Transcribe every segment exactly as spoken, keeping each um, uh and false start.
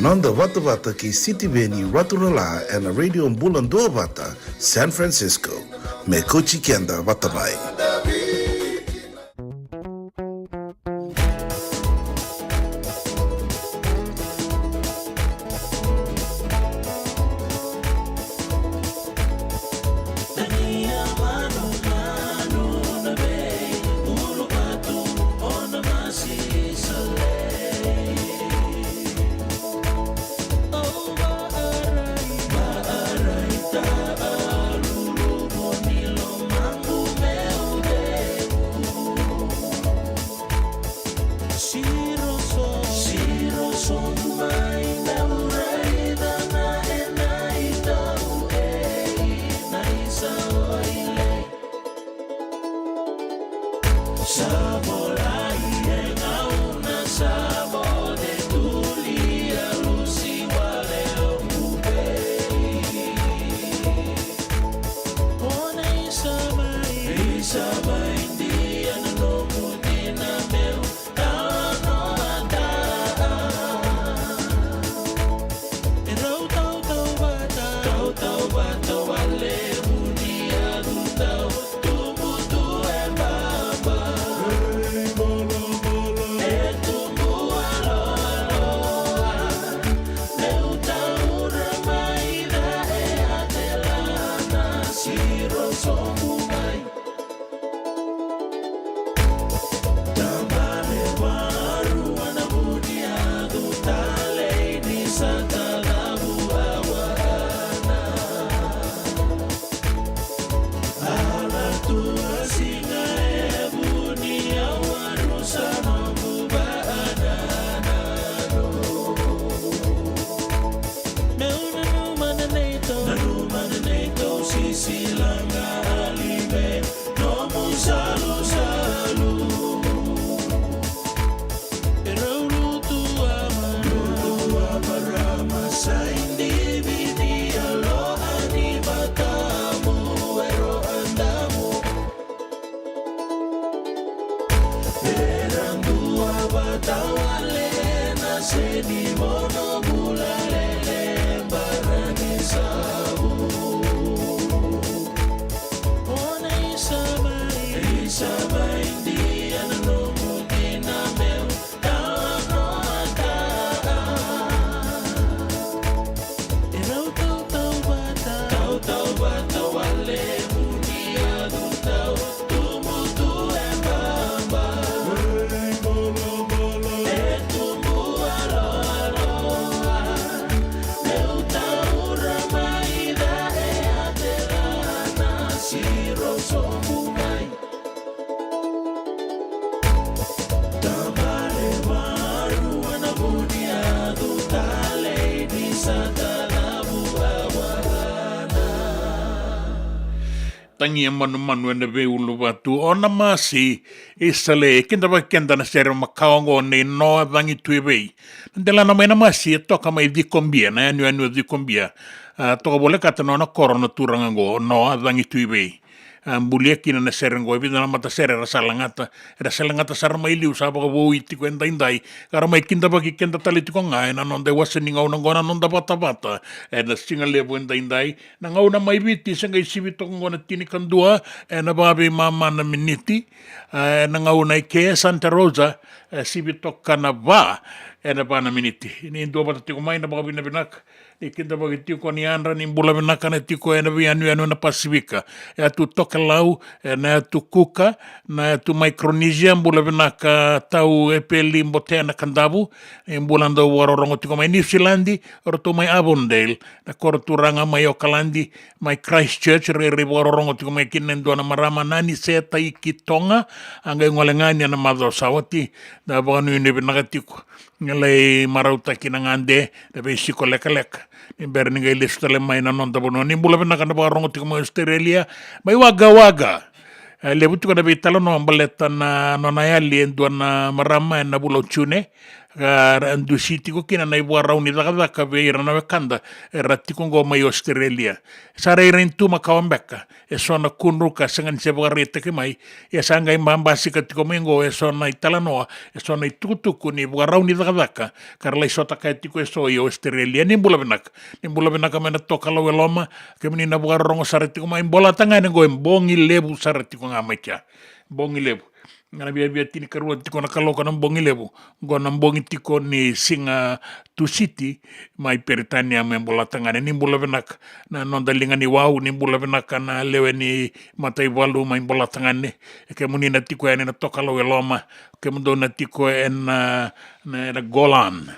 Noda vatavata kei Sitiveni Raturala ena Radio Bula Duavata, San Francisco. Me kauti keda vata mai. Tagia manumanu ena veiuluvatu, o na masi. Isa lei, kidavaki keda na sere makawa oqo nei Noa Cagituivei. Na delana mai na masi e toka mai Cikobia, na yanuyanu o Cikobia. A, toka volekata na nona koro na turaga oqo, Noa Cagituivei. A, bulia kina na sere oqo, e vica na matasere era sa lagata, era sa lagata sara mai liu, sa vakavoui tiko edaidai. Ka ra mai kidavaki keda tale tiko ga ena noda iwase ni gauna oqo, na noda vatavata ena siga levu edaidai. Na gauna mai Viti se qai sivi toka oqo na tinikadua ena vakaveimama na miniti. A, ena gauna i ke Santa Rosa, e sivi toka na va ena va na miniti. Ni duavata tiko mai na vakavinavinaka. Ni kidavaki tiko, ni yadra, ni bula vinaka na tiko ena veiyanuyanu ena Pasifika. E yatu Tokelau, ena yatu Kuka, na yatu Micronesia, bula vinaka Tau Epeli Botea na Kadavu. Ni bula dau vakarorogo tiko mai Niusiladi, o ratou mai Avondale, na koro turaga mai Okaladi, mai Christchurch, rairai vakarorogo tiko mai kina e dua na marama, Nani Seta i Kitoga, a qai gole ga ni ena macawa sa oti, da vakanuinui vinaka tiko. Ga lai marautaki na gade, na veisiko lekaleka. Ni bera ni qai lesu tale mai na noda vanua. Ni bula vinaka na vakarorogo tiko mai Australia, mai Wagga Wagga. E levu tiko na veitalanoa baleta na nona yali e dua na marama ena vula o June. ka ra dusi tiko kina na ivakarau ni cakacaka vei ira na wekada era tiko qo mai Australia. Sa rairai tu makawa beka eso na kudru ka sega ni se vakaraitaki mai, ia sa qai babasika tiko mai qo eso na italanoa, eso na itukutuku ni vakarau ni cakacaka ka ra lai sota kaya tiko eso i Australia. Ni bula vinaka, ni bula vinaka mai na Tokalau e Loma. Kemuni na vakarorogo sara tiko mai, Bolatagane qo e bogi levu sara tiko ga mai kea. Bogi levu. Ga na viavia tinikarua tiko na kaloko na bogi levu. Qo na bogi tiko ni siga Tusiti mai Peritania mai Bolatagane. Ni bula vinaka na noda liga ni wau, ni bula vinaka na lewe ni mataivalu mai Bolatagane. E kemuni na tiko yani na Tokalau e Loma, kemudou na tiko ena, na, na Golan,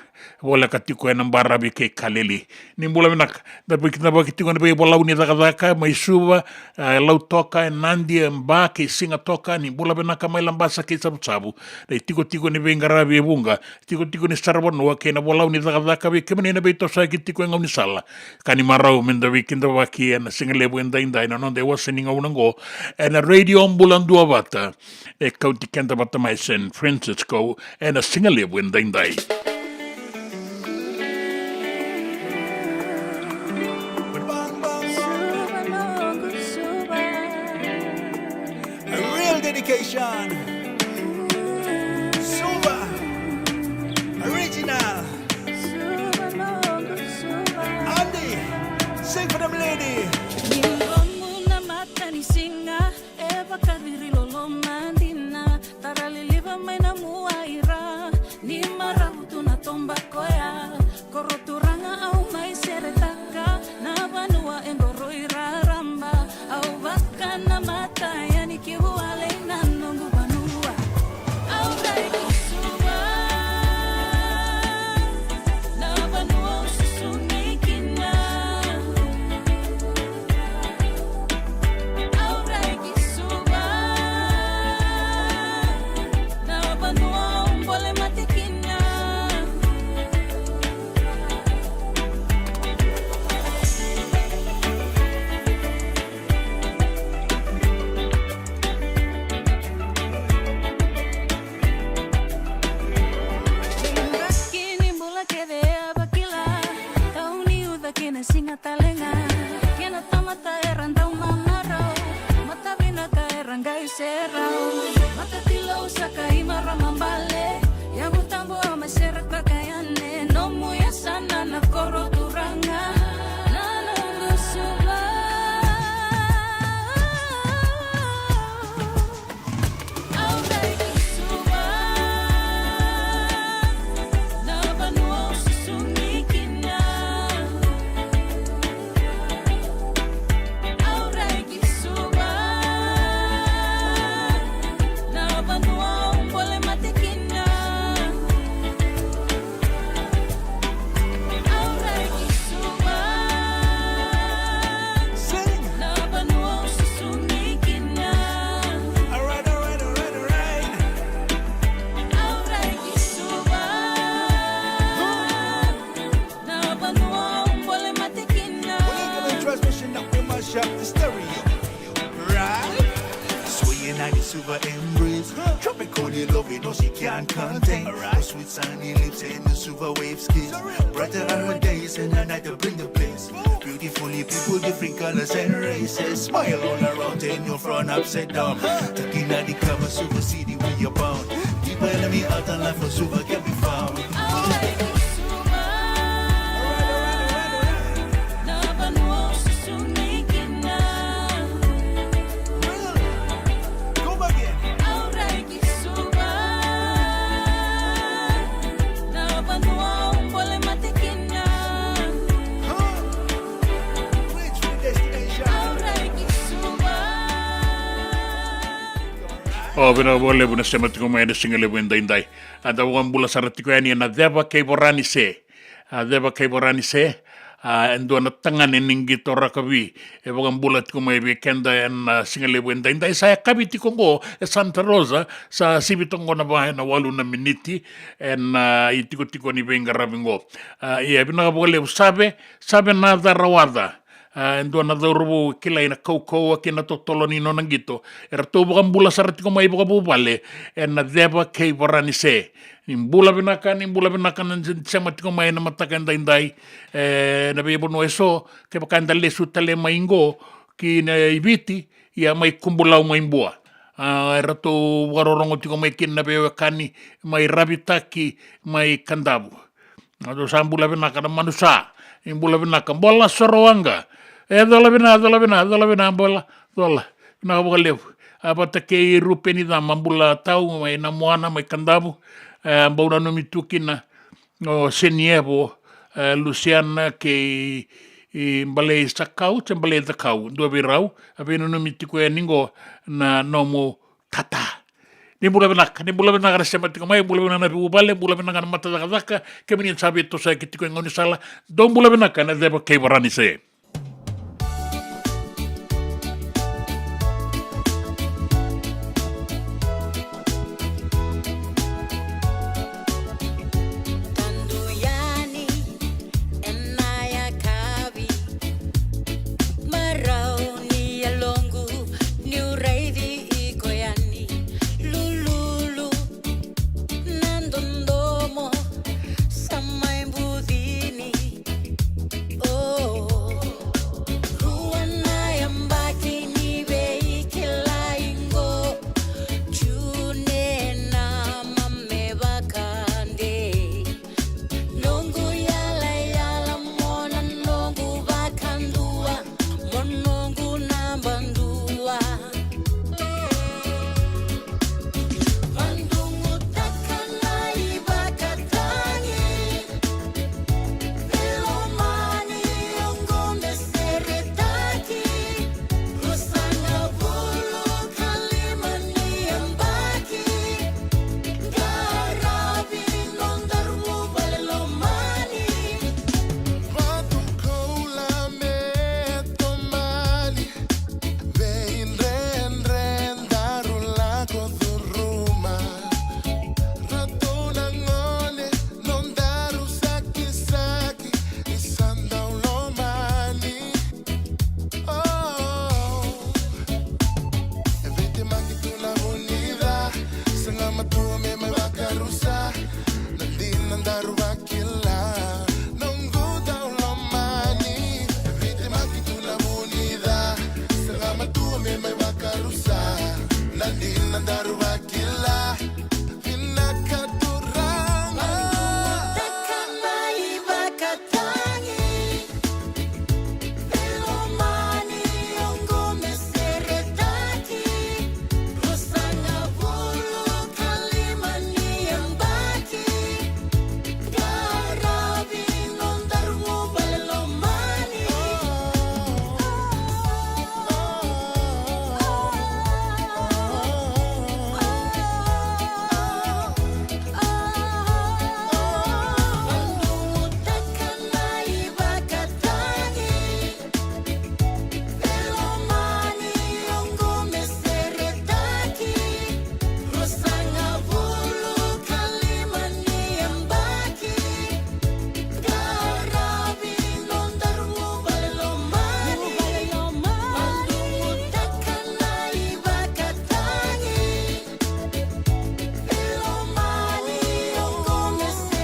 voleka tiko ena Baravi kei Kalili. Ni bula vinaka. Da vei, da vaki tiko na veivalau ni cakacaka mai Suva, e Lautoka, e Nadi, e Ba kei Sigatoka. Ni bula vinaka mai Labasa kei Savusavu. Na itikotiko ni veiqaravi e vuqa, tikotiko ni saravanua kei na valau ni cakacaka vei kemuni na veitosoyaki tiko e gaunisala. Ka ni marau me da veikidavaki ena sigalevu edaidai na noda iwase ni gauna oqo ena Radio Bula Duavata. E kauti keda vata mai San Francisco ena sigalevu edaidai. A real dedication. Suva. Original. Andy, sing for them lady. Ni lomu na mata ni siga, e vakaciri loloma dina, tara liliva mai na mua ira, ni maravu tu na toba koya, koro turaga au mai seretaka, na vanua e qoro i raraba, au vaka na mata yani ki vua lei na noqu vanua. Au rai ki Suva, na vanua au susu ni kina. Au rai ki Suva, na vanua au bole mate kina. Kini bula kece a vakila, kau ni uca kina siga talega. Kena tamata era dau mamarau, mata vinaka era qai serau. Mata tilou saka i marama bale, yavu tabu au mai seretaka yani, nomu yasana na koro turaga, na noqu Suva. Au rai ki Suva, na vanua au susu ni kina. Au rai ki Suva, na vanua au bole mate kina. Au rai ki Suva. Sing. Na vanua au susu ni kina. Alright, alright, alright, alright. Au rai ki Suva. Na vanua au bole mate kina. We're gonna transmission up the mash up the stereo. Right? Swaying on the Suva embrace. Tropical love, you know she can't contain. Alright. Her sweet sunny lips and the Suva wave skis. Brighter are her days and her night to bring the bliss. Beautifully people, different colors and races. Smile all around and your front upside down. Taking out the cover, Suva city we abound. Deeper enemy out and life for Suva can be found. Au rai ki Suva, na vanua au susu ni kina. Come again. Au rai ki Suva, na vanua au bole mate kina. Which destination? Au rai ki Suva. O, vinaka vakalevu na sema tiko mai ena siga levu edaidai. A da vakabula sara tiko yani ena Ceva kei Voranise. A, Ceva kei Voranise, a, e dua na tagane ni qito rakavi e vakabula tiko mai vei keda ena siga levu edaidai. Sa yakavi tiko qo e Santa Rosa, sa sivi toka qo na va ena walu na miniti ena, a, itikotiko ni veiqaravi qo. A, ia, vinaka vakalevu. Save, Save Naca Rawaca. A, e dua na cauravou kilai na kaukauwa kei na totolo ni nona qito. Eratou vakabula sara tiko mai vakavuvale ena ceva kei Varanise. Ni bula vinaka, ni bula vinaka na sema tiko mai na mataka edaidai. E, na veivanua eso, kevaka eda lesu tale mai qo ki na i Viti, ia mai Kubulau mai Bua. A, eratou vakarorogo tiko mai kina na veiwekani mai Ravitaki, mai Kadavu. Eratou sa bula vinaka na Manusa, ni bula vinaka. Bola Sorowaqa. E, cola vina, cola vina, cola vina, bola, cola. Vinaka vakalevu. A, vata kei Rupeni Cama, bula tau mai Namoana, mai Kadavu. E, bau nanumi tu kina o Senievo, e, Lusiana kei, i, Balei Sakau, se Balei Cakau, dua vei rau, a veinanumi tiko yani qo na nomu tata. Ni bula vinaka, ni bula vinaka na sema tiko mai, bula vinaka na vuvale, bula vinaka na mata cakacaka, kemuni sa veitosoyaki tiko e gaunisala, dou bula vinaka na ceva kei Varanise. Tadu yani ena yakavi, marau ni yaloqu niu raici iko yani. Lululu na dodomo sa mai bucini. O, rua na yabaki ni veikilai qo. June na mame vakadei. Noqu yalayala mo na noqu vakadua, mo noqu naba dua. Vadugutaka na ivakatagi. Veilomani, oqo me seretaki. Ruasagavulu ka lima ni yabaki. Qaravi noda rua veilomani. Vatu koula me tomani. Veidredre daru lako curuma. Ratou na gone, nodaru sakisaki, ni sa dau lomani. Oh. E veitemaki tu na vu ni ca, sega matua me mai vakarusa. Na dina daru vakila, noqu dau lomani. E veitemaki tu na vu ni ca, sega matua me mai vakarusa. Na dina daru vakila, vinaka turaga. Vakatagi. Veilomani, oqo me seretaki. Ruasagavulu ka lima ni yabaki. Qaravi nodaru veilomani. Vadugutaka na ivakatagi. Veilomani, oqo me seretaki. Ruasagavulu ka lima ni yabaki. Qaravi nodaru veilomani. Vadugutaka na ivakatagi.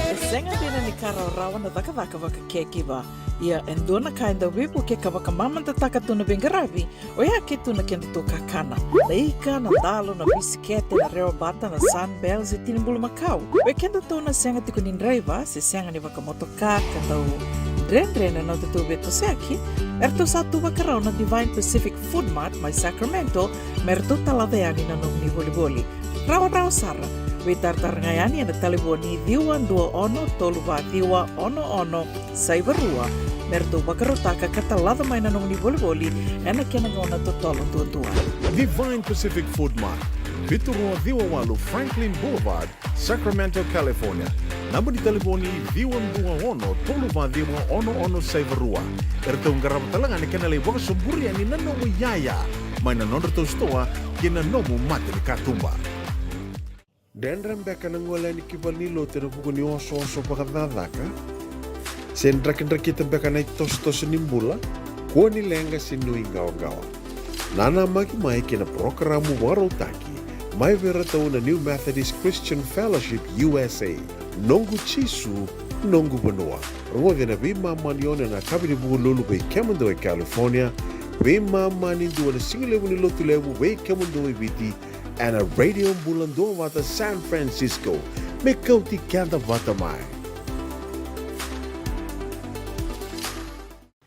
E sega dina ni ka rawarawa na cakacaka vaka caregiver. Ia e dua na ka e dau veivukea ka vakamamadataka tu na veiqaravi, oya ke tu na kedatou kakana. Na ika, na dalo, na bisikete, na rewa bata, na Sunbell, se tini bulumakau. Vei kedatou na sega tiko ni draiva, se sega ni vakamotoka, ka dau dredre na nodatou veitosoyaki, eratou sa tu vakarau na Divine Pacific Food Mart mai Sacramento, me ratou talaca yani na nomuni volivoli. Rawarawa sara, veitaratara ga yani ena talevoni ciwa dua ono tolu va ciwa ono ono saiva rua, me ratou vakarautaka ka talaca mai na nomuni volivoli ena kena gauna totolo duadua. Divine Pacific Food Mart, vitu rua ciwa walu Franklin Boulevard, Sacramento, California. Naba ni talevoni ciwa dua ono tolu va ciwa ono ono saiva rua. Eratou qarava tale ga na kena lai vakasoburi yani na nomu iyaya mai na nodratou sitoa kei na nomu mata ni katuba. Dredre beka na gole yani ki valenilotu ena vuku ni osooso vakacakacaka? Se drakidrakita beka na itosotoso ni bula? Kua ni leqa se nuiqawaqawa. Nanamaki mai kei na parokaramu vakarautaki mai vei iratou na New Methodist Christian Fellowship U S A. Noqu Jisu, noqu vanua. Rogoci ena veimama ni ono ena yakavi ni Vukelulu vei kemudou e California, veimama ni dua ena sigalevu ni Lotulevu vei kemudou e Viti, ena Radio Bula Duavata San Francisco. Me kauti keda vata mai.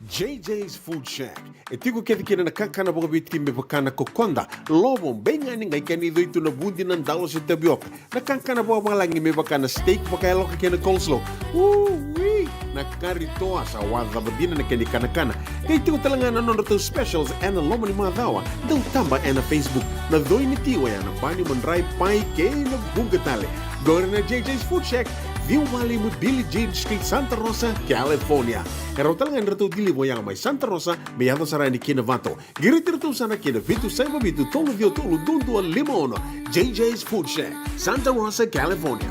J J's Food Shack. E tiko kece kina na kakana vakaviti me vaka na kokoda, lovo, beigani, qai kena icoi tu na vudi, na dalo se tavioka. Na kakana vakavalagi me vaka na steak vakayaloka kei na coleslaw. Ui! Na kari toa sa wacava dina na kena ikanakana. Qai tiko tale ga na nodratou specials ena loma ni macawa. Dau taba ena Facebook. Na coi ni tiko ya na bani, madrai, pai kei na vuqa tale. Qori na J J's Food Shack, ciwa walu lima Billie Jean Street, Santa Rosa, California. E rawa tale ga ni ratou deliver yaga mai Santa Rosa me yaco sara yani ki Novato. Qiriti iratou sara ki na vitu saiva vitu tolu ciwa tolu dua dua lima ono. J J's Food Shack, Santa Rosa, California.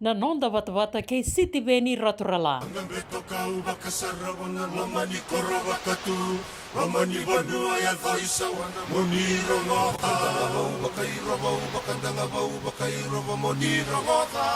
Na noda vatavata kei Sitiveni Raturala. Loma ni vanua yaco i sawana mo ni rogoca. Vakadagavau vakairova, vakadagavau vakairova mo ni rogoca.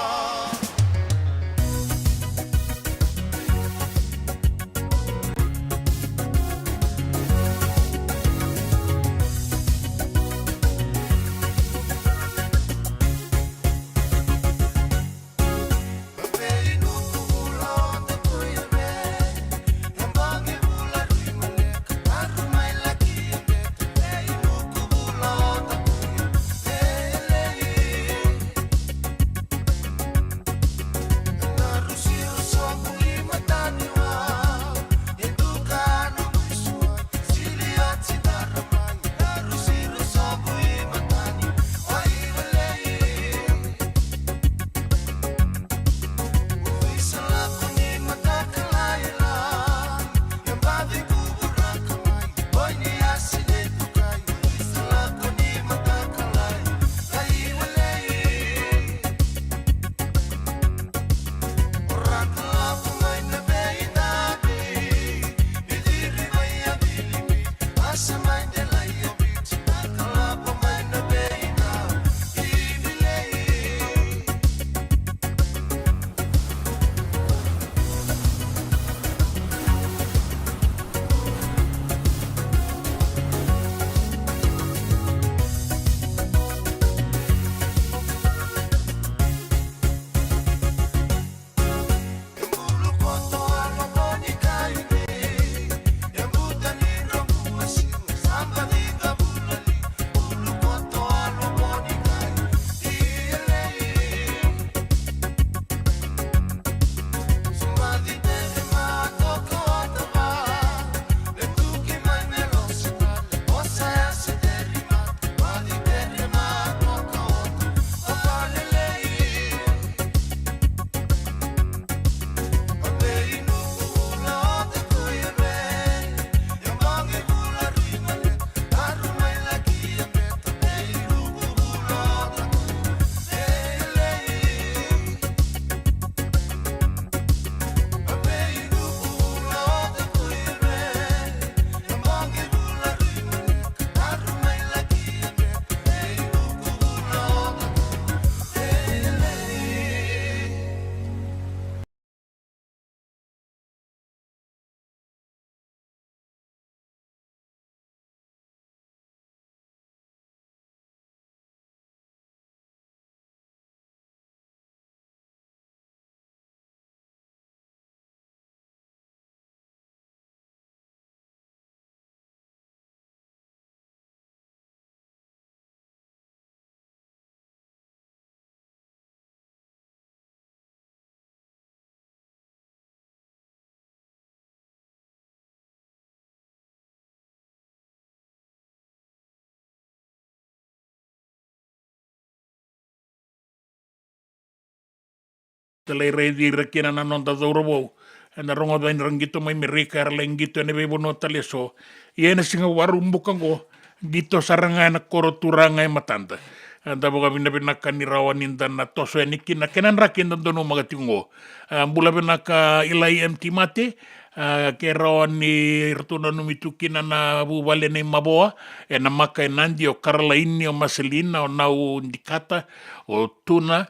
Talai raici ira kina na noda cauravou. Eda rogoca ni ra qito mai Merika, era lai qito ena veivanua tale eso. Ia ena siga Vakaraubuka oqo, qito sara ga ena koro turaga e matada. Eda vakavinavinaka ni rawa ni da na toso yani kina kena draki eda donumaka tiko oqo. A, bula vinaka Ilai M T Mate, A, ke rawa ni ratou nanumi tu kina na vuvale nei Mavoa, e Namaka, e Nadi, o Karalaini, o Maselina, o Nau Dikata, o Tuna,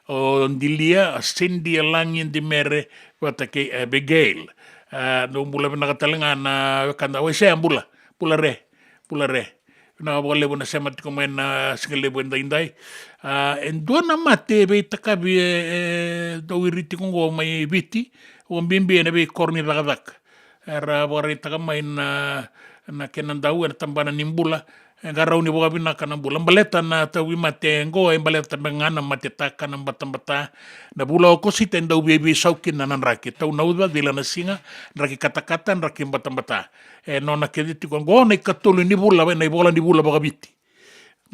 o Dilia, a Cindy, a Lagi, Dimere, vata kei Abigail. A, dou bula vinaka tale ga na wekada. Waisea, bula, bula re, bula re. Vinaka vakalevu na sema tiko mai na siga levu edaidai. A, e dua na mate veitakavi e, e dau iri tiko oqo mai Viti, vakabibi ena veikoro ni cakacaka. Era vakaraitaka mai na, na kena dau ena tabana ni bula, e qarauni vakavinaka na bula. Baleta na tauvimate oqo, e baleta beka ga na matetaka, na batabata. Na vula Okosita e dau veiveisau kina na draki. Tau na uca, cila na siga, draki katakata, draki batabata. E nona kece tiko oqo na ikatolu ni vula, na ivola ni vula vakaviti.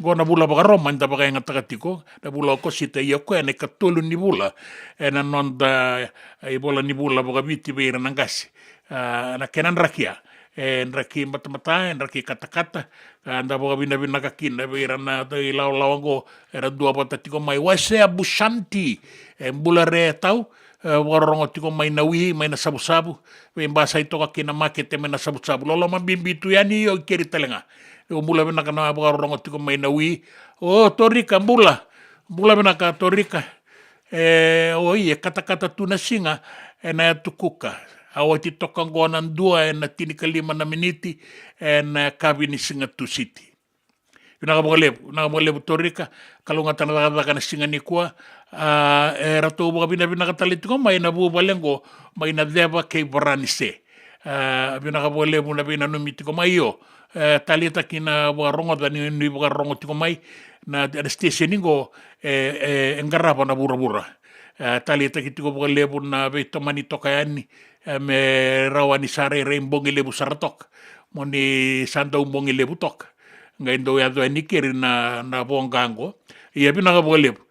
Oqo na vula vakaRoma eda vakayagataka tiko, na vula Okosita, ia o koya na ikatolu ni vula ena noda, e, ivola ni vula vakaviti vei ira na qase. A, na kena draki ya, e draki batabata, e draki katakata. A, da vakavinavinaka kina vei ira na ilawalawa oqo era duavata tiko mai. Waisea Busanti, e bula re tau, e vakarorogo tiko mai na Wi, mai na Savusavu, veibasai toka kina makete mai na Savusavu. Loloma bibi tu yani, io, keri tale ga. Io, bula vinaka na vakarorogo tiko mai na Wi. O Torika, bula. Bula vinaka Torika. E, oi, e katakata tu na siga ena yatu Kuka. A oti toka oqo na dua ena tinikalima na miniti ena yakavi ni siga Tusiti. Vinaka vakalevu, vinaka vakalevu Torika, kalougata na cakacaka na siga nikua. A, e ratou vakavinavinaka tale tiko mai na vuvale oqo, mai na Ceva kei Varanise. A, vinaka vakalevu na veinanumi tiko mai, io. E, taleitaki na vakarogoca ni, ni vakarorogo tiko mai, na, na station oqo, e, e, e qarava na vuravura. E, taleitaki tiko vakalevu na veitomani toka yani, e, me rawa ni sa rairai bogi levu sara toka. Mo ni sa dau bogi levu toka. Qai dau yaco yani keri na, na voqa oqo. Ia vinaka vakalevu.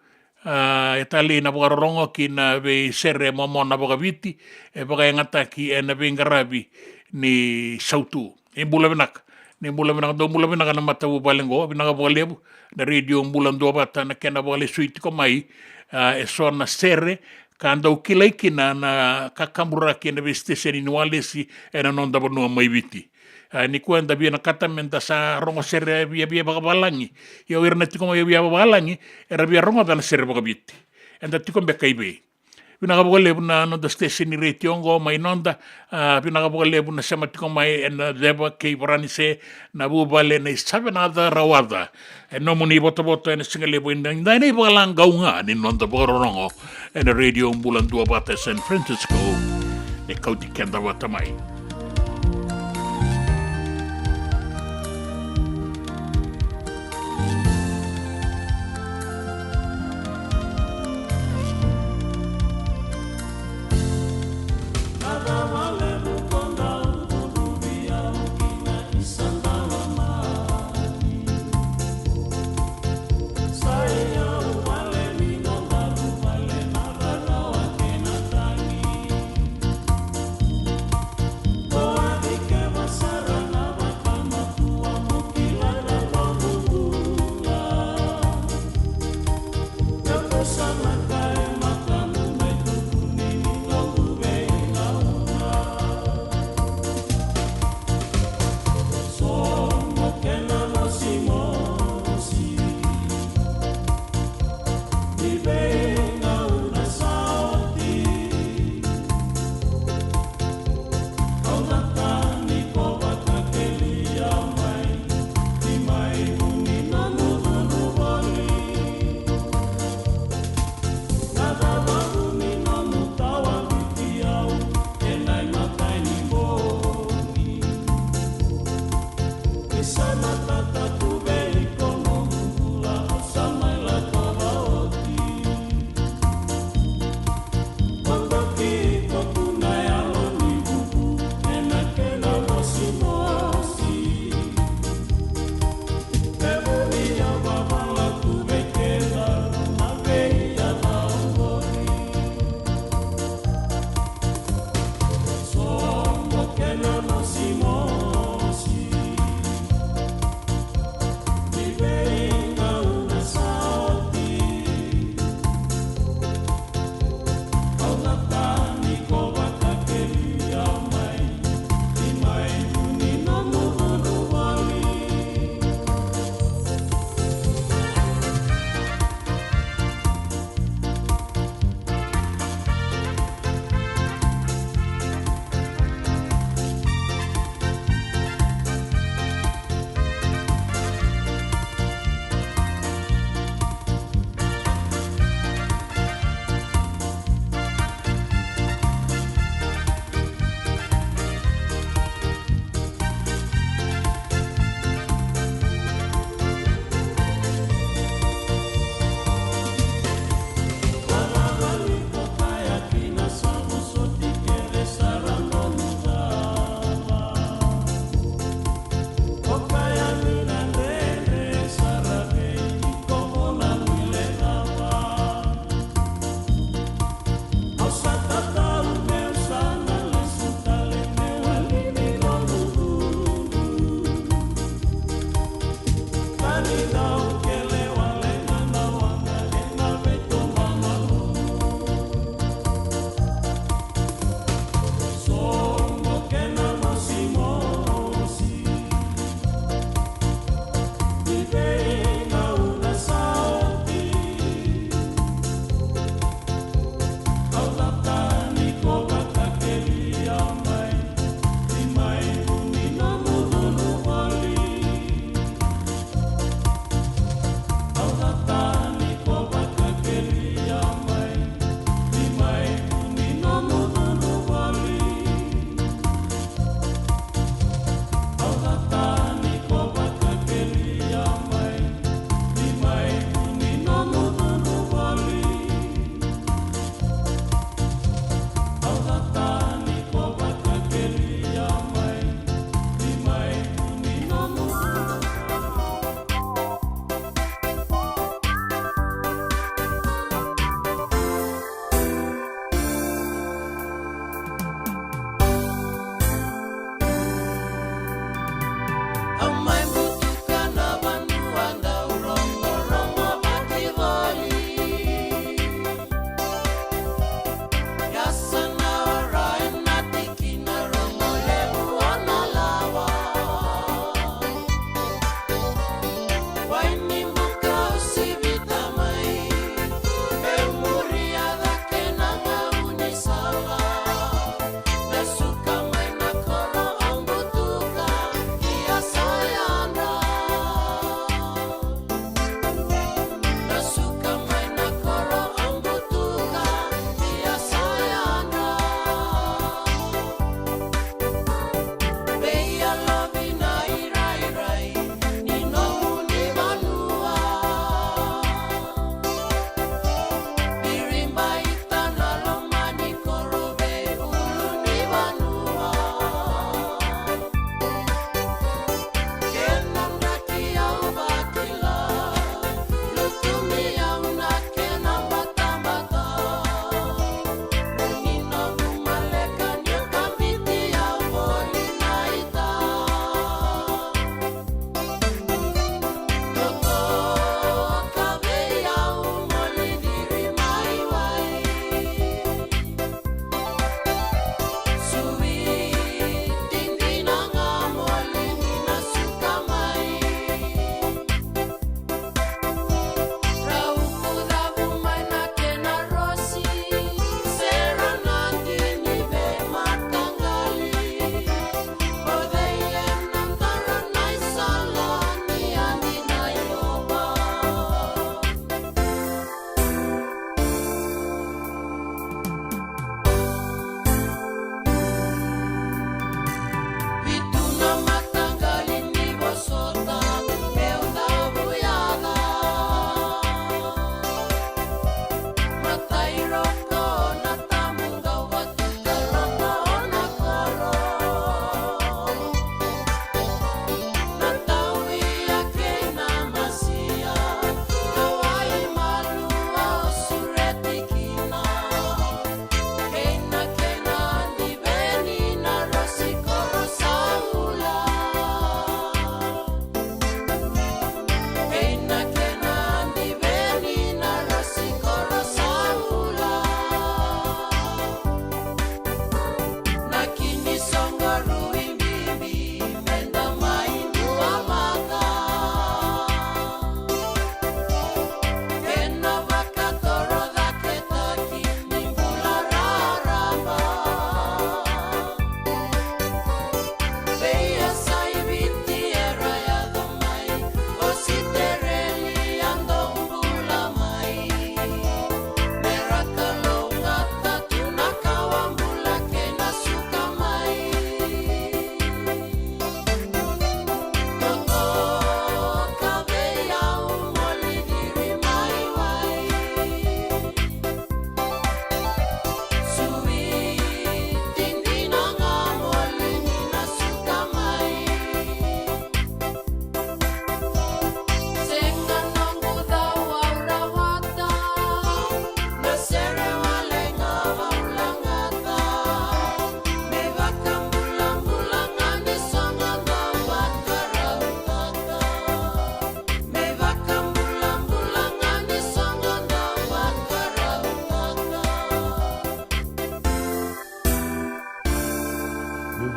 A, e talei na vakarorogo ki na veisere momona vakaviti, e vakayagataki ena veiqaravi ni sautu. Ni bula vinaka. Ni bula vinaka, dou bula vinaka na matavuvale oqo, vinaka vakalevu. Na Radio Bula Duavata na kena vakalesui tiko mai, a, eso na sere, ka dau kilai kina na kakaburaki ena veisiteseni ni walesi ena noda vanua mai Viti. A, nikua eda vinakata meda sa rogo sere viavia vakavalagi. Ia o ira na tiko mai viavia vakavalagi, era via rogoca na sere vakaviti. Eda tiko beka i vei? Vinaka vakalevu na noda station ni retio oqo mai noda, a, vinaka vakalevu na sema tiko mai ena Ceva kei Varanise, na vuvale nei Savenaca Rawaca. E nomuni votovoto ena siga levu edaidai, na ivakalagau ga ni noda vakarorogo ena Radio Bula Duavata e San Francisco, me kauti keda vata mai.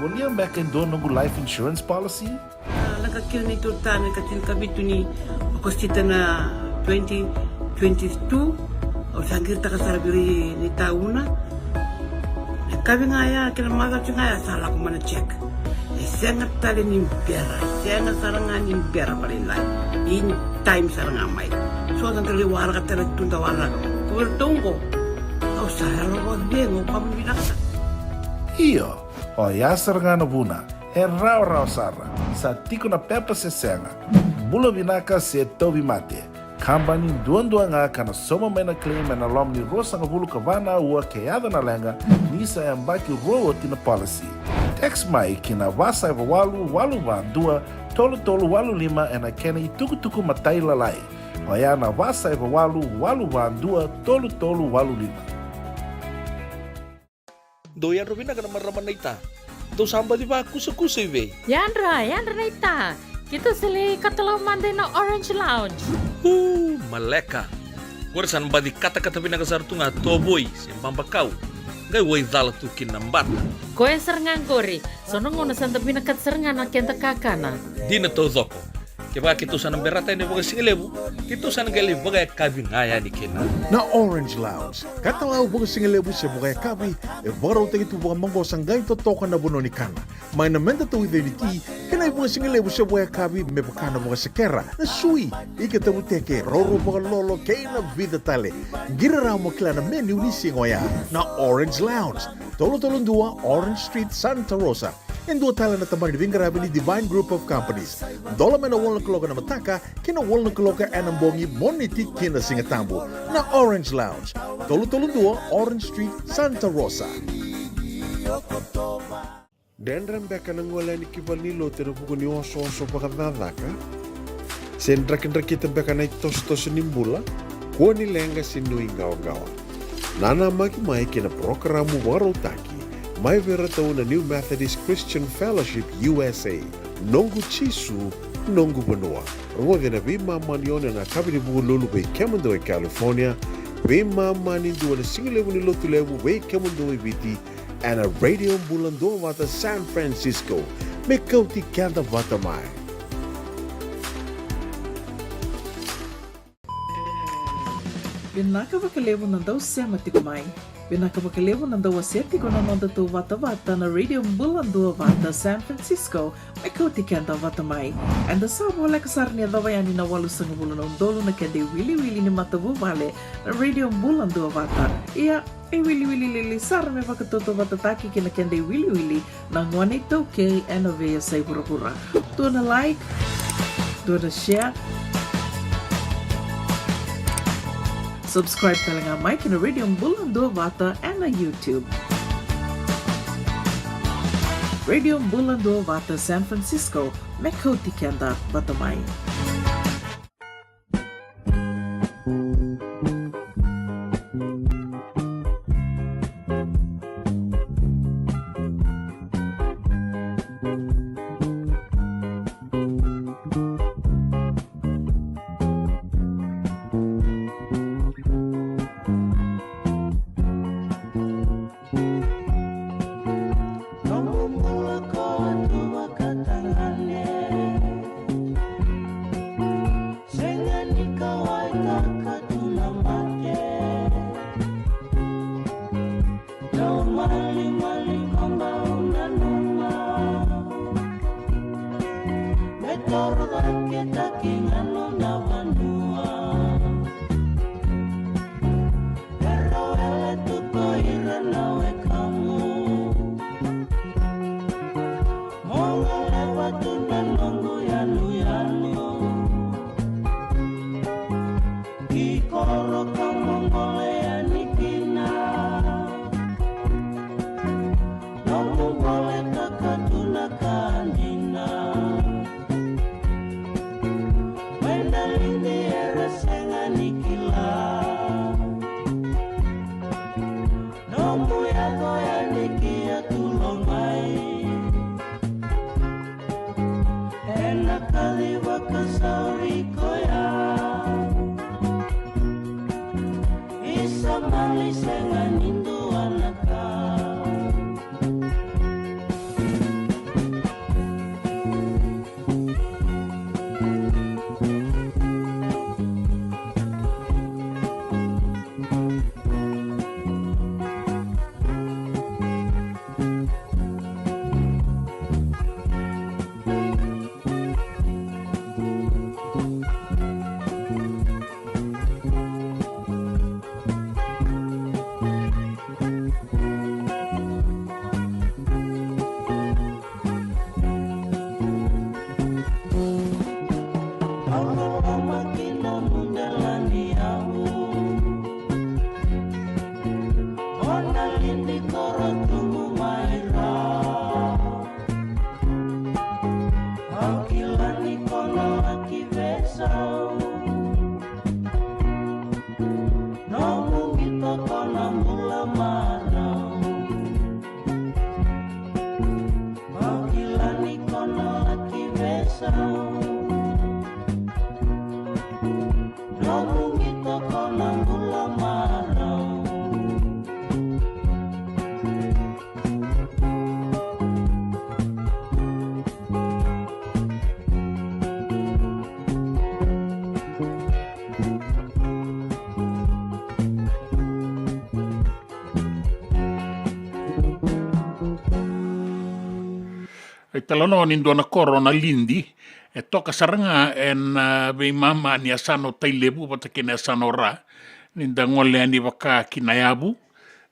Volia beka e dua noqu life insurance policy? A, lako kina neitou tane ka tinikavitu ni Okosita na twenty twenty-two. Au sa qiritaka sara vei ira ni tauna. Na kavi ga ya kei na macawa ga ya sa lako mai na check. E sega tale ni bera, sega sara ga ni bera vakalailai. In time sara ga mai. So da qai waraka tale tu da waraka. Ko vei ratou qo. Au sa yalo vakacegu, au vakavinavinaka. Io, oya sara ga na vuna. E rawarawa sara. Sa tiko na pepa se sega. Bula vinaka se tauvimate. Kabani duadua ga ka na sauma mai na claim ena loma ni ruasagavulu ka va na aua ke yaco na leqa ni sa yabaki rua oti na policy. Text mai ki na va saiva walu walu va dua tolu tolu walu lima ena kena itukutuku matailalai. Oya na va saiva walu walu va dua tolu tolu walu lima. Dou yadra vinaka na marama naita. Dou sa baci vakusakusa i vei? Yadra, yadra naita. Keitou sa lai katalau mada ina Orange Lounge. Uu, maleka. Qori sa na baci katakata vinaka sara tu ga tovoi se babakau. Qai wai cala tu kina na bata. Koya sara ga qori. So na gauna sa da vinakata sara ga na keda kakana. Dina taucoko. Kevaka keitou sa na berata yani vakasigalevu, keitou sa na qai lai vakayakavi ga yani kina. Na Orange Lounge, katalau vakasigalevu se vakayakavi, e vakarautaki tu vakamaqosa qai totoka na vanua ni kana. Mai na meda tauica ni ti, kei na ivakasigalevu se vakayakavi me vaka na vakasekera, na sui, ika tavuteke, roro vakalolo, kei na vica tale. Qiri rawa mo kila na menu ni siga oya. Na Orange Lounge, tolu tolu dua Orange Street, Santa Rosa. E dua tale na tabana ni veiqaravi ni Divine Group of Companies. Dola mai na walu na kaloko ena mataka ki na walu na kaloko ena bogi, Moniti ki na Sigatabu. Na Orange Lounge, tolu tolu dua Orange Street, Santa Rosa. Dredre beka na gole yani ki valenilotu ena vuku ni osooso vakacakacaka? Se drakidrakita beka na itosotoso ni bula? Kua ni leqa se nuiqawaqawa. Nanamaki mai ki na parokaramu vakarautaki mai vei iratou na New Methodist Christian Fellowship U S A, Noqu Jisu, Noqu Vanua. Rogoci ena veimama ni ono ena yakavi ni Vukelulu vei kemudou e California, veimama ni dua ena sigalevu ni Lotulevu vei kemudou e Viti, ena Radio Bula Duavata San Francisco, me kauti keda vata mai. Vinaka vakalevu na dau sema tiko mai. Vinaka vakalevu na dau wasea tiko na nodatou vatavata na Radio Bula Duavata San Francisco, me kauti keda vata mai. Eda sa voleka sara ni yacova yani na walusagavulu na udolu na keda iwiliwili ni matavuvale na Radio Bula Duavata. Ia, e wiliwili lili sara me vakatautauvatataki kei na keda iwiliwili na gone iTaukei ena veiyasai vuravura. Dua na like, dua na share. Subscribe tale ga mai ki na Radio Bula Duavata ena YouTube. Radio Bula Duavata San Francisco, me kauti keda vata mai. Noqu bula ko Atu Vakatagane. Sega ni kauwaitaka tu na mate. Dau malimali ko bau nanuma. Me toro cake taki ga nona vanua. Pero ele tu ko ira na wekamu. Mo goleva tu na noqu yanuyanu. Ki koro ka mo gole yani kina. Noqu voleka ka tu na ka dina. Mai na lidi era sega ni kila. Nomu yaco yani ki Atu Logai. Ena kaci vakasauri koya. Isa mali sega ni dua na ka. E talanoa ni dua na koro na Lidi, e toka sara ga ena veimama ni yasana o Tailevu vata kei na yasana o Ra, ni da gole yani vaka ki na yavu,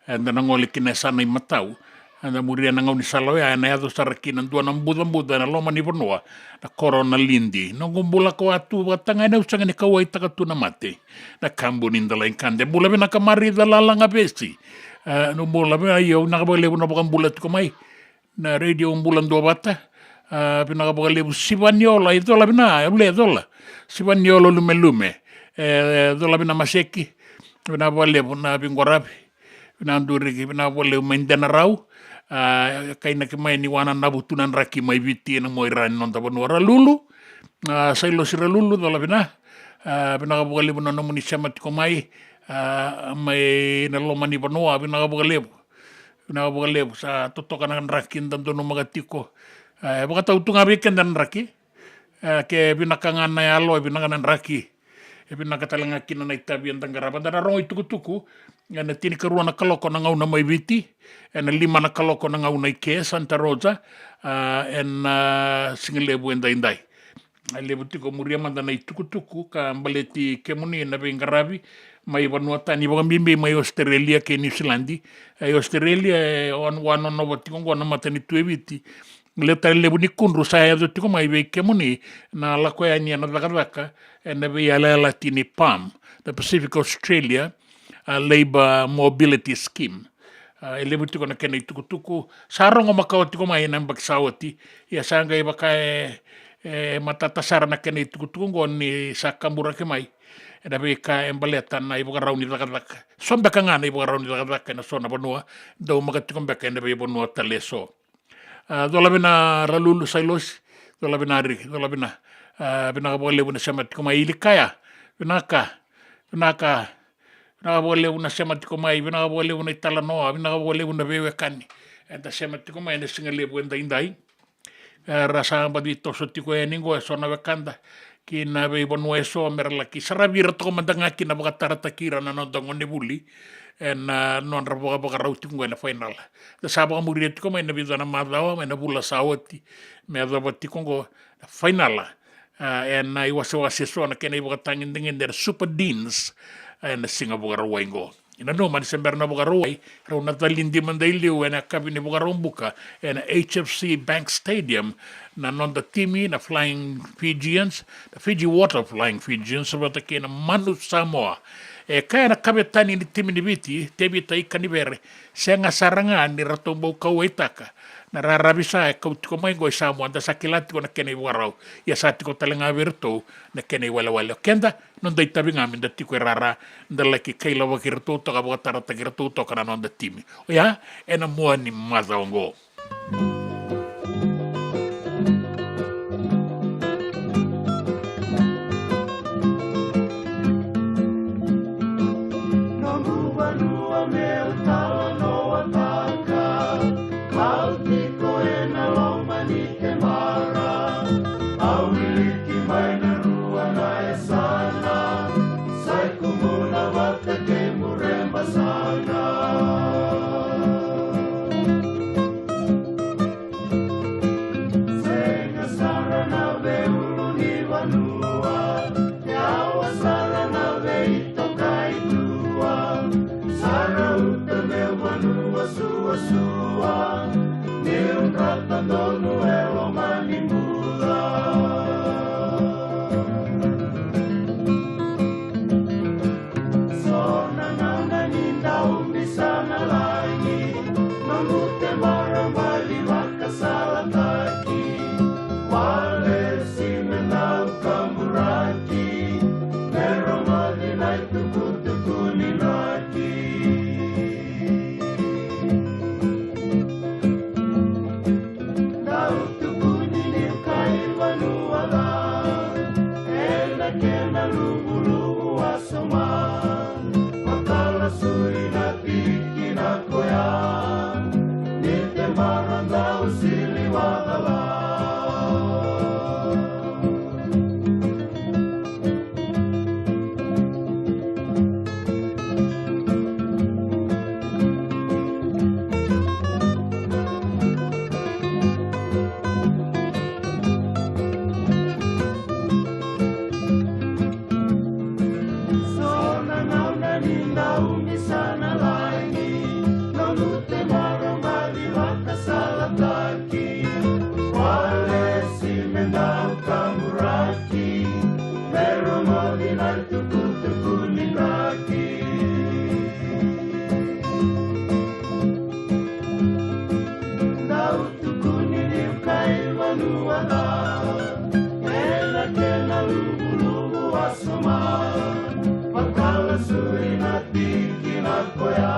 eda na gole ki na yasana i matau. Eda muria na gaunisala oya, ena yaco sara ki na dua na bucabuca ena loma ni vanua, na koro na Lidi. Noqu bula ko a tu vakataga ena au sega ni kauaitaka tu na mate. Na kabu ni dala i kade. Bula vinaka Marica Lalaga Vesi. E, noqu bula vinaka, io, vinaka vakalevu na vakabula tiko mai na Radio Bula Duavata. A, vinaka vakalevu Sivaniola, i Cola vina, e ule Cola. Sivaniola Lumelume. E, Cola vina Maseki. Vinaka vakalevu na veiqaravi. Vinaka Duriki, vinaka vakalevu mai Denarau. A, kainaki mai ni wananavu tu na draki mai Viti ena mua i ra ni noda vanua Ralulu. A, Sailosi Ralulu, Cola vina. A, vinaka vakalevu na nomuni sema tiko mai. A, mai na loma ni vanua, vinaka vakalevu. Vinaka vakalevu, sa totoka na draki da donumaka tiko. E, vakatau tu ga vei keda na draki. E, ke vinaka ga na yalo, e vinaka na draki. E vinaka tale ga kina na itavi eda qarava. Da na rogo i tukutuku ena tinikarua na kaloko na gauna mai Viti, ena lima na kaloko na gauna i ke Santa Rosa, a, ena, a, sigalevu edaidai. E levu tiko, muria mada na itukutuku ka baleti kemuni na veiqaravi mai vanua tani, vakabibi mai Australia kei Niusiladi. E, Australia, e, wan-, wanonova tiko oqo na matanitu e Viti. Le tale levu ni kudru sa yaco tiko mai vei kemuni na lako yani ena cakacaka ena veiyalayalati ni PALM, the Pacific Australia, a, Labour Mobility Scheme. A, e levu tiko na kena itukutuku sa rogo makawa tiko mai ena yabaki sa oti. Ia sa qai vaka e, e matata sara na kena itukutuku oqo ni sa kaburaki mai ena veika e baleta na ivakarau ni cakacaka. So beka ga na ivakarau ni cakacaka ena so na vanua, daumaka tiko beka ena veivanua tale e so. A, Cola vina Ralulu Sailosi, Cola vina Riki, Cola vina. A, vinaka vakalevu na sema tiko mai Ilikaya. Vinaka, vinaka. Vinaka vakalevu na sema tiko mai, vinaka vakalevu na italanoa, vinaka vakalevu na veiwekani. Eda sema tiko mai ena sigalevu edaidai. Era sa baci toso tiko yani oqo e so na wekada ki na veivanua e so me ra laki saravi ira toka mada ga kina vakatarataki ira na noda gonevuli ena, a, nodra vakavakarau tiko oqo ena fainala. Da sa vakamuria tiko mai na vica na macawa mai na vula sa oti me yacova tiko oqo na fainala. A, ena iwasewase e so na kena ivakatagedegede era Super Deans, a, ena siga Vakarauwai oqo. Ina nanuma ni se bera na Vakarauwai, rau na calidi mada i liu ena yakavi ni Vakaraubuka ena H F C Bank Stadium na noda timi na Flying Fijians, na Fiji Water Flying Fijians vata kei na Manu Samoa. E kaya na kavetani ni timi ni Viti, Tevita Ikanivere, sega sara ga ni ratou bau kauwaitaka na raravi sa e kau tiko mai oqo i Samoa, da sa kila tiko na kena ivakarau. Ia sa tiko tale ga vei iratou na kena iwalewale. O keda, noda itavi ga me da tiko e rara, da laki kailavaki iratou toka, vakatarataki iratou toka na noda timi. Oya ena mua ni macawa oqo. Noqu vanua meu talanoataka, au tiko ena loma ni kemara. Au wiliki mai na rua na yasana, sa i kumuna vata kei Mureba sara. Sega sara na veiulu ni vanua, yawa sara na veitokai tua. Sa rauta meu vanua suasua, ni Sili vakacala. So na gauna ni dau misana lagi, noqu temara bali vakasalataki. Walesi me dau kaburaki, me rogoci na itukutuku ni draki. Dau tukuni ni kai vanua ca, ena kena luvuluvu a soma, vakalasu ina tikina koya,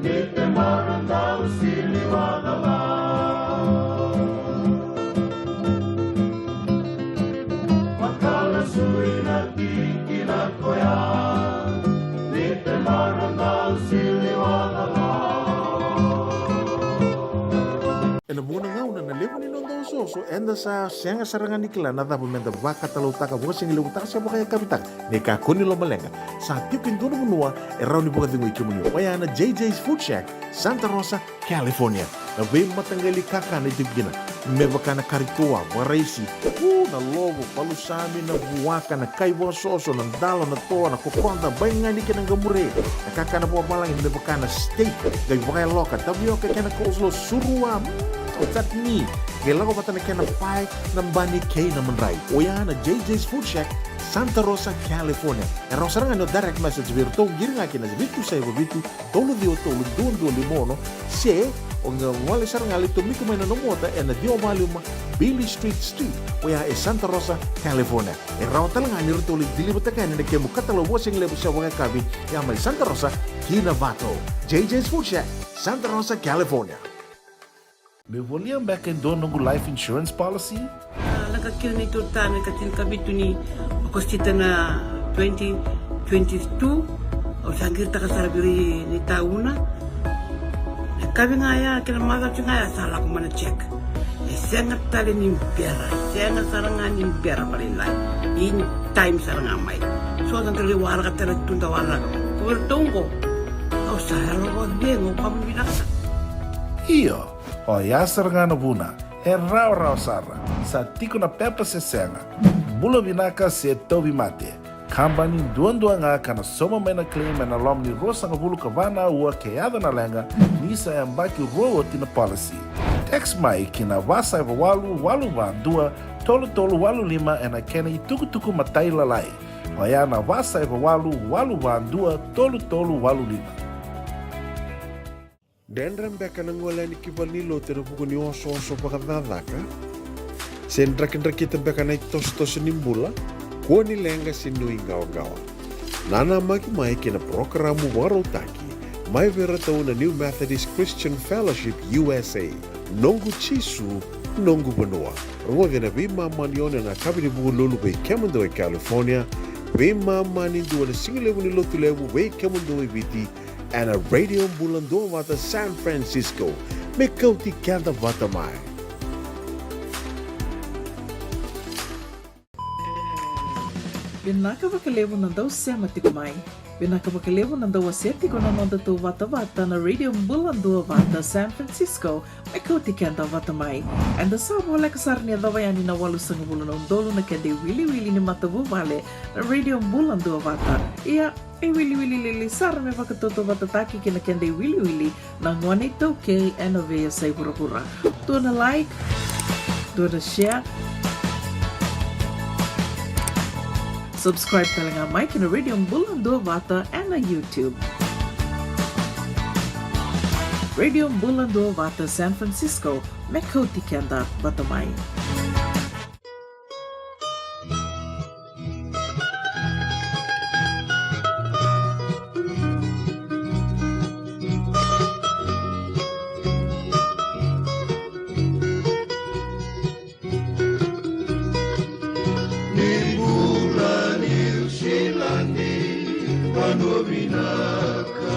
ni te mara dau sili vakacala. Vakalasu ina tikina koya, ni te mara dau sili vakacala. Ena vuqa na gauna na levu ni noda osooso, eda sa sega sara ga ni kila na cava meda vakatalautaka, vakasigalevutaka se vakayakavitaka. Ni kakua ni lomaleqa, sa tiko e dua na vanua e rawa ni vakacegui kemuni, oya na J J's Food Shack, Santa Rosa, California. Na veimataqali kakana e tiko kina, me vaka na kari toa, vakaraisi, u, na lovo, palusami, na vuaka, na kai vakasoso, na dalo, na toa, na kokoda, baigani kei na qamure, na kakana vakavalagi me vaka na steak, qai vakayaloka, tavioka kei na coleslaw, surua, mm, chutney, qai lako vata na kena pae, na bani kei na madrai. Oya na J J's Food Shack, Santa Rosa, California. E rawa sara ga ni o direct message vei iratou, qiri ga kina vitu saiva vitu, tolu ciwa tolu, dua dua lima ono, se o gole sara ga lai tomika mai na nomu ota ena ciwa walu lima Beale Street Suite, oya e Santa Rosa, California. E rawa tale ga ni ratou lai deliver-taka yani na kemu katalau vakasigalevu se vakayakavi, ya mai Santa Rosa ki Novato. J J's Food Shack, Santa Rosa, California. Meu volia beka e dua noqu life insurance policy? A, lako kina neitou retirement ka tinikavitu ni Okosita na twenty twenty-two. Au sa qiritaka sara vei ira na itauna. Na yakavi ga ya kei na macawa ga ya sa lako mai na check. E sega tale ni bera, sega sara ga ni bera vakalailai. In time sara ga mai. So da qai waraka tale tu da waraka. Ko vei iratou qo, au sa yalo vakacegu, au vakavinavinaka sara. Io. Oya sara ga na vuna, e rawarawa sara, sa tiko na pepa se sega. Bula vinaka se tauvimate. Kabani duadua ga ka na sauma mai na claim ena loma ni ruasagavulu ka va na aua ke yaco na leqa, ni sa yabaki rua oti na policy. Text mai ki na va saiva walu walu va dua tolu tolu walu lima ena kena itukutuku matailalai. Oya na va saiva walu walu va dua tolu tolu walu lima. Dredre beka na gole yani ki valenilotu ena vuku ni osooso vakacakacaka? Se drakidrakita beka na itosotoso ni bula? Kua ni leqa se nuiqawaqawa. Nanamaki mai ki na parokaramu vakarautaki mai vei iratou na New Methodist Christian Fellowship U S A, Noqu Jisu, Noqu Vanua. Rogoci ena veimama ni ono ena yakavi ni Vukelulu vei kemudou e California, veimama ni dua ena sigalevu ni Lotulevu vei kemudou e Viti, ena Radio Bula Duavata San Francisco. Me kauti keda vata mai. Vinaka vakalevu na dau sema tiko mai. Vinaka vakalevu na dau wasea tiko na nodatou vatavata na Radio Bula Duavata San Francisco. Me kauti keda vata mai. Eda sa voleka sara ni yacova yani na walusagavulu na udolu na keda iwiliwili ni matavuvale na Radio Bula Duavata. Ia, e wiliwili lili sara me vakatautauvatataki kei na keda iwiliwili na gone iTaukei ena veiyasai vuravura. Dua na like, dua na share, subscribe tale ga mai ki na Radio Bula Duavata ena YouTube. Radio Bula Duavata San Francisco, me kauti keda vata mai. Ni bula Niusiladi, vanua vinaka.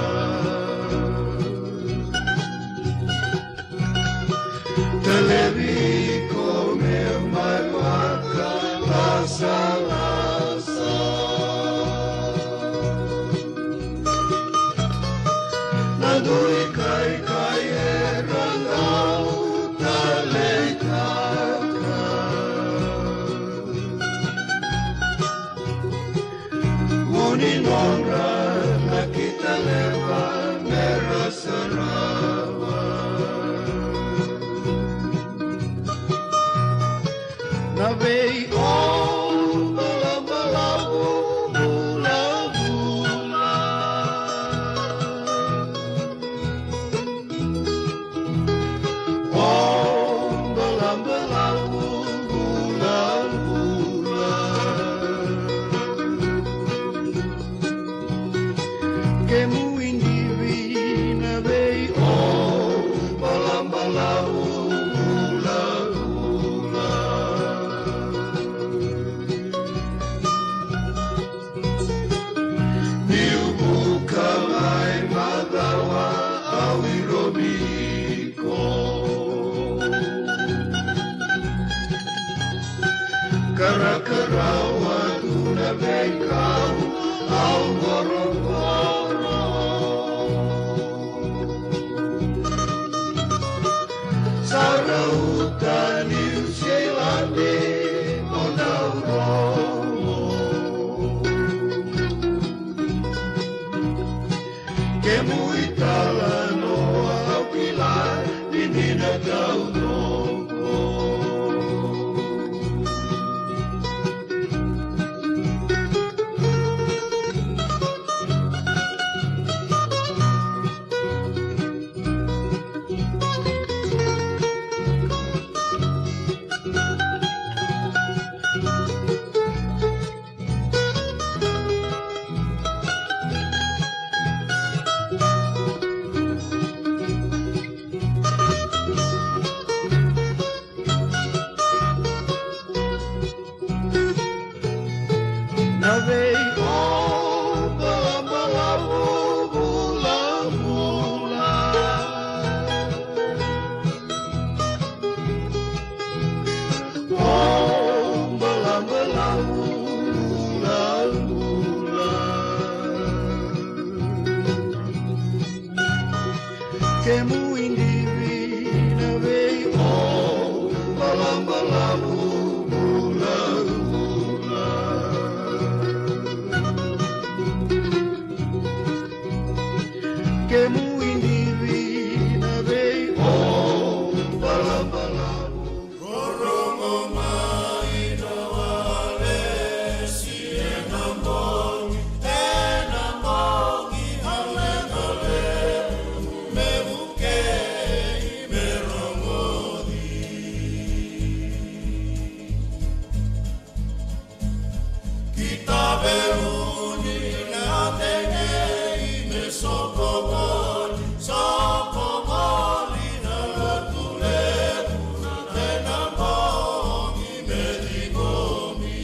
Na vei o balabalavu vulavula. O balabalavu vulavula. Kemu i divi na vei o balabalavu vulavula. Kemu i divi na vei o balabalavu. Rorogo mai na walesi ena bogi, ena bogi, a leqa levu me vukei me rogoci. Ki Taveuni na degei me soko voli, soko voli na lotu levu, ena bogi me ciqomi.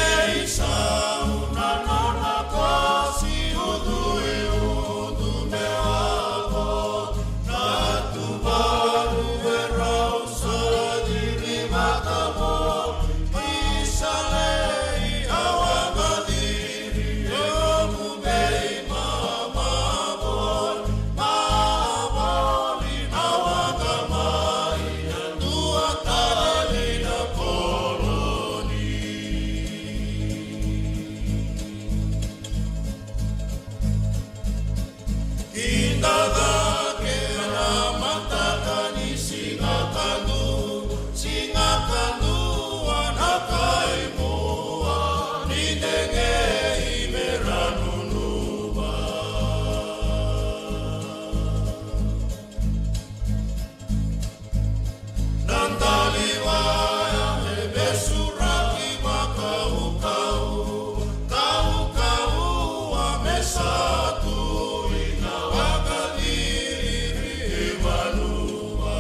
Veisau na nona kosi, ucui ucu me wavoki, na tuvalu e rau sa ciri vakavo. Isa lei, au a vaciri, e noqu veimama voli, mama voli, au a qai mai, a dua tale na koloni. Kida cake na mataka ni siga kadua, siga kadua na kaimua ni degei me ra nunuva. Na daliwaya e vesuraki vakaukauwa, kaukaua me sa tu ina vakaciri i vanua.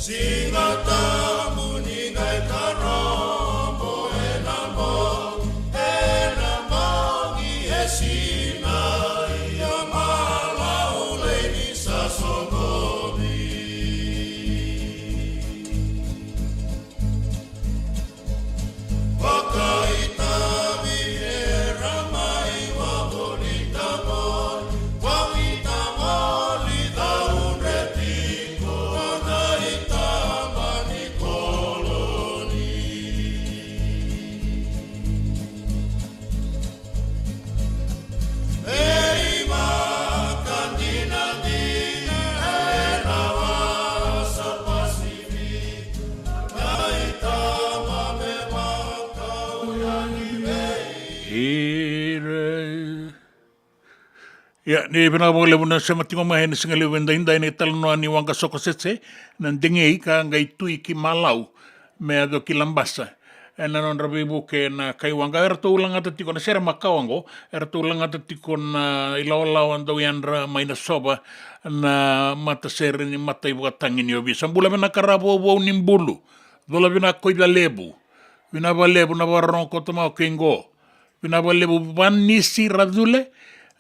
Siga Tabu ni qai karobo ena bogi, ena bogi e sinai, a malaulei ni sa soqoni. Vakaitavi era mai wavolita voli, wavolita voli, caudre tiko na itaba ni koloni. Ira. Ia, ni vinaka vakalevu na sema tiko mai ena siga levu edaidai na italanoa ni Waqa Soko Sese, na Degei ka qai Tui ki Malau, me yaco ki Labasa. ena nodra veivuke na kai waqa. Eratou lagata tiko na sere makawa oqo, eratou lagata tiko na ilawalawa dau yadra mai Nasova, na matasere ni mata ivakatagi ni ovisa. Bula vinaka Ravouvou ni Bulu, cula vinaka ko Icalevu. Vinaka vakalevu na vakarorogo koto mai o kei qo. Vinaka vakalevu Vanisi Racule.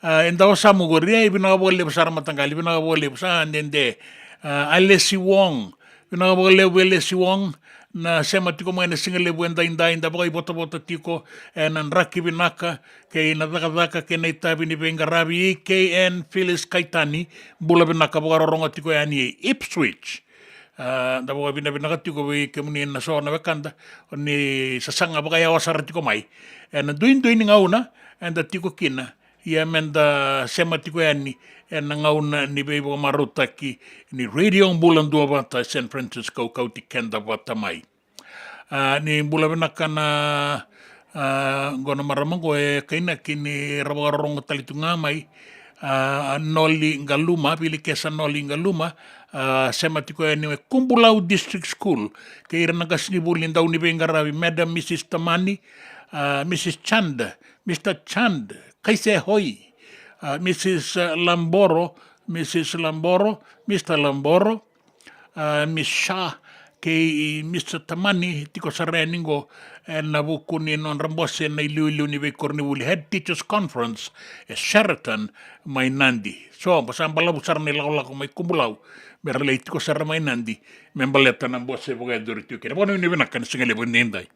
A, eda osamu qori, e, vinaka vakalevu sara mataqali, vinaka vakalevu sa dede. A, Alesi Wong, vinaka vakalevu Alesi Wong, na sema tiko mai na sigalevu edaidai, da vakaivotavota tiko ena draki vinaka kei na cakacaka kei na itavi ni veiqaravi. K N Phyllis Kaitani, bula vinaka, vakarorogo tiko yani e Ipswich. A, da vakavinavinaka tiko vei kemuni na so na wekada, o ni sasaga vakayawa sara tiko mai ena duidui ni gauna eda tiko kina. Ia meda sema tiko yani ena gauna ni veivakamarautaki ni Radio Bula Duavata San Francisco, kauti keda vata mai. A, ni bula vinaka na, a, qo na marama qo e kainaki ni ra vakarorogo tale tu ga mai. A, Noli Qaluma, Vilikesa Noli Qaluma, a, sema tiko yani e Kubulau District School, kei ira na qasenivuli dau ni veiqaravi, Madam Mrs Tamani, a, Mrs Chand, Mr Chand, Kaise Hoi, a, Mrs Lamboro, Mrs Lamboro, Mr Lamboro, a, Miss Shah, kei Mr Tamani, tiko sara yani qo ena vuku ni nodra bose na iliuliu ni veikoronivuli, Head Teachers Conference e Sheraton mai Nadi. So, ba sa balavu sara na ilakolako mai Kubulau me ra lai tiko sara mai Nadi me baleta na bose vakayacori tiko kina. Vakanuinui vinaka ni sigalevu edaidai.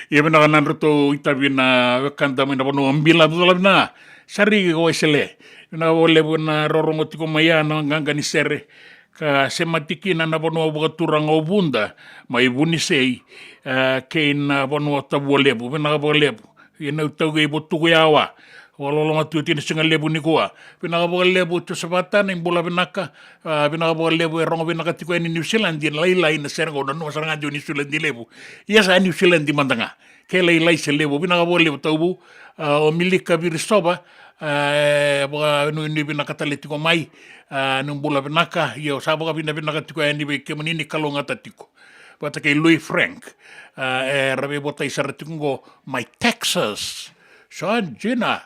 Ia vinaka na nodratou itavi na wekada mai na vanua o Bila, dodonu vinaka. Sari ko Waisele. Vinaka vakalevu na rorogo tiko mai ya na qaqa ni sere. Ka semati kina na vanua vakaturaga o Vuda mai Vunisei, e, kei na vanua o Tavualevu. Vinaka vakalevu. Ia na iTaukei Votuku Yawa. Vakaloloma tu tini siga levu nikua. Vinaka vakalevu Josevata, na ibula vinaka. A, vinaka vakalevu e rogo vinaka tiko yani Niusiladi, na lailai na sere qo, nanuma sara ga dua Niusiladi levu. Ia sa Niusiladi mada ga. Ke lailai se levu, vinaka vakalevu Tauvu. A, o Milika Virisova, a, e vakanuinui vinaka tale tiko mai. A, ni bula vinaka, ia au sa vakavinavinaka tiko yani vei kemuni ni kalougata tiko. Vata kei Louis Frank, a, era veivotai sara tiko qo mai Texas. Sa dina,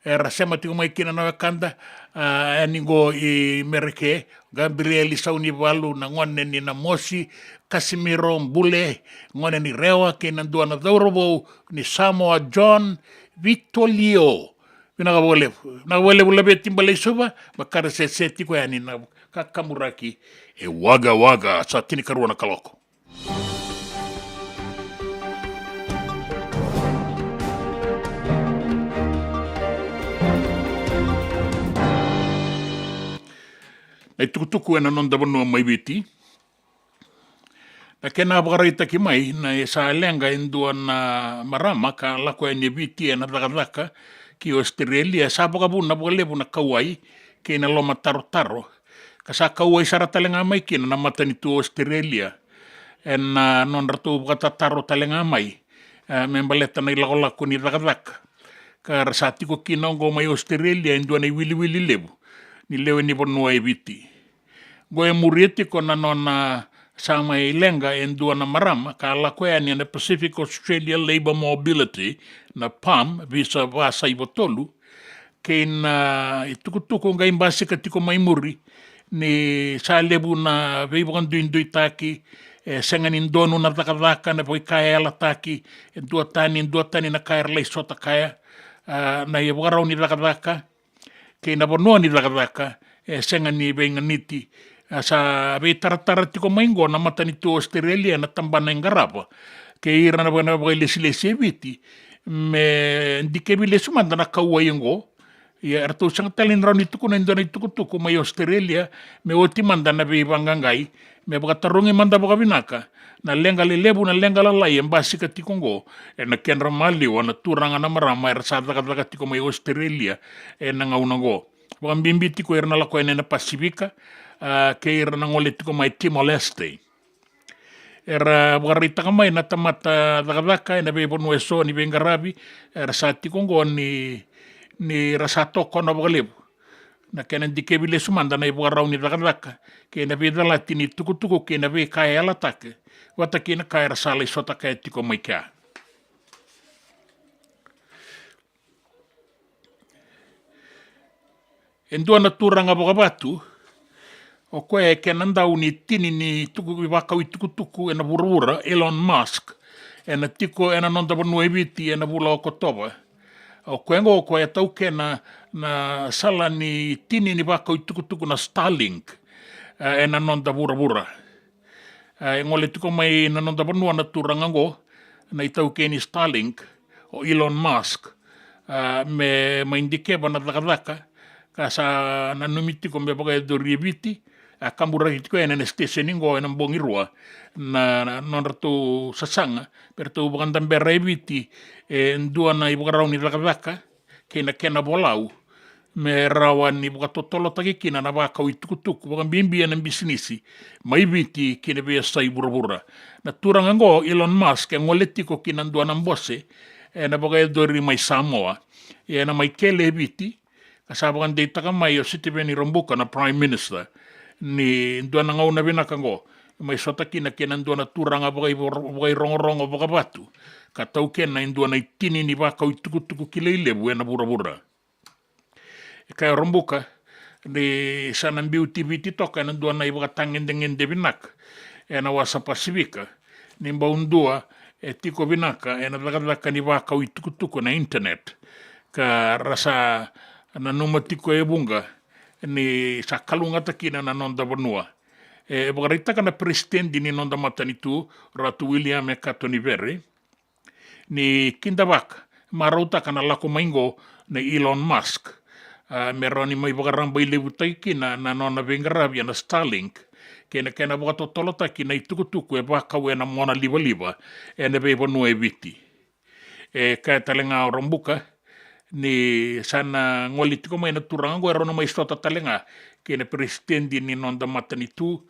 era sema tiko mai kina na wekada, a, yani qo i Mereke, Gabrieli Saunivalu, na gone ni Namosi, Kasimiro Bule, gone ni Rewa, kei na dua na cauravou ni Samoa, John Vitolio. Vinaka vakalevu, vinaka vakalevu Laveti Baleisuva, makare sese tiko yani na kakaburaki e Wagga Wagga, sa tinikarua na kaloko. Na itukutuku ena noda vanua mai Viti. Na kena vakaraitaki mai, na sa leqa e dua na marama ka lako yani e Viti ena cakacaka ki Ositerelia, sa vakavuna vakalevu na kauwai kei na lomatarotaro. Ka sa kauwai sara tale ga mai kina na matanitu o Ositerelia ena nodratou vakatataro tale ga mai, e, me baleta na ilakolako ni cakacaka. Ka ra sa tiko kina oqo mai Ositerelia e dua na iwiliwili levu ni lewe ni vanua e Viti. Qo e muria tiko na nona sa mai leqa e dua na marama ka lako yani ena Pacific Australia Labour Mobility, na PALM, visa va saiva tolu, kei na itukutuku qai basika tiko mai muri ni sa levu na veivakaduiduitaki, e sega ni donu na cakacaka, na veika e yalataki, e duatani, duatani na ka era lai sota kaya, a, na ivakarau ni cakacaka, kei na vanua ni cakacaka, e sega ni veiganiti. A, sa veitaratara tiko mai qo na matanitu o Ositerelia ena tabana e qarava kei ira na vaka-, na vakailesilesi e Viti me dikevi lesu mada na kauwai oqo. Ia, eratou sega tale ni rawa ni tukuna e dua na itukutuku mai Ositerelia me oti mada na veivaqaqai, me vakatarogi mada vakavinaka na leqa lelevu, na leqa lalai e basika tiko oqo ena kedra maliwa na turaga na marama era sa cakacaka tiko mai Ositerelia ena gauna oqo. Vakabibi tiko ira na lako yani ena Pasifika, a, kei ira na gole tiko mai Timor-Leste. Era vakaraitaka mai na tamata cakacaka ena veivanua eso ni veiqaravi era sa tiko oqo ni, ni ra sa tokona vakalevu na kena dikevi lesu mada na ivakarau ni cakacaka kei na veicalati ni tukutuku kei na veika e yalataki, vata kei na ka era sa lai sota kaya tiko mai kea. E dua na turaga vakavatu, o koya e kena dau ni tini ni tuku, vakau itukutuku ena vuravura, Elon Musk, ena tiko ena noda vanua e Viti ena vula o Okotova. O koya oqo o koya e taukena na sala ni tini ni vakau itukutuku na Starlink, e, ena noda vuravura. A, e gole tiko mai na noda vanua na turaga oqo, na itaukei ni Starlink, o Elon Musk, a, me mai dikeva na cakacaka ka sa nanumi tiko me vakayacori e Viti. A kaburaki tiko yani ena siteseni oqo ena bogi rua na, na nodratou sasaga me ratou vakadabera e Viti e dua na ivakarau ni cakacaka kei na kena volau me rawa ni vakatotolotaki kina na vakau itukutuku, vakabibi ena bisinisi mai Viti ki na veiyasai vuravura. Na turaga oqo Elon Musk e gole tiko ki na dua na bose ena vakayacori mai Samoa, ia ena mai kele e Viti, ka sa vakadeitaka mai o Sitiveni Rabuka na Prime Minister ni dua na gauna vinaka oqo mai sota kina kei na dua na turaga vakaivor-, vakairogorogo vakavatu ka taukena e dua na itini ni vakau itukutuku kilai levu ena vuravura. E kaya o Rabuka ni sa na biuti Viti toka ena dua na ivakatagedegede vinaka ena wasa Pasifika, ni bau dua e tiko vinaka ena cakacaka ni vakau itukutuku na internet, ka ra sa nanuma tiko e vuqa ni sa kalougata kina na noda vanua. E vakaraitaka na peresitedi ni noda matanitu, Ratu William Kato Nivere, ni kidavaka, marautaka na lako mai qo nei Elon Musk, a, me rawa ni mai vakarabailevutaki kina na nona veiqaravi ena Starlink kei na kena vakatotolotaki na itukutuku e vakau ena mona livaliva ena veivanua e Viti. E kaya tale ga o Rabuka ni sa na gole tiko mai na turaga oqo, e rawa ni mai sota tale ga kei na peresitedi ni noda matanitu,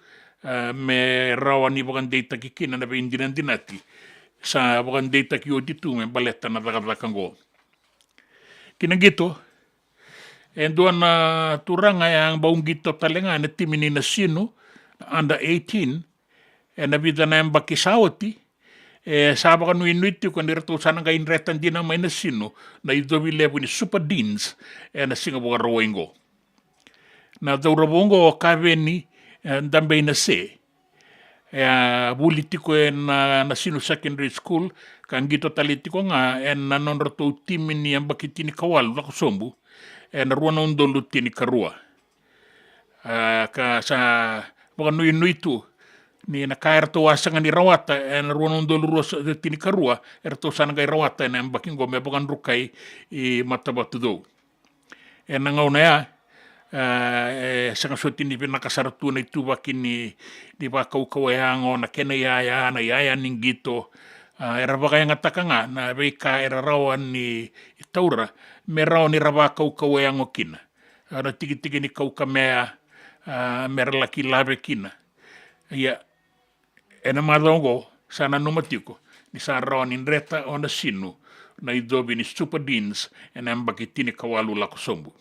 a, me rawa ni vakadeitaki kina na veidinadinati sa vakadeitaki oti tu me baleta na cakacaka oqo. Ki na qito, e dua na turaga e a bau qito tale ga ena timi ni Nasinu, na under eighteen, ena vica na yabaki sa oti, e sa vakanuinui tiko ni ratou sa na qai dreta dina mai Nasinu na icovi levu ni Super Deans ena Siga Vakarauwai qo. Na cauravou oqo o Kaveni, e, Dabeinase. E a vuli tiko ena, Nasinu Secondary School, ka qito tale tiko ga ena nodratou timi ni yabaki tinikawalu lako sobu ena rua na udolu tinikarua. A, ka sa vakanuinui tu ni na ka eratou a sega ni rawata ena rua na udolu rua sa-, tinikarua, eratou sa na qai rawata ena yabaki qo me vakadrukai i Matavatucou. Ena gauna ya, a, e sega soti ni vinaka sara tu na ituvaki ni, ni vakaukauwa yago, na kena iyaya, na iyaya ni qito. A, era vakayagataka ga na veika era rawa ni taura me rawa ni ra vakaukauwa yago kina. A, na tikitiki ni kaukamea, a, me ra laki lave kina. Ia, ena macawa oqo sa nanuma tiko ni sa rawa ni dreta o Nasinu na icovi ni Super Deans ena yabaki tinikawalu lako sobu.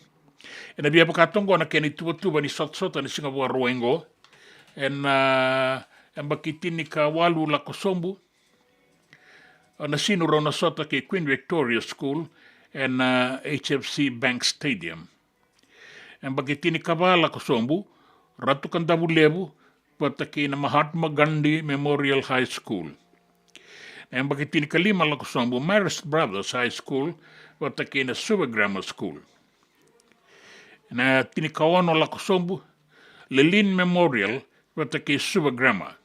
Ena via vaka toka oqo na kena ituvatuva ni sotasota ni Siga Vakarauwai oqo. Ena, a, yabaki tinikawalu lako sobu, o Nasinu rau na sota kei Queen Victoria School ena, a, H F C Bank Stadium. Yabaki tinikava lako sobu, Ratu Kadavulevu vata kei na Mahatma Gandhi Memorial High School. Na yabaki tinikalima lako sobu, Marist Brothers High School vata kei na Suva Grammar School. Na tinikaono lako sobu, Lelean Memorial vata kei Suva Grammar.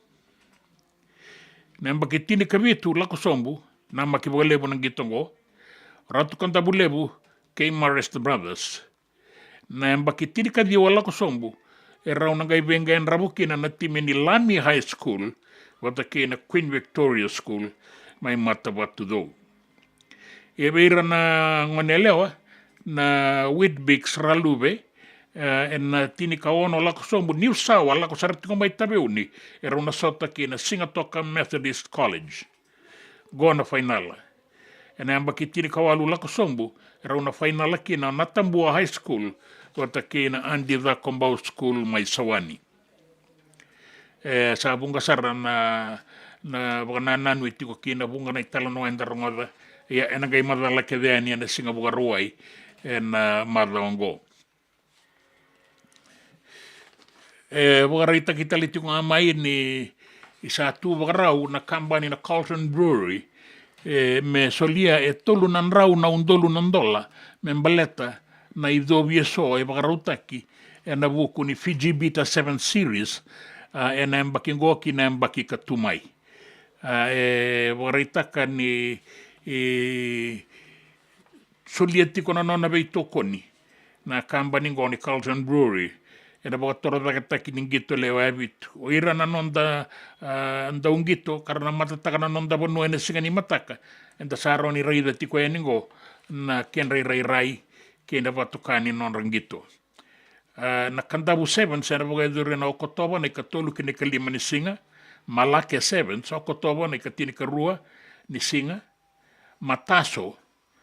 Na yabaki tinikavitu lako sobu, namaki vakalevu na qito oqo, Ratu Kadavulevu kei Marist Brothers. Na yabaki tinikaciwa lako sobu, e rau na qai veiqaravi kina na timi ni Lami High School vata kei na Queen Victoria School mai Matavatucou. E vei ira na gone yalewa, na Weet-Bix Raluve, e, ena tinikaono lako sobu, Niusawa, lako sara tiko mai Taveuni, e rau na sota kei na Sigatoka Methodist College. Qo na fainala. Ena yabaki tinikawalu lako sobu, e rau na fainala kina na Tabua High School vata kei na Adi Cakobau School mai Sawani. E sa vuqa sara na, na vakanananu e tiko kina, vuqa na italanoa eda rogoca. Ia, ena qai macala kece yani ena Siga Vakarauwai ena, a, macawa oqo. E vakaraitaki tale tiko ga mai ni sa tu vakarau na kabani na Carlton Brewery, e, me solia e tolu na drau na udolu na dola me baleta na icovi eso e vakarautaki ena vuku ni Fiji Bitter Seven Series, a, ena yabaki qo ki na yabaki ka tu mai. A, e vakaraitaka ni, e, solia tiko na nona veitokoni na kabani qo ni Carlton Brewery ena vakatorocaketaki ni qito lewe vitu. O ira na noda, a, dauqito ka ra na matataka na noda vanua ena siga ni mataka, eda sa rawa ni raica tiko yani qo na kedra irairai kei na vatuka ni nodra qito. A, na Kadavu Sevens ena vakayacori ena Okotova na ikatolu ki na ikalima ni siga. Malake Sevens, Okotova na ikatinikarua ni siga. Mataso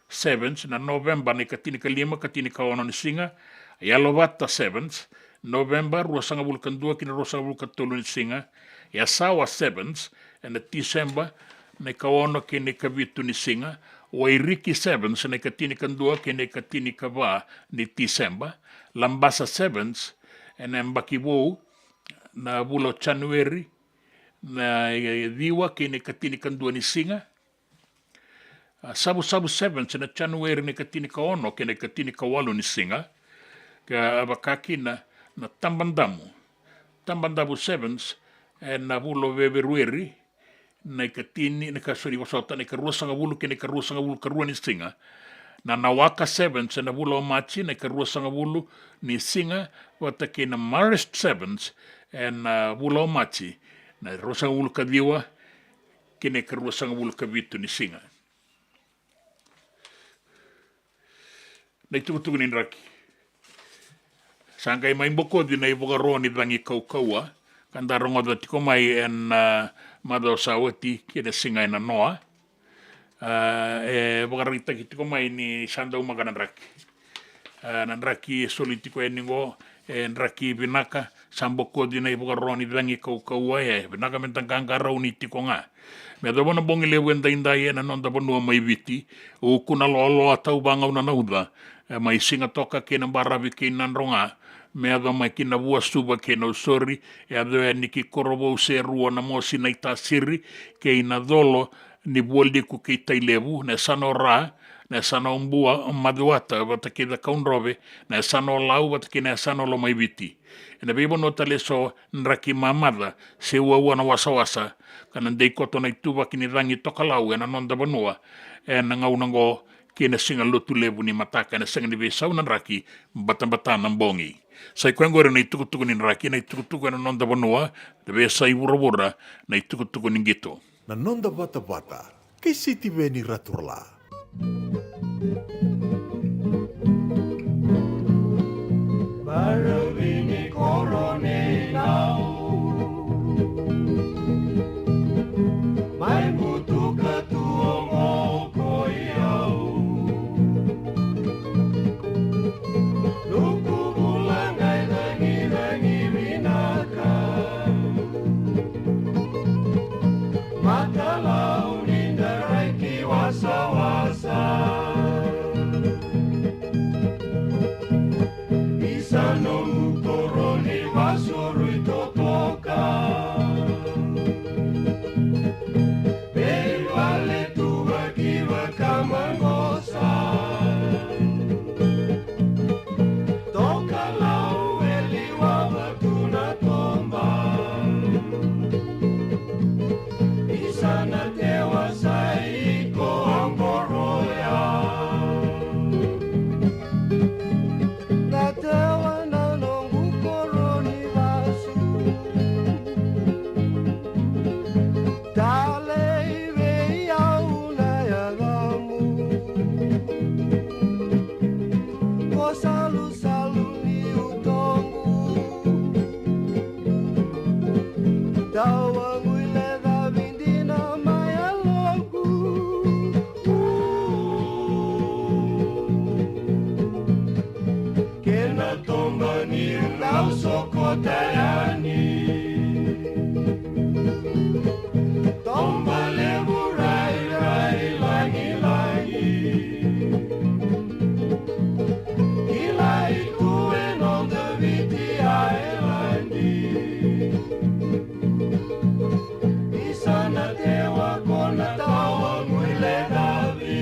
Sevens na Noveba na ikatinikalima ka tinikaono ni siga. Yalovata Sevens, Noveba ruasagavulu ka dua ki na ruasagavulu ka tolu ni siga. Yasawa Sevens ena Tiseba na ikaono ki na ikavitu ni siga. Wairiki Sevens na ikatinikadua ki na ikatinikava ni Tiseba. Labasa Sevens ena yabaki vou na vula o Janueri na ciwa ki na ikatinikadua ni siga. A, Savusavu Sevens na Janueri na ikatinikaono ki na ikatinikawalu ni siga. Ka vaka kina na Tabadamu, Tabadamu Sevens ena vula o Feperueri na ikatini, na ika, sorry, vosota, na ikaruasagavulu kei na ikaruasagavulu karua ni siga. Na Nawaka Sevens ena vula o Maji, na ikaruasagavulu ni siga, vata kei na Marist Sevens ena vula o Maji, na ruasagavulu kaciwa kei na ikaruasagavulu kavitu ni siga. Na itukutuku ni draki. Sa qai mai bokoci na ivakaro ni cagi kaukauwa ka da rogoca tiko mai ena, ah, macawa sa oti kei na siga ena noa. Ah, e vakaraitaki tiko mai ni sa daumaka na draki. Ah, na draki e soli tiko yani qo, e draki vinaka, sa bokoci na ivakaro ni cagi kaukauwa, e vinaka me da qaqarauni tiko ga. Me yacova na bogi levu edaidai ena noda vanua mai Viti, o ukuna loaloa tau vagauna na uca, e mai Sigatoka kei Nabaravi kei Nadroga, me yaco mai ki Navua, Suva kei Nausori, e yaco yani ki Korovou, Serua, Namosi, Naitasiri kei Nacolo, Nivualiku kei Tailevu, na yasana o Ra, na yasana o Bua, o Macuata vata kei Cakaudrove, na yasana o Lau vata kei na yasana o Lomaiviti. Ena veivanua tale eso, draki mamaca se uaua na wasawasa, ka na dei koto na ituvaki ni cagi tokalau ena noda vanua ena gauna oqo kei na siga Lotulevu ni mataka. Ena sega ni veisau na draki, batabata na bogi. Sa i koya oqori na itukutuku ni draki, na itukutuku ena noda vanua, na veiyasai vuravura, na itukutuku ni qito. Na noda vatavata kei Sitiveni Raturala. Baravi ni koro nei nau, mai butuka tu oqo ko i au. Nuku bula qai cagicagi vinaka. Matalau ni da reki wasawasa. Isa nomu koro ni vasurui totoka. Veivale tu vaki vakamaqosa. Tokalau e liwava tu na toba. Isa na tewa sa i ko qoroya. Na tewa na noqu koro ni vasu. Talei vei au na yacamu. Ko salusalu ni utoqu. Tawagu i lecavi dina mai yaloqu. Kena toba niu dau sokota yani. Toba levu rairai lagilagi. Kilai tu e noda Viti Ailadi. Isa na tewa ko na tawagu i lecavi.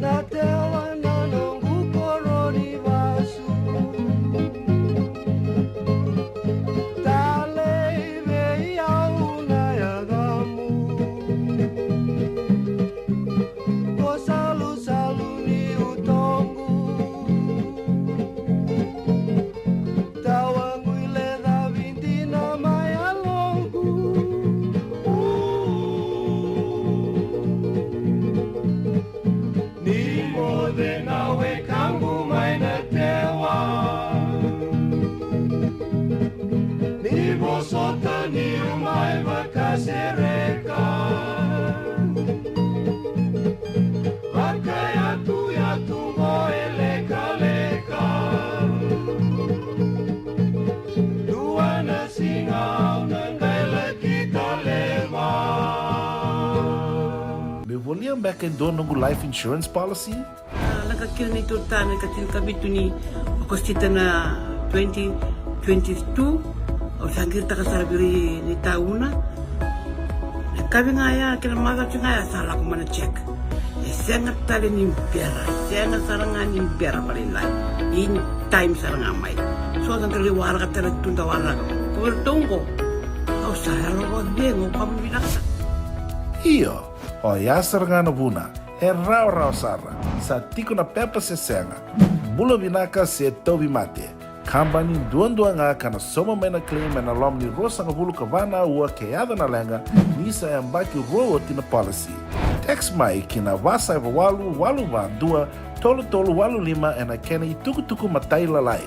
Na tewa na noqu koro ni vasu. Talei vei au na yacamu. Ko salusalu ni utoqu. Tawagu i lecavi dina mai yaloqu. Ni moce na wekaqu mai na tewa. Ni vosota niu mai vakasereka. Vakayatu ke dua noqu life insurance policy? A, lako kina na neitou ritaya na ika tinikavitu ni Okosita na twenty twenty-two. Au sa qiritaka sara vei ira na itauna. Na yakavi ga ya kei na macawa ga ya sa lako mai na check. E sega tale ni bera, e sega sara ga ni bera vakalailai. In time sara ga mai. So da qai waraka tale tu da waraka. Ko iratou qo, au sa yalo vakacegu, au vakavinavinaka sara. Io, oya sara ga na vuna. E rawarawa sara, sa tiko na pepa se sega, bula vinaka se tauvimate. Kabani duadua ga ka na sauma mai na claim ena loma ni ruasagavulu ka va na aua ke yaco na leqa, ni sa yabaki rua oti na policy. Text mai ki na va saiva walu walu va dua tolu tolu walu lima ena kena itukutuku matailalai.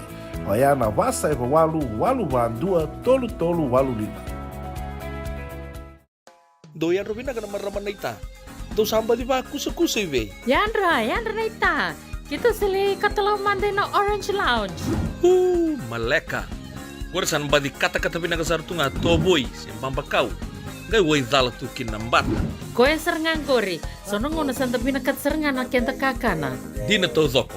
Oya na va saiva walu walu va dua tolu tolu walu lima. Dou yadra vinaka na marama naita. Dou sa baci vakusakusa i vei? Yadra, yadra naita. Keitou sa lai katalau mada ina Orange Lounge. Uu, maleka. Qori sa na baci katakata vinaka sara tu ga, tovoi se babakau. Qai wai cala tu kina na bata. Koya sara ga qori. So na gauna sa da vinakata sara ga na keda kakana. Dina taucoko.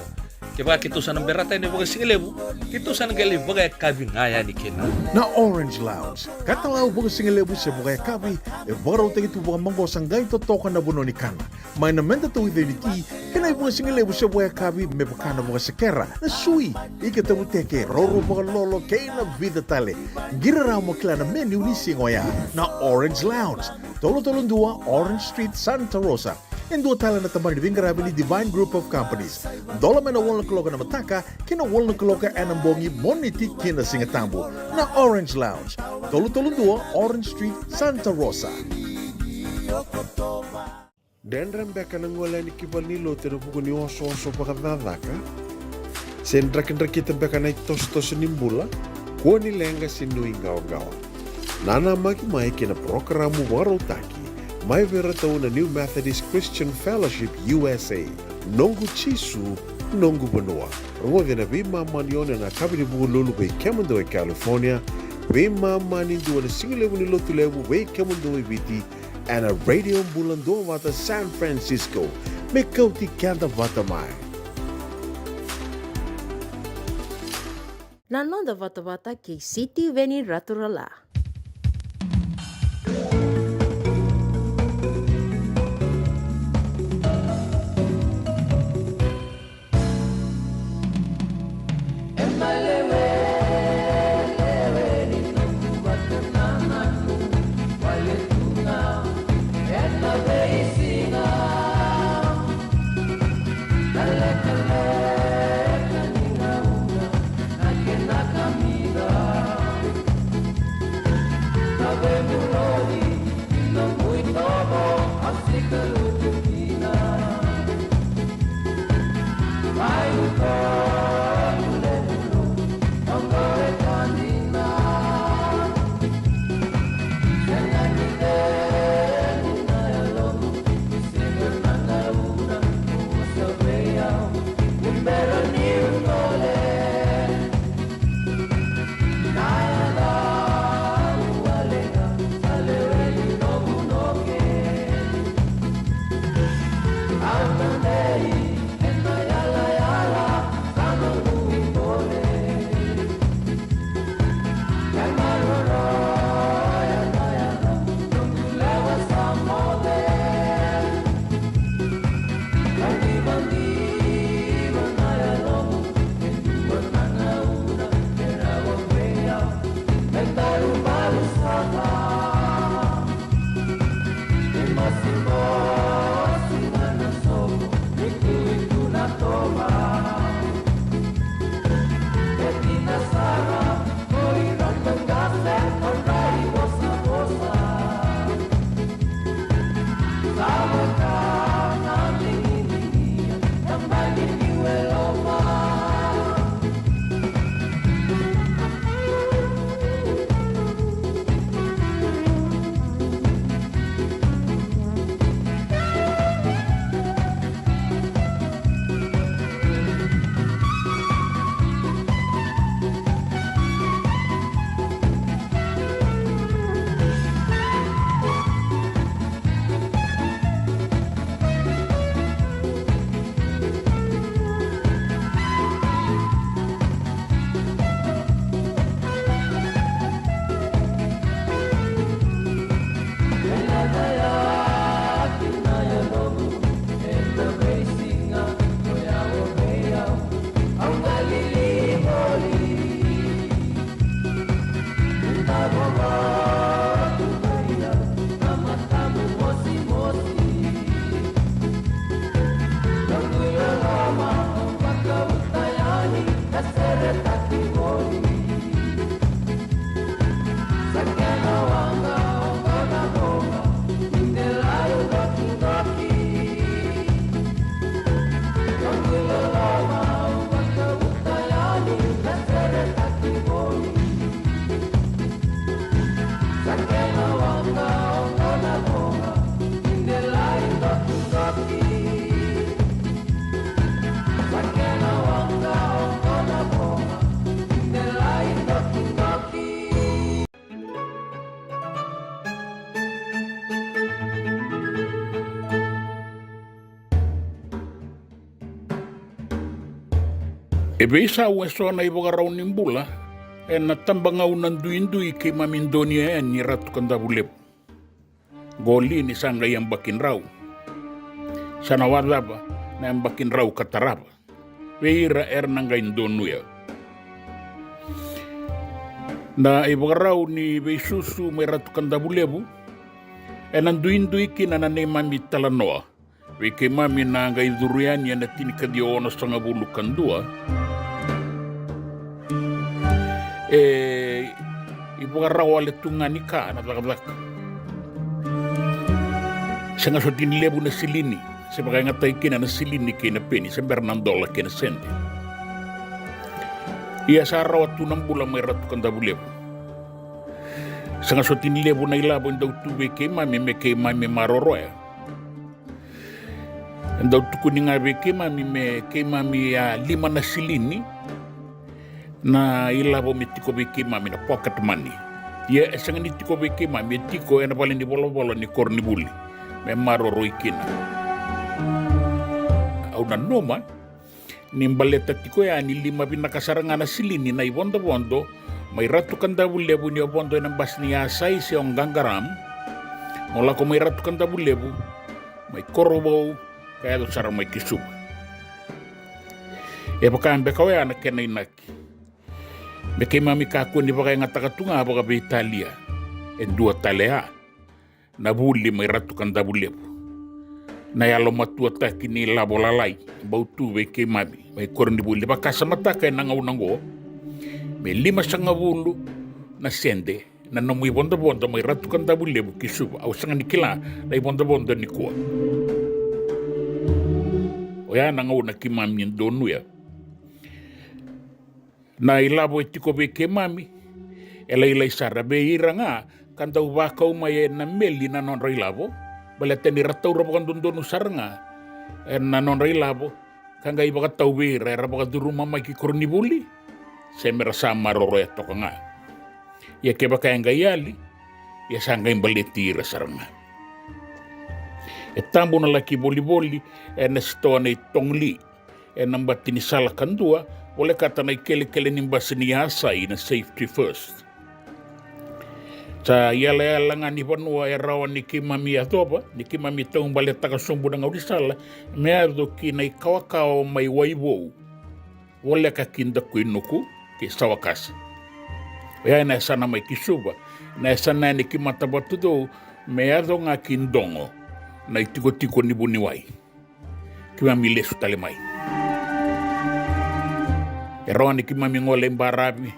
Kevaka keitou sa na berata yani vakasigalevu, keitou sa na qai lai vakayakavi ga yani kina. Na Orange Lounge, katalau vakasigalevu se vakayakavi, e vakarautaki tu vakamaqosa qai totoka na vanua ni kana. Mai na meda tauica ni ti, kei na ivakasigalevu se vakayakavi me vaka na vakasekera, na sui, ika tavuteke, roro vakalolo, kei na vica tale. Qiri rawa mo kila na menu ni siga oya. Na Orange Lounge, tolu tolu dua Orange Street, Santa Rosa. E dua tale na tabana ni veiqaravi ni Divine Group of Companies. Dola mai na walu na kaloko ena mataka ki na walu na kaloko ena bogi, Moniti ki na Sigatabu. Na Orange Lounge, tolu tolu dua Orange Street, Santa Rosa. Dredre beka na gole yani ki valenilotu ena vuku ni osooso vakacakacaka? Se drakidrakita beka na itosotoso ni bula? Kua ni leqa se nuiqawaqawa. Nanamaki mai ki na parokaramu vakarautaki mai vei iratou na New Methodist Christian Fellowship U S A, Noqu Jisu, Noqu Vanua. Rogoci ena veimama ni ono ena yakavi ni Vukelulu vei kemudou e California, veimama ni dua ena sigalevu ni Lotulevu vei kemudou e Viti, ena Radio Bula Duavata San Francisco. Me kauti keda vata mai. Na noda vatavata kei Sitiveni Raturala. E veisau eso na ivakarau ni bula ena tabagauna duidui keimami donuya yani e Ratu Kadavulevu. Qo li ni sa qai yabaki drau. Sa na wacava na yabaki drau ka tarava vei ira era na qai donuya. Na ivakarau ni veisusu mai Ratu Kadavulevu ena duidui kina na neimami talanoa vei keimami na qai curu yani ena tinikaciwa onosagavulu ka dua. E ivakarau wale tu ga ni ka na cakacaka. Sega soti ni levu na silini, se vakayagataki kina na silini kei na peni, se bera na dola kei na sede. Ia sa rawa tu na bula mai Ratu Kadavulevu. Sega soti ni levu na ilavo e dau tu vei keimami me keimami maroroya. E dau tukuni ga vei keimami me keimami a lima na silini na ilavo me tiko vei keimami, na pocket money. Ia e sega ni tiko vei keimami, e tiko ena vale ni volavola ni koronivuli me maroroi kina. Au nanuma ni baleta tiko yani lima vinaka sara ga na silini na ivodovodo mai Ratu Kadavulevu ni o vodo ena basi ni yasai se o qaqaram, mo lako mai Ratu Kadavulevu, mai Korovou, ka yaco sara mai ki Suva. E vaka beka oya na kena inaki. Me keimami kakua ni vakayagataka tu ga vakaveitalia e dua tale ya na vuli mai Ratu Kadavulevu. Na yalomatuataki ni lavo lalai bau tu vei keimami mai koronivuli, vakasamataka ena gauna oqo me limasagavulu na sede na nomu ivodovodo mai Ratu Kadavulevu ki Suva. Au sega ni kila na ivodovodo nikua. Oya na gauna keimami donuya. Na ilavo e tiko vei keimami e lailai sara vei ira ga ka dau vakau mai ena meli na nodra ilavo, baleta ni ra taura vakadodonu sara ga ena nodra ilavo ka qai vakatau vei ira era vakacuruma mai ki koronivuli, se me ra sa maroroya toka ga. Ia kevaka e qai yali, ia sa qai baleti ira sara ga. E tabu na laki volivoli ena sitoa nei Tongli ena bati ni sala kadua, volekata na ikelekele ni basi ni yasai na Safety First. Sa iyalayala ga ni vanua e rawa ni keimami yacova ni keimami taubaletaka sobu na gaunisala me yaco ki na ikawakawa mai Waivou, voleka ki Dakuinuku kei Sawakasa. Oya ena yasana mai ki Suva, na yasana yani ki Matavatucou me yaco ga ki Dogo, na itikotiko ni vuniwai. Keimami lesu tale mai. E rawa ni keimami gole i baravi.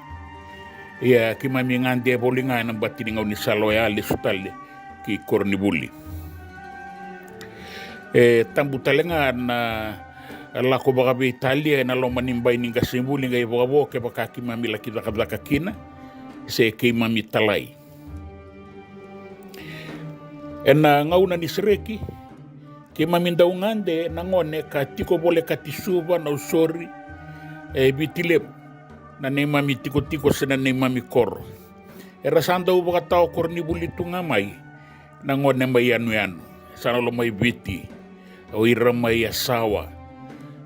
Ia keimami gade voli ga ena bati ni gaunisala oya lesu tale ki koronivuli. E tabu tale ga na lako vakaveitalia ena loma ni bai ni qasenivuli qai vakavo kevaka keimami laki cakacaka kina se keimami talai. Ena gauna ni sereki, keimami dau gade na gone ka tiko volekati Suva, Nausori, e Viti Levu, na neimami tikotiko se na neimami koro. Era sa dau vakatawa koronivuli tu ga mai na gone mai yanuyanu, sa na lo mai Viti, o ira mai Yasawa,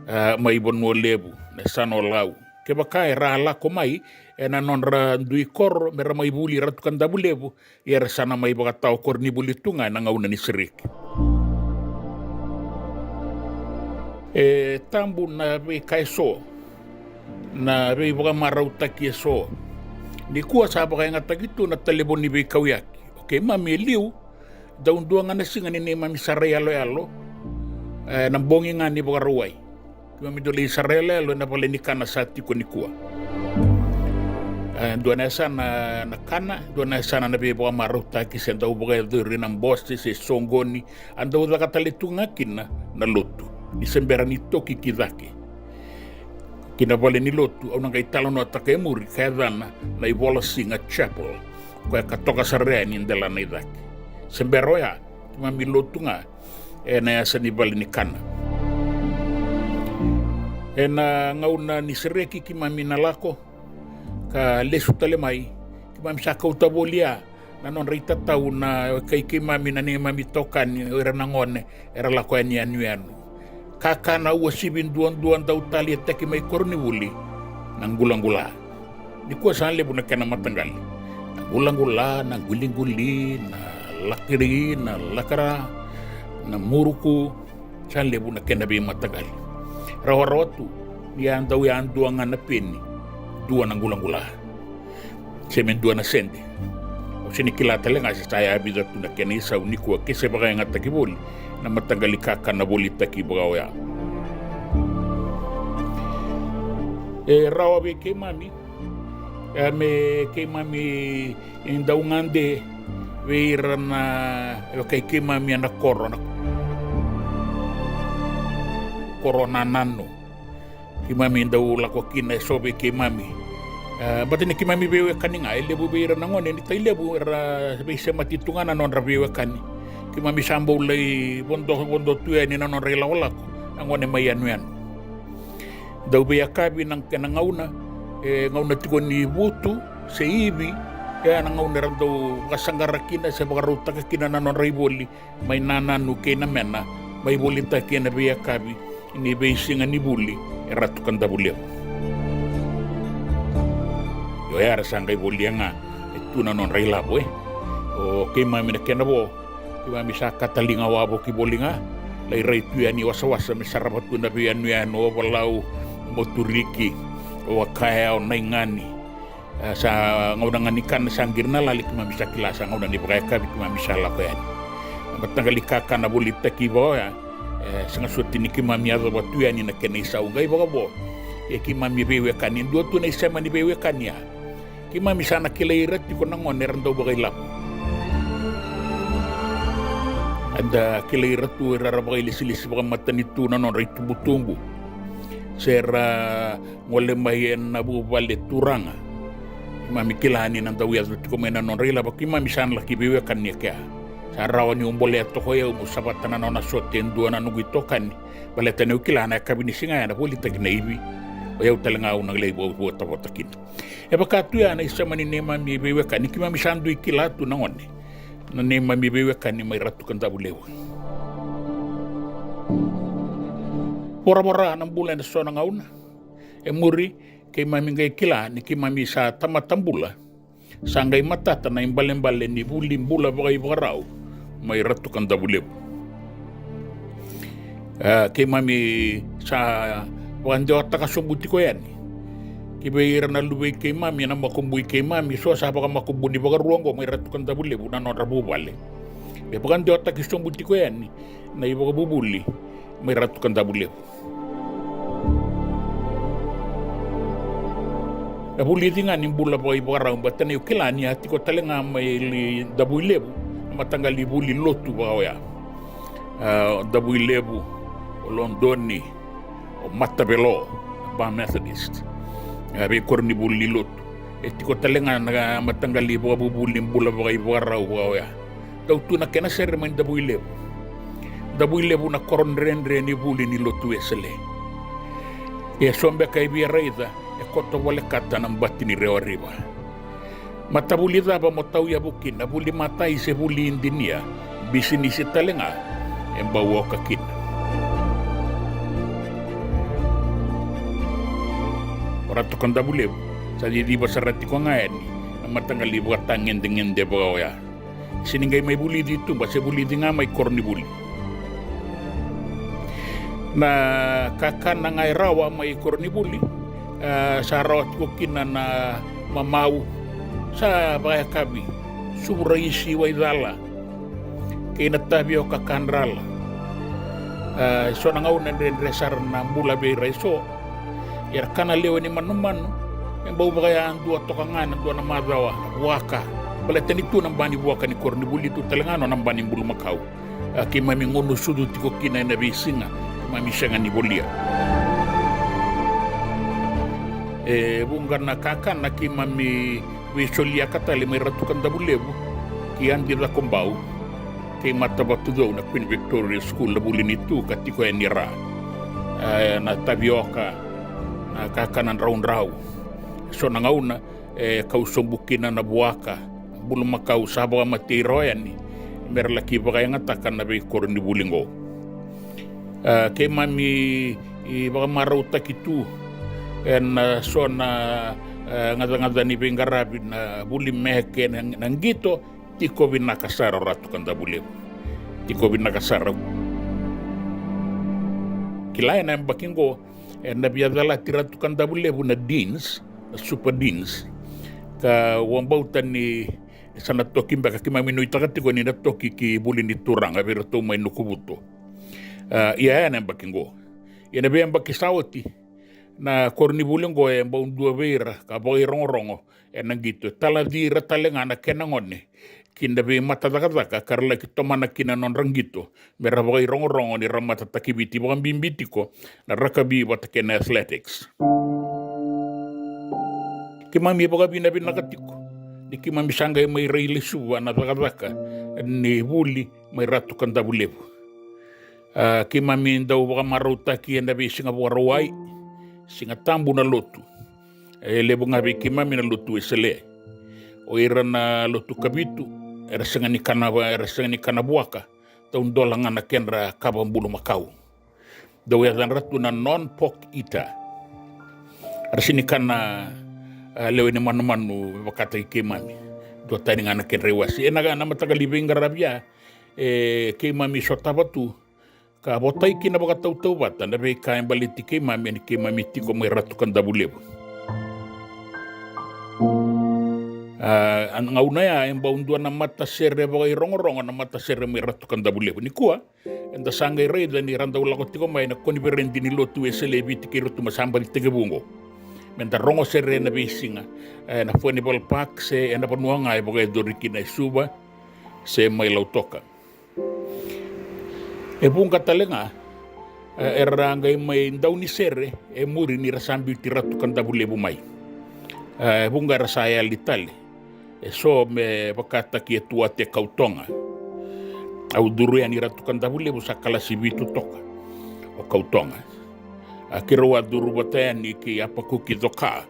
a, mai Vanua Levu, na yasana o Lau. Kevaka era a lako mai ena nodra dui koro me ra mai vuli Ratu Kadavulevu, ia era sa na mai vakatawa koronivuli tu ga ena gauna ni sereki. E tabu na veika eso, na veivakamarautaki eso. Nikua sa vakayagataki tu na talevoni veikauyaki. O keimami e liu, dau dua ga na siga ni neimami sara iyaloyalo, e, na bogi ga ni Vakarauwai. Keimami dau lai sara iyaloyalo ena vale ni kana sa tiko nikua. E, dua na yasana na kana, dua na yasana na veivakamarautaki se dau vakayacori na bose se soqoni, a dau caka tale tu ga kina na lotu. Ni se bera ni toki ki cake, Ki na vale ni lotu au na qai talanoataka e muri ka yacana na iVolasiga Chapel, koya ka toka sara yani e delana i cake. Se bera oya, keimami lotu ga ena yasa ni vale ni kana. Ena gauna ni sereki keimami na lako ka lesu tale mai, keimami sa kauta voli ya na nodra itatau na wekai keimami, na neimami itokani, o ira na gone era lako yani yanuyanu. Kakana uasivi duadua dau taleitaki mai koronivuli, na qulaqula. Nikua sa levu na kena mataqali. Na qulaqula, na quliquli, na lakiri, na lakara, na muruku. Sa levu na kena veimataqali. Rawarawa tu ni a dau yadua ga na peni, dua na qulaqula, se me dua na sede. Au sega ni kila tale ga se sa yavica tu na kena isau nikua ke se vakayagataki voli na mataqali kakana volitaki vaka oya. E rawa vei keimami, e, me keimami dau gade vei ira na wekai keimami ena koro, na koro Nananu. Keimami dau lako kina eso vei keimami. E, baleta ni keimami veiwekani ga, e levu vei ira na gone ni Tailevu era veisemati tu ga na nodra veiwekani. Keimami sa bau lai vodo, vodo tu yani na nodra ilakolako na gone mai yanuyanu. Dau veiyakavi na kena gauna, e gauna tiko ni vutu se ivi, e a na gauna era dau vakasaqara kina se vakarautaka kina na nodra ivoli mai Nananu kei Namena, mai volitaki ena veiyakavi ni veisiga ni vuli e Ratu Kadavulevu. Io, oya era sa qai volia ga, e tu na nodra ilavo, e. O keimami na kena vo, keimami sa kataliga wavoki voli ga, lai rai tu yani wasawasa me sarava tu na veiyanuyanu o Valau, Moturiki, o Wakaya, o Naigani. E, sa gauna ga ni kana sa qiri na lali, keimami sa kila sa gauna ni vakayakavi, keimami sa lako yani. Na mataqali kakana volitaki vaka oya, e sega soti ni keimami yacova tu yani na kena isau qai vakavo. E keimami veiwekani, e dua tu na isema ni veiwekani ya. Keimami sa na kilai ira tiko na gone era dau vakailavo. Eda kilai ira tu era, era vakailesilesi vakamatanitu na nodra itubutubu, se ra gole mai ena vuvale turaga. Keimami kila ni na dau yaco tiko mai na nodra ilavo, keimami sa na laki veiwekani e kea. Sa rawa niu bolea toka o yau meu savata na nona sote e dua na noqu itokani. Baleta niu kila na yakavi ni siga ya na volitaki na ivi, o yau tale ga au na lai votavota kina. E vaka tu ya na isema ni neimami veiwekani, keimami sa dui kila tu na gone na neimami veiwekani mai Ratu Kadavulevu. Voravora na bula ena so na gauna. E muri, keimami qai kila ni keimami sa tamata bula, sa qai matata na ibalebale ni vuli bula vakaivakarau mai Ratu Kadavulevu. E, keimami sa vakadewataka sobu tiko yani ki vei ira na luvei keimami, na makubui keimami, so sa vakamakubuni vakarua oqo mai Ratu Kadavulevu na nodra vuvale. Me vakadewataki sobu tiko yani na ivakavuvuli mai Ratu Kadavulevu. Na vulici ga ni bula vakaivakarau, baleta niu kila ni a tiko tale ga mai Davuilevu na mataqali vuli lotu vaka oya. A, o Davuilevu, o Lodoni, o Matavelo, Bar Methodist. A, veikoronivuli ni lotu. E tiko tale ga na mataqali vakavuvuli bula vakaivakarau vaka oya. Dau tu na kena sere mai Davuilevu. Davuilevu na koro dredre ni vuli ni lotu Wesele. Ia so beka e via raica e koto volekata na bati ni Rewa River. Matavuli cava mo tauyavu kina, vuli matai se vuli idinia, bisinisi tale ga e bau oka kina. O Ratu Kadavulevu sa ciciva sara tiko ga yani na mataqali vakatagedegede vaka oya. Sega ni qai mai vulici i tuba se vulici ga mai koronivuli. Na kakana ga e rawa mai koronivuli, e, sa rawa tiko kina na mamau, sa vakayakavi, suvu raisi waicala kei na tavioka kadrala. E, so na gauna e dredre sara na bula vei ira eso. Ia ra kana lewe ni manumanu, e bau vakayadua toka ga ena dua na macawa, vuaka. Baleta ni tu na ba ni vuaka ni koronivuli, tu tale ga nona ba ni bulumakau. A, keimami gunu sucu tiko kina ena veisiga, keimami sega ni volia. E vuqa na kakana keimami veisoliaka tale mai Ratu Kadavulevu ki Adi Cakobau, kei Matavatucou na Queen Victoria School, na vuli ni tu ka tiko yani ra. E, na tavioka, na kakana draudrau. So na gauna e kau sobu kina na vuaka, bulumakau sa vakamatei rawa yani, me ra laki vakayagataka na veikoro ni vuli qo. A, keimami i vakamarautaki tu ena so na, e, gacagaca ni veiqaravi na vuli me ke na, na qito. Tiko vinaka sara o Ratu Kadavulevu. Tiko vinaka sara. Kila ena yabaki qo, ena via calati Ratu Kadavulevu na deans, na super deans. Ka au vakabauta ni sa na toki beka, keimami nuitaka tiko ni na toki ki vuli ni turaga vei iratou mai Nukuvuto. A, ia ena yabaki qo. Ia na veiyabaki sa oti, na koronivuli qo e bau dua vei ira ka vakairogorogo ena qito, e talaci ira tale ga na kena gone ki na veimatacakacaka ka ra laki tomana kina na nodra qito, me ra vakairogorogo ni ra matataki Viti, vakabibi tiko na rakavi vata kei na athletics. Keimami vakavinavinaka tiko ni keimami sa qai mai railesuva na cakacaka ni vuli mai Ratu Kadavulevu. A, keimami dau vakamarautaki ena veisiga Vakarauwai, Siga Tabu na lotu. E levu ga vei keimami na lotu Wesele. O ira na lotu Kavitu era sega ni kana, era sega ni kana vuaka, taudola ga na kedra kava bulumakau. Dau yacadra tu na non-pork eater. Era sega ni kana, a, lewe ni manumanu vakataki keimami. Duatani ga na kedra iwase. Ena, na mataqali veiqaravi ya, e, keimami sotava tu ka votai kina vakatautauvata na veika e baleti keimami ni keimami tiko mai Ratu Kadavulevu. A, a gauna ya e bau dua na matasere vakairogorogo, na matasere mai Ratu Kadavulevu. Nikua eda sa qai raica ni ra dau lako tiko mai na koniferedi ni lotu Wesele e Viti kei Rotuma, sa baci tekivu qo. Meda rogo sere ena veisiga, ena Furnival Park se ena vanua ga e vakayacori kina, e Suva se mai Lautoka. E vuqa tale ga, e, era qai mai daunisere e muri ni ra sa biuti Ratu Kadavulevu mai. E vuqa era sa yali tale. E so me vakataki e Tuate Kautoga. Au curu yani Ratu Kadavulevu sa kalasi vitu toka o Kautoga. A, keirau a curu vata yani kei Apakuki Coka.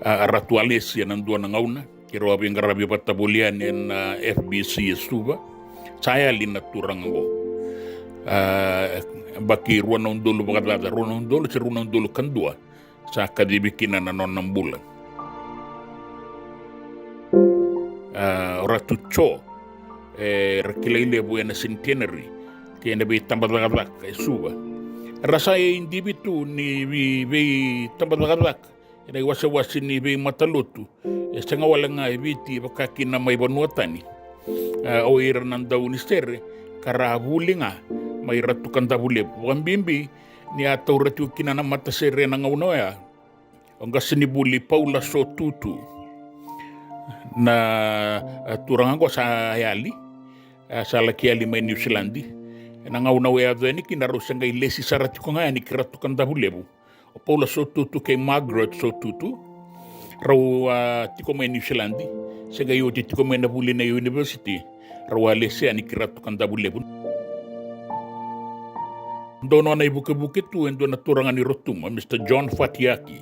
A, a Ratu Alesia ena dua na gauna, keirau a veiqaravi vata voli yani ena, a, F B C e Suva. Sa yali na turaga qo. A, baki rua na udolu vakacaca, rua na udolu se rua na udolu ka dua, sa kacivi kina na nona bula. A, o Ratu Jo, e, ra kilai levu ena Centenary kei na veitabacakacaka e Suva. Ra sa idivi tu ni vei, veitabacakacaka ena iwasewase ni veimatalotu, e sega wale ga e Viti, vaka kina mai vanua tani. A, o ira na daunisere ka ra vuli ga mai Ratu Kadavulevu, vakabibi ni a taura tiko kina na matasere ena gauna oya o qasenivuli Paula Sotutu. Na, a, turaga qo sa yali, a, sa laki yali mai Niusiladi. Ena gauna au yaco yani kina rau se qai lesi sara tiko ga yani ki Ratu Kadavulevu. O Paula Sotutu kei Margaret Sotutu, rau a tiko mai Niusiladi, se qai oti tiko mai na vuli na university, rau a lesi yani ki Ratu Kadavulevu. Dua nona ivukevuke tu e dua na turaga ni Rotuma, Mister John Fatiaki.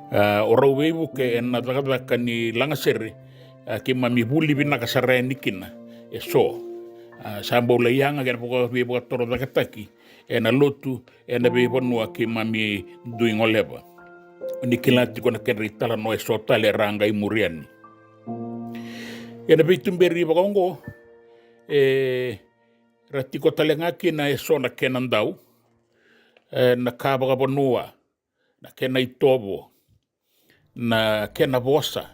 A, o rau veivuke ena cakacaka ni lagasere, a, keimami vuli vinaka sara yani kina e so. A, sa bau lai yaga kei na vaka, veivakatorocaketaki ena lotu ena veivanua keimami dui goleva. Ni kila tiko na kedra italanoa e so tale era a qai muri yani. Ena veituberi vakaoqo, e, ra tiko tale ga kina e so na kena dau, e, na ka vakavanua, na kena itovo, na kena vosa.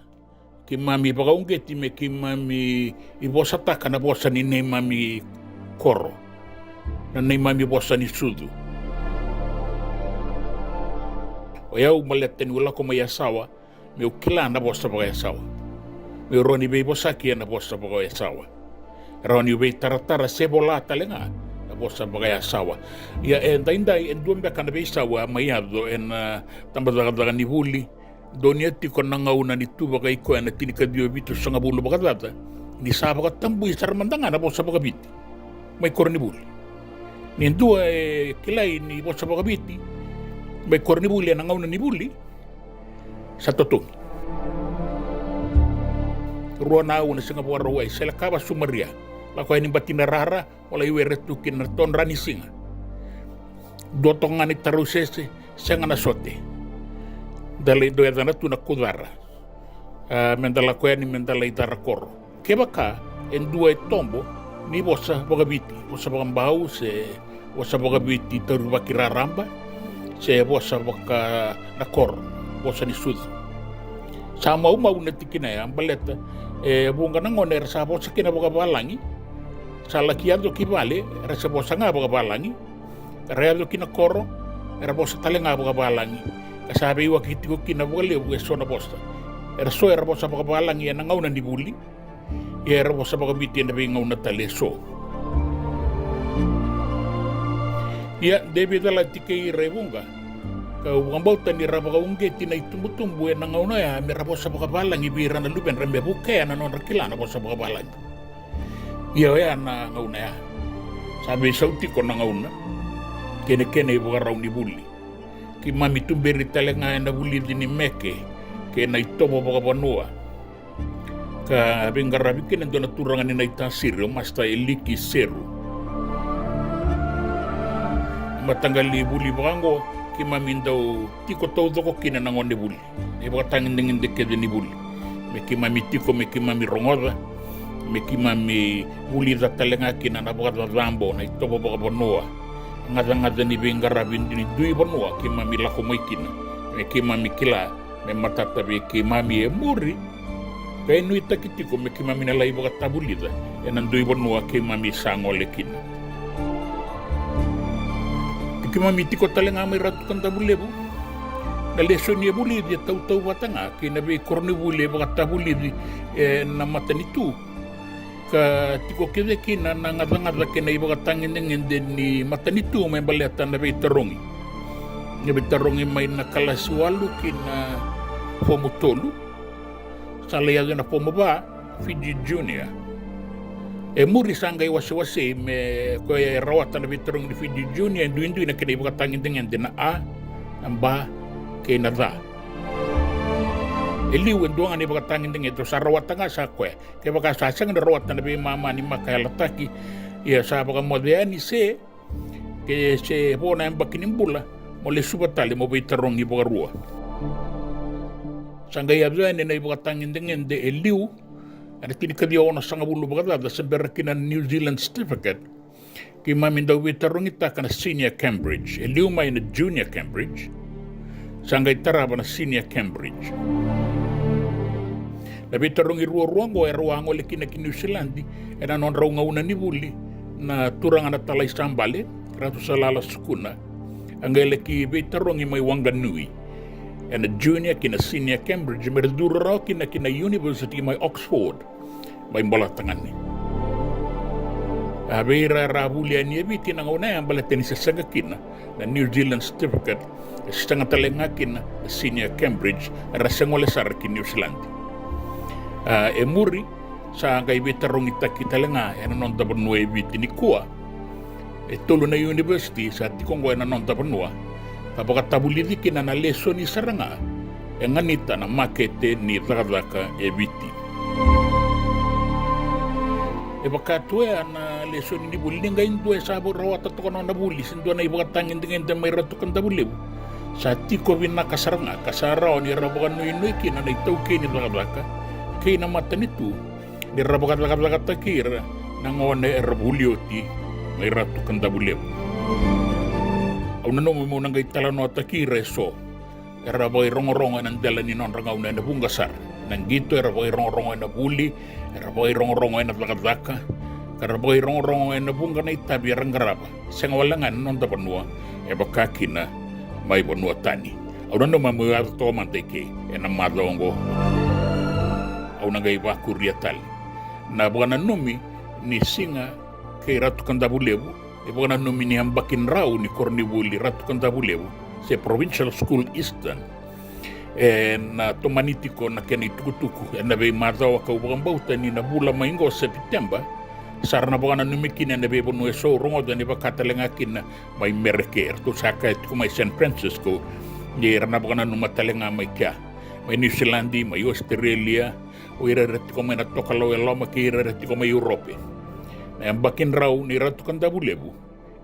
Keimami vakauqeti me keimami ivosataka na vosa ni neimami koro, na neimami vosa ni sucu. O yau baleta niu lako mai Yasawa, meu kila na vosa vakayasawa, meu rawa ni veivosaki ena vosa vakayasawa. Rawa niu veitaratara se vola tale ga na vosa vakayasawa. Ia e daidai e dua beka na veisau a mai yaco ena tabacakacaka ni vuli. Donuya tiko na gauna ni tu vakaikoya na tinikaciwa vitusagavulu vakacaca, ni sa vakatabui sara mada ga na vosa vakaviti mai koronivuli. Ni dua e kilai ni vosa vakaviti mai koronivuli ena gauna ni vuli, sa totogi. Rua na aua na siga Vakarauwai, Selekava Sumaria, lako yani Batinarara, mo lai were tu kina na todra ni siga. Dua toka ga ni tarausese, sega na sote. Da lai dau yacana tu na kucara. A, meda lako yani meda lai cara koro. Kevaka e dua e tobo ni vosa vakaviti, vosa vakabau se vosa vakaviti taurivaki raraba, se vosa vaka na koro, vosa ni sucu. Sa maumau na tikina ya baleta e vuqa na gone era sa vosa kina vakavalagi, sa laki yaco ki vale era se vosa ga vakavalagi, era yaco ki na koro era vosa tale ga vakavalagi, ka sa veiwaki tiko kina vakalevu eso na vosa. Era so era vosa vakavalagi ena gauna ni vuli, ia era vosa vakaviti ena veigauna tale eso. Ia de veicalati kei ira e vuqa, kau vakabauta ni ra vakauqeti na itubutubu ena gauna oya me ra vosa vakavalagi vei ira na luvedra me vukea na nodra kila na vosa vakavalagi. Ia oya na gauna ya sa veisau tiko na gauna kei na kena ivakarau ni vuli. Keimami tuberi tale ga ena vulici ni meke kei na itovo vakavanua, ka veiqaravi kina e dua na turaga ni Naitasiri, o Masta Eliki Seru. Mataqali vuli vaka oqo keimami dau tiko taucoko kina na gone vuli, na ivakatagedegede kece ni vuli, me keimami tiko, me keimami rogoca, me keimami vulica tale ga kina na vakacacabo, na itovo vakavanua, gacagaca ni veiqaravi ni dui vanua keimami lako mai kina, me keimami kila me matata vei keimami e muri, ka e nuitaki tiko me keimami na lai vakatavulica ena dui vanua keimami sa gole kina. Keimami tiko tale ga mai Ratu Kadavulevu, na lesoni e vulici e tautauvata ga kei na veikoronivuli e vakatavulici ena matanitu, ka tiko kece kina na gacagaca kei na ivakatagedegede ni matanitu me baleta na veitarogi. Na veitarogi mai na kalasi walu ki na fomu tolu, sa lai yaco ena fomu va, Fiji Junior. E muri sa qai wasewasei me koya e rawata na veitarogi ni Fiji Junior e duidui na kena ivakatagedegede na A, na B, kei na C. E liu e dua ga na ivakatagedegede sa rawata ga sa koya. Kevaka sa sega ni rawata na veimama ni maka yalataki, ia sa vakamoce yani se, ke se vo na yabaki ni bula, mo lesuva tale mo veitarogi vakarua. Sa qai yaco yani na ivakatagedegede e liu ena tinikaciwa onosagavulu vakacaca se bera kina na New Zealand Certificate. Keimami dau veitarogitaka na Senior Cambridge, e liu mai na Junior Cambridge, sa qai tarava na Senior Cambridge. Na veitarogi ruarua oqo erau a gole kina ki Niusiladi ena nodrau gauna ni vuli na turaga na Talai sa bale, Ratu Salala Sukuna, a qai laki veitarogi mai Wanganui ena Junior kei na Senior Cambridge, me ra curu rawa kina ki na University mai Oxford, mai Bolatagane. A vei ira era a vuli yani e Viti na gauna ya baleta ni se sega kina na New Zealand Certificate, e sega tale ga kina na Senior Cambridge, era se gole sara ki Niusiladi. A, e muri sa qai veitarogitaki tale ga ena noda vanua e Viti nikua. E tolu na university sa tiko oqo ena noda vanua, ka vakatavulici kina na lesoni sara ga e ganita na makete ni cakacaka e Viti. E vaka tu oya na lesoni ni vuli, ni qai dua e sa rawata toka na nona vuli se dua na ivakatagedegede mai Ratu Kadavulevu, sa tiko vinaka sara ga ka sa rawa ni ra vakanuinui kina na itaukei ni cakacaka kei na matanitu, ni ra vakacakacakataki ira na gone era vuli oti mai Ratu Kadavulevu. Au nanuma meu na qai talanoataki ira eso era vakairogorogo ena dela ni nodra gauna ena vuqa sara. Na qito era vakairogorogo ena vuli, era vakairogorogo ena cakacaka, ka ra vakairogorogo ena vuqa na itavi era qarava, sega wale ga ena noda vanua, e vaka kina mai vanua tani. Au nanuma meu yaco toka mada i ke ena macawa oqo. Au na qai vakuria tale na vakananumi ni siga kei Ratu Kadavulevu, E vakananumi ni yabaki drau ni koronivuli Ratu Kadavulevu se Provincial School Eastern, e na tomani tiko na kena itukutuku e na veimacawa ka'u vakabauta ni na vula mai qo Sepiteba, sa ra na vakananumi kina e na veivanua e so, rogoca ni vaka tale ga kina mai Mereke. Ratou sa kaya tiko mai San Francisco ni ra na vakananuma tale ga mai kea, mai Niusiladi, mai Ositerelia, o ira era tiko mai na tokalau e loma kei ira era tiko mai Europe. Na yabaki drau ni Ratu Kadavulevu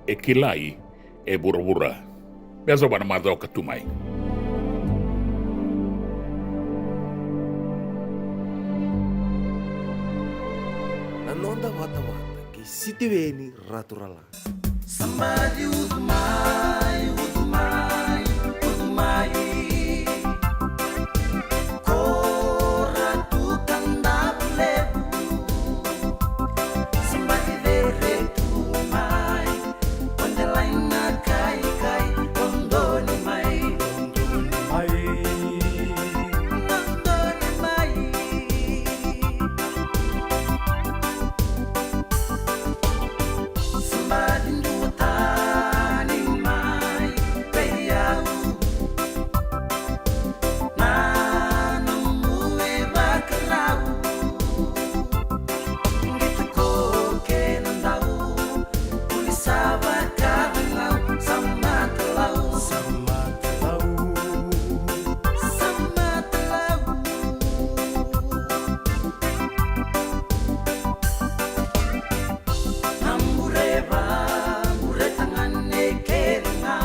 e kilai e vuravura. Me yacova na macawa ka tu mai. Na noda vatavata kei Sitiveni Raturala. Somebody udu mai, udu mai, udu mai. Ko Ratu Kadavulevu. Somebody vere tu mai. O delai na kaikai, o doni mai. O doni mai. O doni mai. Somebody duatani mai vei au. Na nomu ivakarau. Qito ko kena dau. Puli sa vakacalau. Sa matalau. Sa matalau. Sa matalau. Na bureva, buretagane kece ga.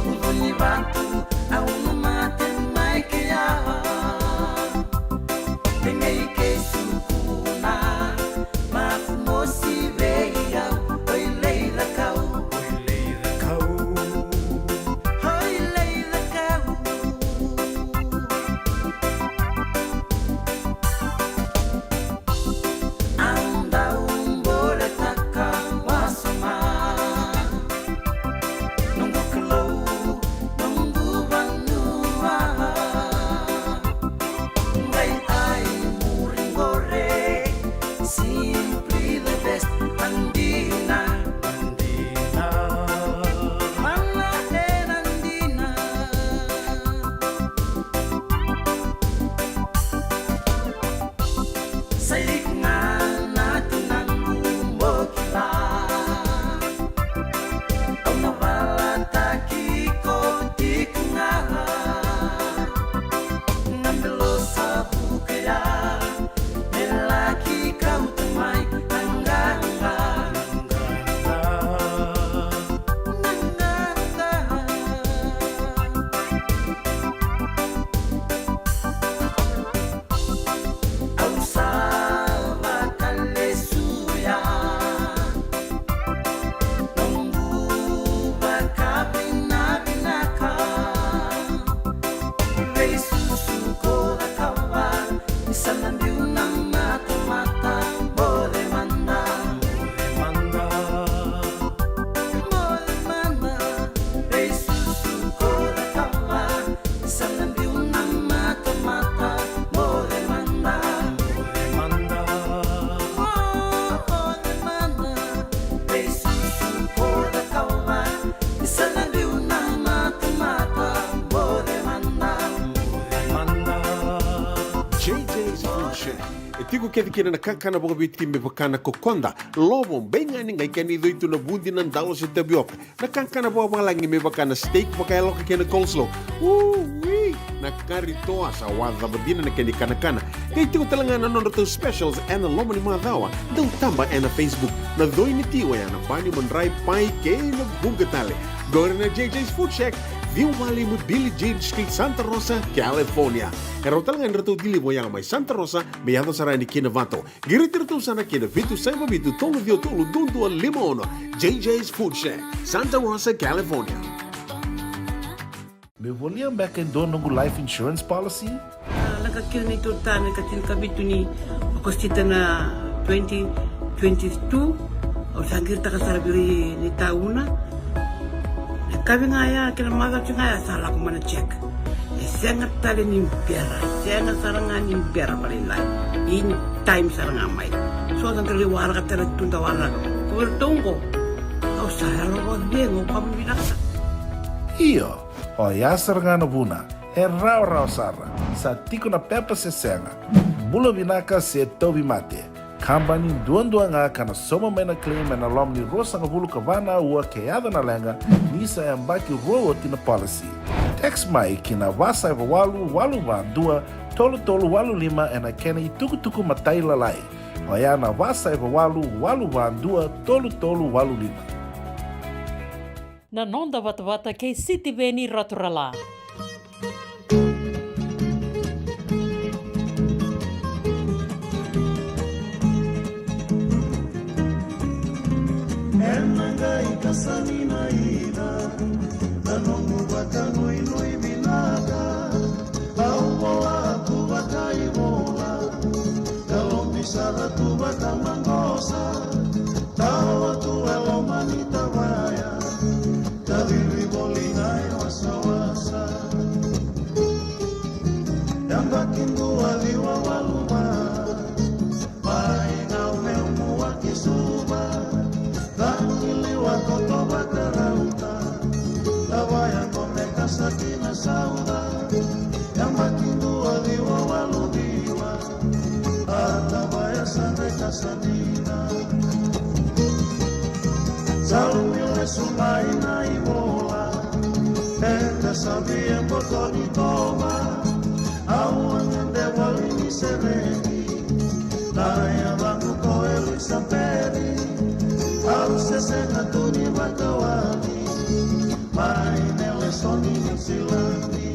Ucu ni vatu, au na mate mai kea. Penei ke sukuna, mafu mosi vei au, oi lai cakau. Oi lai cakau. Oi lai cakau. Au dau boletaka wasoma. Noqu Kalou, noqu vanua. Qai ai muri qore. Simply the best. Adina. Adina. Mana e na dina. Sa i iko ga na tinaqu mo kila. Au na valataki iko tiko ga. Na belo sa vuka ya me laki kauta mai na qaqa. Na qaqa. Au sa vakalesuya noqu vakavinavinaka. Veisusu ko cakava, ni sa na biu na matamata. Moce mada, moce mada, moce mada. Veisusu ko cakava, ni sa na biu na matamata. Moce mada, moce mada, moce mada. Veisusu ko cakava, ni sa na biu na matamata. Moce mada, moce mada. J J's Food Shack. E tiko kece kina na kakana vakaviti me vaka na kokoda, lovo, beigani, qai kena icoi tu na vudi, na dalo se tavioka. Na kakana vakavalagi me vaka na steak vakayaloka kei na coleslaw. Ui! Na kari toa, sa wacava dina na kena ikanakana. Qai tiko tale ga na nodratou specials ena loma ni macawa. Dau taba ena Facebook. Na coi ni ti oya na bani, madrai, pai kei na vuqa tale. Qori na J J's Food Shack, ciwa walu lima Billie Jean Street, Santa Rosa, California. E rawa tale ga ni ratou deliver oya mai Santa Rosa me yaco sara yani ki Novato. Qiriti iratou sara ki na vitu saiva vitu tolu ciwa tolu dua dua lima ono. J J's Food Shack, Santa Rosa, California. Meu volia beka e dua noqu life insurance policy? A, lako kina neitou tane ka tinikavitu ni Okosita na twenty twenty-two. Au sa qiritaka sara vei ira ni tauna. Na yakavi ga ya kei na macawa ga ya sa lako mai na check. E sega tale ni bera, e sega sara ga ni bera vakalailai. In time sara ga mai. So da qai waraka tale tu da waraka. Ko Oi, ratou qo. Au sa yalo vakacegu, ka vinaka. Io, oya sara ga na vuna, e rawarawa sara, sa tiko na pepa se sega. Bula vinaka se tauvimate. Kabani duadua ga ka na sauma mai na claim ena loma ni ruasagavulu ka va na aua ke yaco na leqa, ni sa yabaki rua oti na policy. Text mai ki na va saiva walu walu va dua tolu tolu walu lima ena kena itukutuku matailalai. Oya na va saiva walu walu va dua tolu tolu walu lima. Na noda vatavata kei Sitiveni Raturala. Ena qai kasa ni na ina, na nomu vakanuinui vinaka. Au vola tu vakaivola, ka lobi sara tu vakamaqosa. Tawa tu e loma ni tavaya, ka riri voli na i wasawasa. Yabaki dua ciwa walu va, mai na umeumuaki Suva. Ka ni liwa koto vakarauta, tavaya ko me kasa ki na sauca. Yabaki dua ciwa walu ciwa, a tavaya sa qai kasa ni na. Sa lumi lesu mai na i vola, e ka savi e boto ni tova. Au a gade voli ni sereki, na yacaqu ko Elisapeti. Au se sega tu ni vakawati, mai na leso ni Niusiladi.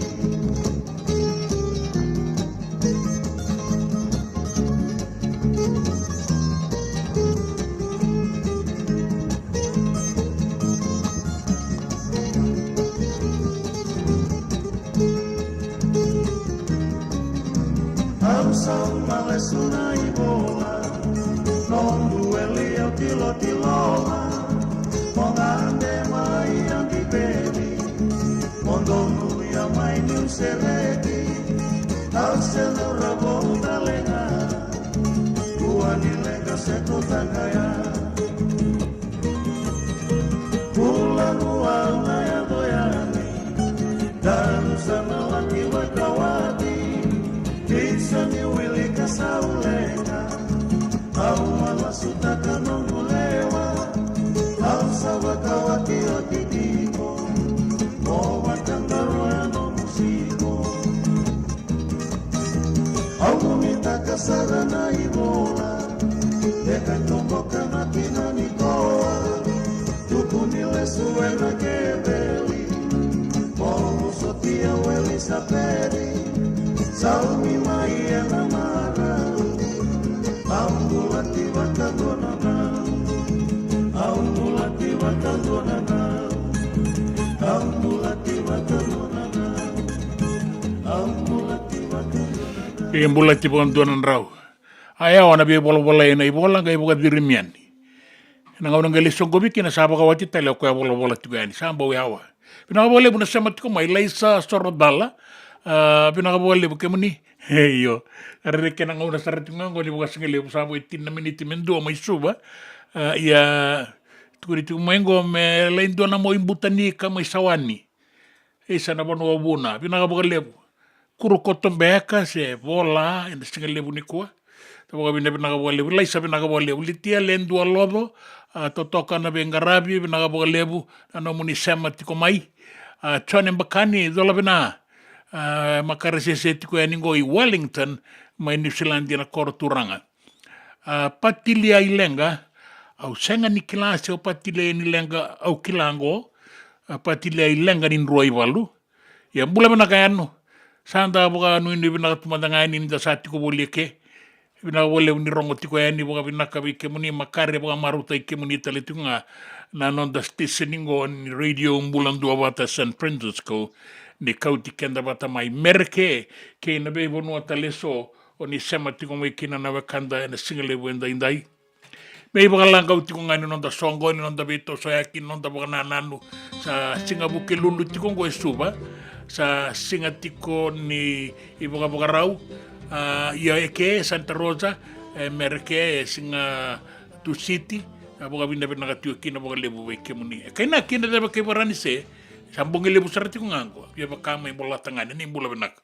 Au sauma lesu na i vola, noqu weli au tilotiloma. Mo gade mai Adiveli, mo donuya mai Niusiladi. Au se cauravou tale ga, kua ni leqa se kauta ga ya. Bula rua au na yaco yani, daru sa na laki vakawati. Isa ni wilika sa u leqa, au a lasutaka noqu lewa. Au sa vakawati oti tiko, mo vakaqaro e nomu siko. Au nuitaka sara na i vola, e ka toboka na kina ni koa. Tuku ni lesu ena keveli, mo sotia o Elisapeti. Sa lumi mai ena marau, au bulati vakadua na nau. Au bulati vakadua na nau. Au bulati vakadua na nau. Au bulati vakadua na nau. E bulati vakadua na drau. A yawa na veivolavola ena i vola qai vakacirimi yani. Ena gauna qai lai soqovi kina sa vakawati tale o koya volavola tiko yani, sa bau yawa. Vinaka vakalevu na sema tiko mai Laisa Sorocala. A, vinaka vakalevu kemuni. Io. Rereke na gauna sara tiko ga oqo ni vakasigalevu sa vo e tini na miniti me dua mai Suva. A, ia, tukuni tiko mai oqo me lai dua na mo i Butanika mai Sawani. Isa na vanua vuna, vinaka vakalevu. Kuru koto beka se vola ena sigalevu nikua. Ta vakavinavinaka vakalevu, Laisa vinaka vakalevu, Litia Ledua Loco, a, totoka na veiqaravi, vinaka vakalevu na nomuni sema tiko mai. A, Jone Bakani, cola vina, a, makare sese tiko yani qo i Wellington, mai Niusiladi na koro turaga. A, Patilia i Leqa, au sega ni kila se o Patilia ni Leqa au kila qo, a, Patilia i Leqa ni drua i valu. Ia bula vinaka yanu, sa da vakanuinui vinaka tu mada ga yani ni da sa tiko voli eke. Vinaka vakalevu ni rogo tiko yani, vakavinaka vei kemuni, makare vakamarautaki kemuni tale tiko ga na noda station qo ni Radio Bula Duavata San Francisco, ni kauti keda vata mai Mereke, kei na veivanua tale eso, o ni sema tiko mai kina na wekada ena sigalevu edaidai. Me ivakalagau tiko ga ni noda soqo, ni noda veitosoyaki, ni noda vakanananu. Sa siga Vukelulu tiko qo e Suva. Sa siga tiko ni ivakavakarau. A, ia eke e Santa Rosa, e Mereke, e siga Tusiti. A vakavinavinaka tiko kina vakalevu vei kemuni. E kainaki ena cava kei Varanise, sa bogi levu sara tiko ga oqo. Via vaka mai Bolatagane, ni bula vinaka.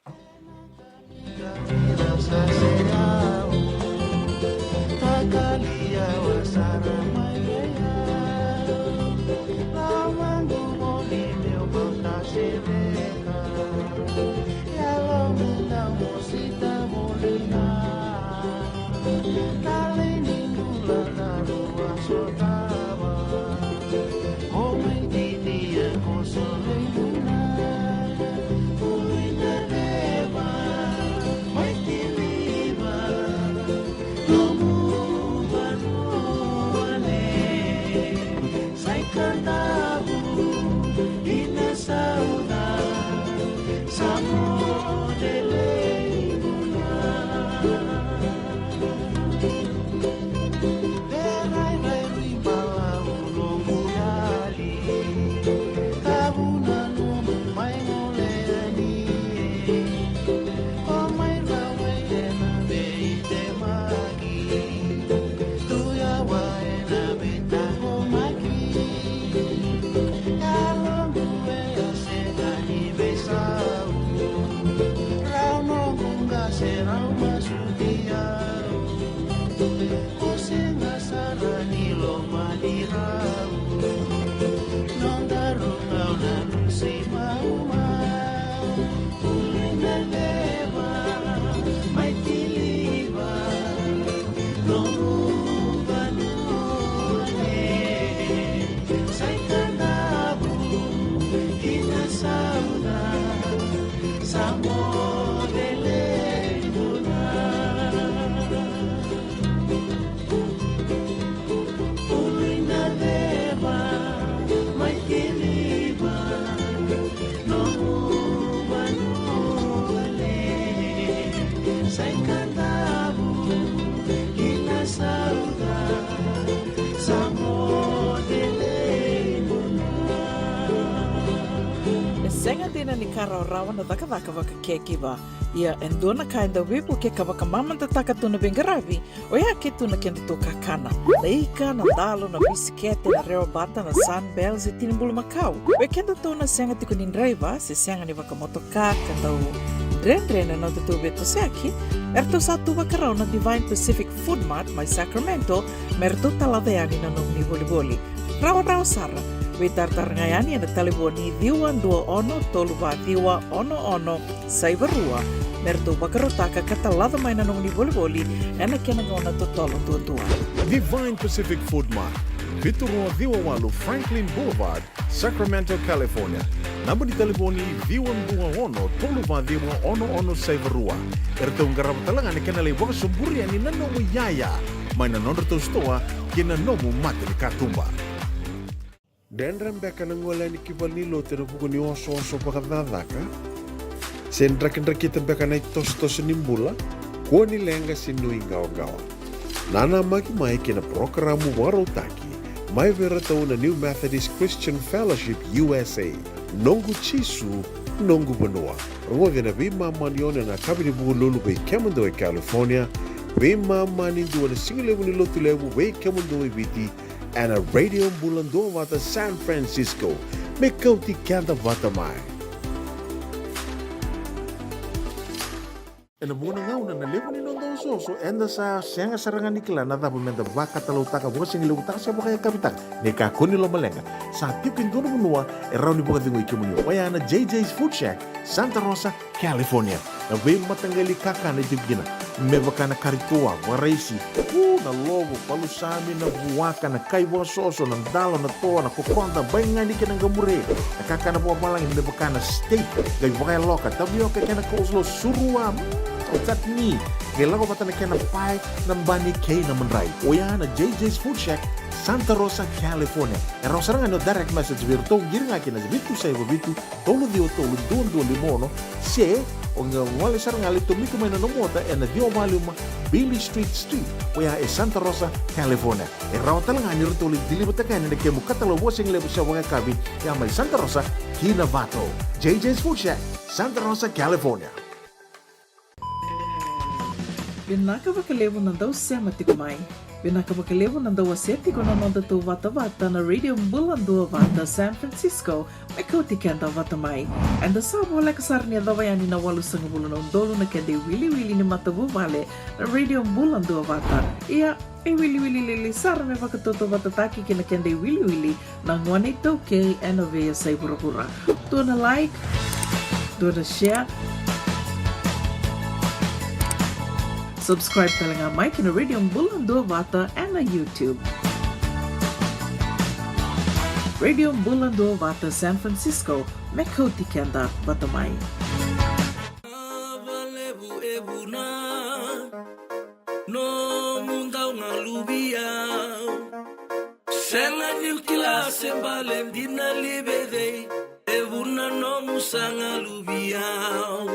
E sega dina ni ka rawarawa na cakacaka vakacaregiver. Ia e dua na ka e dau veivukei ka vakamamadataka tu na veiqaravi, oya ke tu na kedatou kakana. Na ika, na dalo, na bisikete, na rewa bata, na Sunbell, se tini bulumakau. Vei kedatou na sega tiko ni draiva se sega ni vakamotoka ka dau dredre na nodatou veitosoyaki, eratou sa tu vakarau na Divine Pacific Food Mart mai Sacramento me ratou talaca yani na nomuni volivoli. Rawarawa sara. Veitaratara ga yani ena talevoni ciwa dua ono tolu va ciwa ono ono saiva rua me ratou vakarautaka ka talaca mai na nomuni volivoli ena kena gauna totolo duadua. Divine Pacific Food Mart, vitu rua ciwa walu Franklin Boulevard, Sacramento, California. Naba ni talevoni ciwa dua ono tolu va ciwa ono ono saiva rua. Eratou qarava tale ga na kena lai vakasoburi yani na nomu iyaya mai na nodratou sitoa ki na nomu mata ni katuba. Dredre beka na gole yani ki valenilotu ena vuku ni osooso vakacakacaka? Se drakidrakita beka na itosotoso ni bula? Kua ni leqa se nuiqawaqawa. Nanamaki mai ki na parokaramu vakarautaki mai vei iratou na New Methodist Christian Fellowship U S A, Noqu Jisu, Noqu Vanua. Rogoci ena veimama ni ono ena yakavi ni Vukelulu vei kemudou e California, veimama ni dua na sigalevu ni Lotulevu vei kemudou e Viti, ena Radio Bula Duavata San Francisco. Me kauti keda vata mai. Ena vuqa na gauna na levu ni noda osooso, eda sa sega sara ga ni kila na cava meda vakatalautaka, vakasigalevu taka se vakayakavi taka. Ni kakua ni lomaleqa, sa tiko e dua na vanua e rawa ni vakacegui kemuni, oya na J J's Food Shack, Santa Rosa, California. Na veimataqali kakana e tiko kina, me vaka na kari toa, vakaraisi, u, na lovo, palusami, na vuaka, na kai vakasoso, na dalo, na toa, na kokoda, baigani kei na qamure, na kakana vakavalagi, me vaka na steak, qai vakayaloka, tavioka kei na coleslaw, surua, mm, o chutney, qai lako vata na kena pae, na bani kei na madrai. Oya na J J's Food Shack, Santa Rosa, California. E rawa sara ga ni o direct message vei iratou, qiri ga ki na vitu saiva vitu, tolu ciwa tolu, dua dua lima ono, se o qai gole sara ga, lai tomika mai na nomu ota ena ciwa va lima Beale Street Suite, oya e Santa Rosa, California. E rawa tale ga ni ratou lai deliver-taka yani na kemu katalau vakasigalevu se vakayakavi, ya mai Santa Rosa ki Novato. J J's Food Shack, Santa Rosa, California. Vinaka vakalevu na dau sema tiko mai. Vinaka vakalevu na dau wasea tiko na noda tou vatavata na Radio Bula Duavata San Francisco, me kauti keda vata mai. Eda sa voleka sara ni yacova yani na walusagavulu na udolu na keda iwiliwili ni matavuvale na Radio Bula Duavata. Ia, e wiliwili lili sara me vakatautauvatataki kei na keda iwiliwili na gone iTaukei ena veiyasai vuravura. Dua na like, dua na share. Subscribe tale ga mai ki na Radio Bula Duavata ena YouTube. Radio Bula Duavata San Francisco, me kauti keda vata mai. Nomu dau galuvi au. Sega niu kila se bale dina li vei cei e vuna nomu sa galuvi au.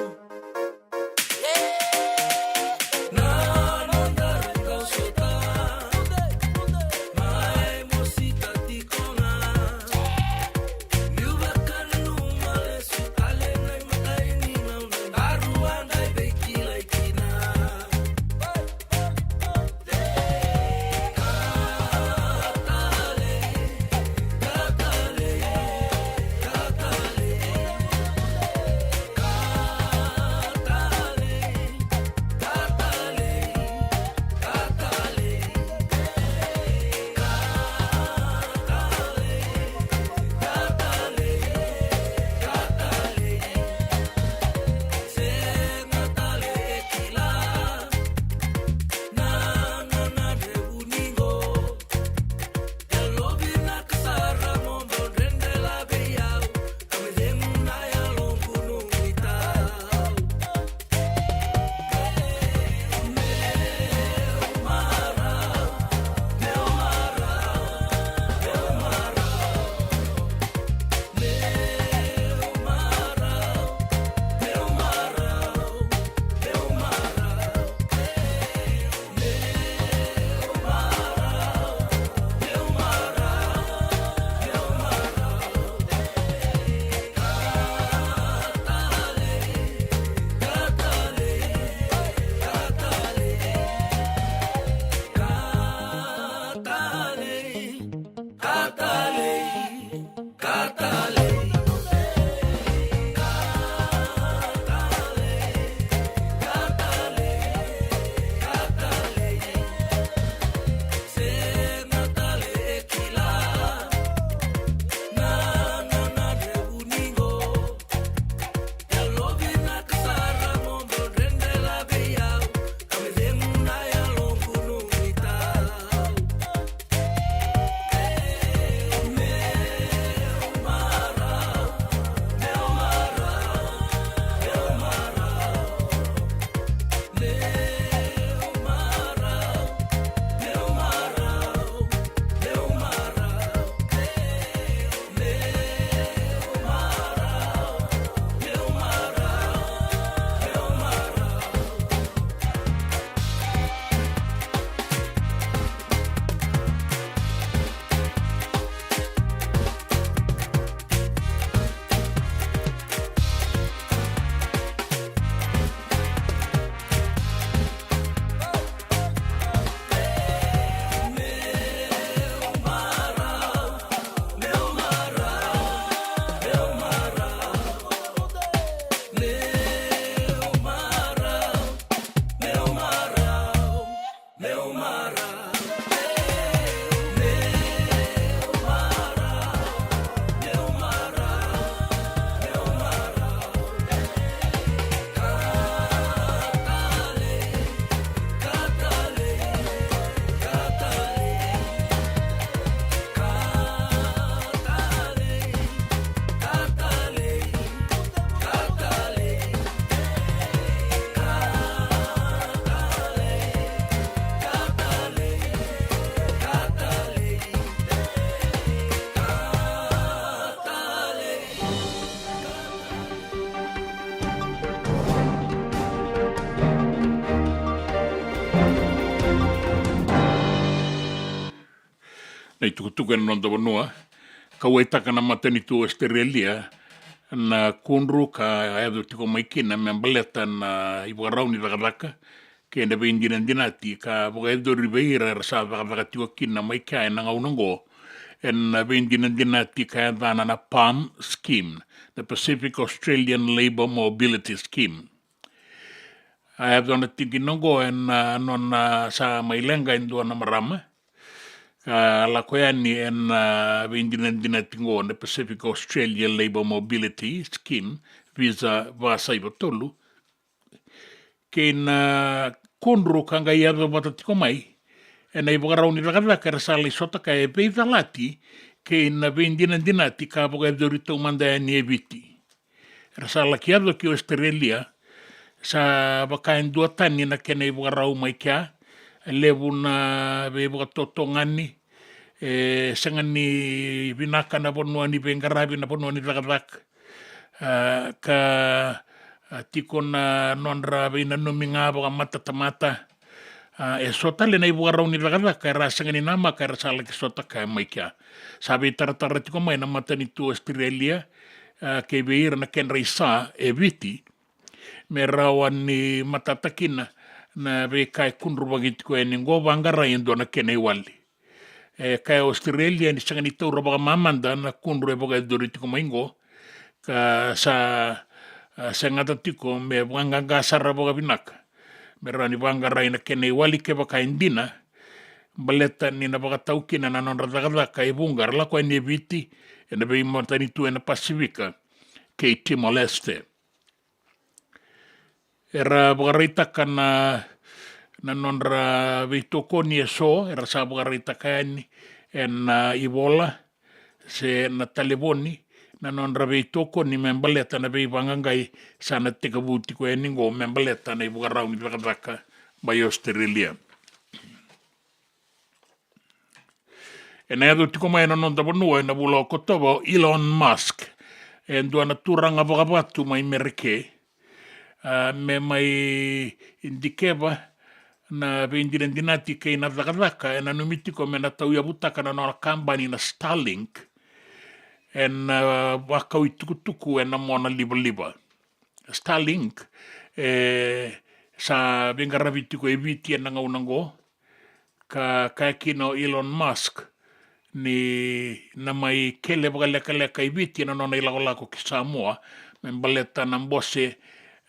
Na nodaru kau sota mai mosita tiko ga. Niu vakananuma lesu tale na imatai ni gauna daru a qai veikilai kina. Na itukutuku ena noda vanua. Kauwaitaka na matanitu Australia na kudru ka yaco tiko mai kina me baleta na ivakarau ni cakacaka kei na veidinadinati ka vakayacori vei ira era sa cakacaka tiko kina mai kea ena gauna oqo ena veidinadinati ka yacana na PALM scheme, na Pacific Australian Labour Mobility Scheme. A yacona tiko kina oqo ena nona sa mai leqa e dua na marama ka lako yani ena veidinadinati oqo na Pacific Australia Labour Mobility Scheme, visa va saiva tolu, kei na kudru ka qai yaco vata tiko mai ena ivakarau ni cakacaka era sa lai sota kaya e veicalati kei na veidinadinati ka vakayacori taumada yani e Viti. Era sa laki yaco ki Ositerelia, sa vaka e duatani na kena ivakarau mai kea, e levu na veivakatotogani, e sega ni vinaka na vanua ni veiqaravi, na vanua ni cakacaka, a, ka, a, tiko na nodra veinanumi ga vakamatatamata. A, e so tale na ivakarau ni cakacaka era sega ni namaka era sa laki sota kaya mai kea. Sa veitaratara tiko mai na matanitu Ositerelia, a, kei vei ira na kedra isa e Viti, me rawa ni matata kina na veika e kudruvaki tiko yani oqo, vaqarai e dua na kena iwali. E kaya Ositerelia ni sega ni taura vakamamada na kudru e vakayacori tiko mai oqo, ka sa, a, segata tiko me vaqaqa sara vakavinaka me rawa ni vaqarai na kena iwali kevaka e dina, baleta ni na vakatau kina na nodra cakacaka e vuqa era lako yani e Viti ena veimatanitu ena Pasifika kei Timor-Leste. Era vakaraitaka na, na nodra veitokoni e so, era sa vakaraitaka yani ena, a, ivola se na talevoni na nodra veitokoni me baleta na veivaqaqai sa na tekivu tiko yani oqo me baleta na ivakarau ni cakacaka mai Ositerelia. Ena yaco tiko mai ena noda vanua ena vula o Okotova o Elon Musk, e dua na turaga vakavatu mai Mereke, a, me mai dikeva na veidinadinati kei na cakacaka e nanumi tiko me na tauyavutaka na nona kabani na Starlink ena, a, vakau itukutuku ena mona livaliva. Starlink e sa veiqaravi tiko e Viti ena gauna oqo, ka kaya kina o Elon Musk ni na mai kele vakalekaleka i Viti ena nona ilakolako ki Samoa me baleta na bose,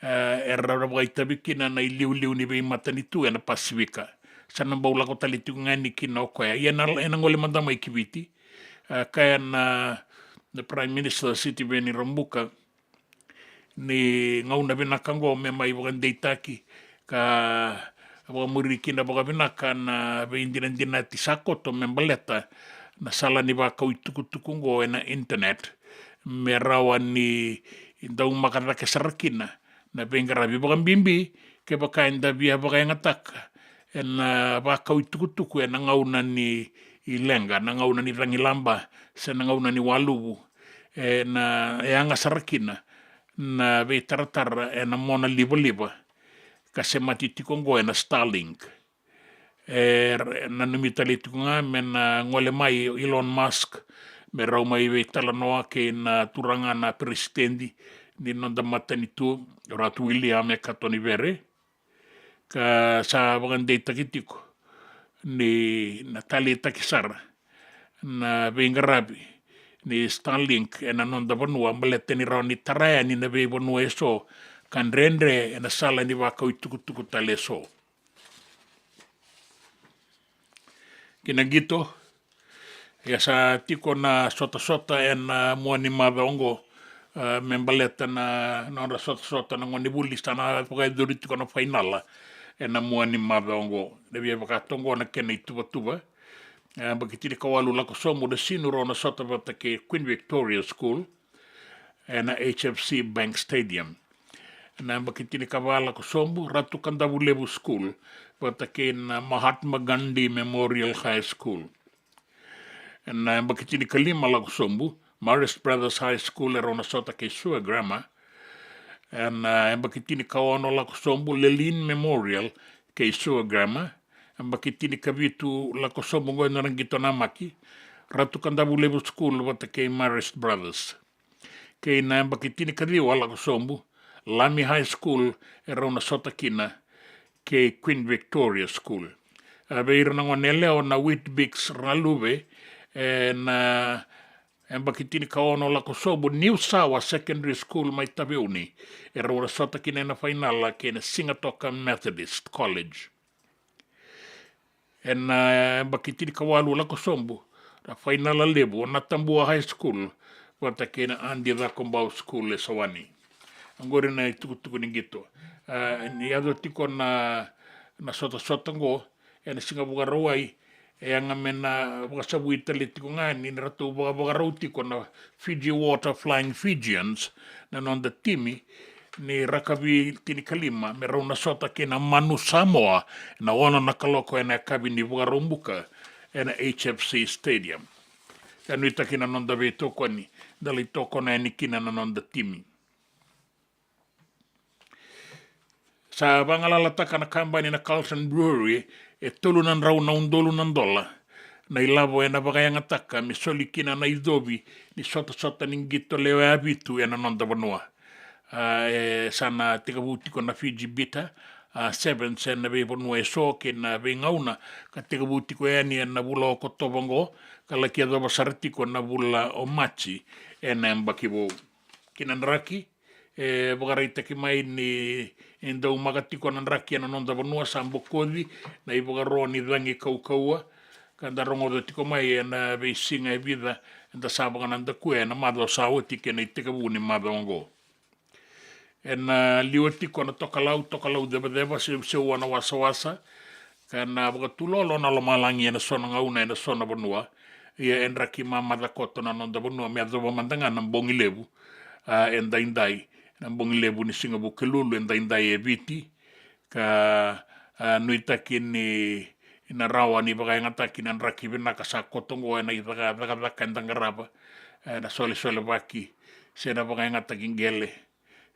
e, era vakaitavi kina na iliuliu ni veimatanitu ena Pasifika. Sa na bau lako tale tiko ga yani kina o koya. Ia ena, ena gole mada mai ki Viti, e, kaya na, na Prime Minister Sitiveni Rabuka ni gauna vinaka oqo me mai vakadeitaki ka vakamuri kina vakavinaka na veidinadinati sa koto me baleta na sala ni vakau itukutuku oqo ena internet, me rawa ni daumaka cake sara kina na veiqaravi, vakabibi kevaka eda via vakayagataka ena vakau itukutuku ena gauna ni leqa, na gauna ni cagilaba se na gauna ni waluvu, ena yaga sara kina na veitaratara ena mona livaliva ka semati tiko oqo ena Starlink. E nanumi tale tiko ga me na gole mai o Elon Musk me rau mai veitalanoa kei na turaga na peresitedi ni noda matanitu, Ratu William Ekatonivere, ka sa vakadeitaki tiko ni na taleitaki sara na veiqaravi ni Starlink ena noda vanua baleta ni rawa ni tara yani na veivanua eso ka dredre ena sala ni vakau itukutuku tale eso. Kina qito, ia sa tiko na sotasota ena mua ni macawa oqo, a, me baleta na nodra sotasota na gonevuli, sa na vakayacori tiko na fainala ena mua ni macawa oqo. Na via vakatoqo na kena ituvatuva. E, yabaki tinikawalu lako sobu na Sinu, rau na sota vata kei Queen Victoria School ena H F C Bank Stadium. Na yabaki tinikava lako sobu, Ratu Kadavulevu School vata kei na Mahatma Gandhi Memorial High School. Na yabaki tinikalima lako sobu, Marist Brothers High School e rau na sota kei Suva Grammar. Ena yabaki tinikaono lako sobu, Lelean Memorial kei Suva Grammar. Yabaki tinikavitu lako sobu, oqo e nodra qito namaki, Ratu Kadavulevu School vata kei Marist Brothers. Kei na yabaki tinikaciwa lako sobu, Lami High School e rau na sota kina kei Queen Victoria School. A, vei ira na gone yalewa na Weet-Bix Raluve, e, na, e, yabaki tinikaono lako sobu, New Sawa Secondary School mai Taveuni, e rau na sota kina ena fainala kei na Sigatoka Methodist College. Ena, e, yabaki tinikawalu lako sobu, na fainala levu, o Natabua High School vata kei na Adi Cakobau School e Sawani. Oqori na itukutuku ni qito. A, ni yaco tiko na, na sotasota oqo ena siga Vakarauwai, e yaga me na vakasavui tale tiko ga ni ratou vakavakarau tiko na Fiji Water Flying Fijians, na noda timi ni rakavi tinikalima, me rau na sota kei na Manu Samoa ena ono na kaloko ena yakavi ni Vakaraubuka ena H F C Stadium. Ka nuitaki na noda veitokoni, da lai tokona yani kina na noda timi. Sa vagalalataka na kabani na Carlton Brewery e tolu na drau na udolu na dola na ilavo ena vakayagataka me soli kina na icovi ni sotasota ni qito lewe vitu ena noda vanua. A, e, sa na tekivu tiko na Fiji Bitter, a, Sevens ena veivanua eso kei na veigauna, ka tekivu tiko yani ena vula o Okotova oqo, ka laki yacova sara tiko na vula o Maji ena yabaki vou. Kei na draki, e vakaraitaki mai ni, e daumaka tiko na draki ena noda vanua, sa bokoci na ivakaro ni cagi kaukauwa, ka da rogoca tiko mai ena veisiga e vica eda sa vakanadakuya ena macawa sa oti kei na itekivu ni macawa oqo. Ena liwa tiko na tokalau, tokalau cevaceva, seuseu na wasawasa, ka na vakatuloaloa na lomalagi ena so na gauna ena so na vanua. Ia e draki mamaca koto na noda vanua me yacova mada ga na bogi levu, a, e daidai, na bogi levu ni siga Vukelulu e daidai e Viti, ka, a, nuitaki ni na rawa ni vakayagataki na draki vinaka sa koto oqo ena icaka, cakacaka eda qarava, ena solesolevaki se na vakayagataki qele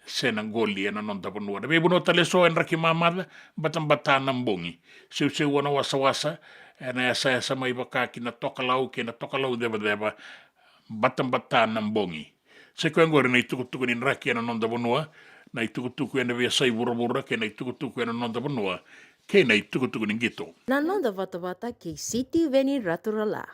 se na qoli ena noda vanua. Na veivanua tale eso e draki mamaca, batabata na bogi. Seuseu na wasawasa, ena yasayasa mai vaka ki na tokalau kei na tokalau cevaceva, batabata na bogi. Sa i koya oqori na itukutuku ni draki ena noda vanua, na itukutuku ena veiyasai vuravura kei na itukutuku ena noda vanua, kei na itukutuku ni qito. Na noda vatavata kei Sitiveni Raturala.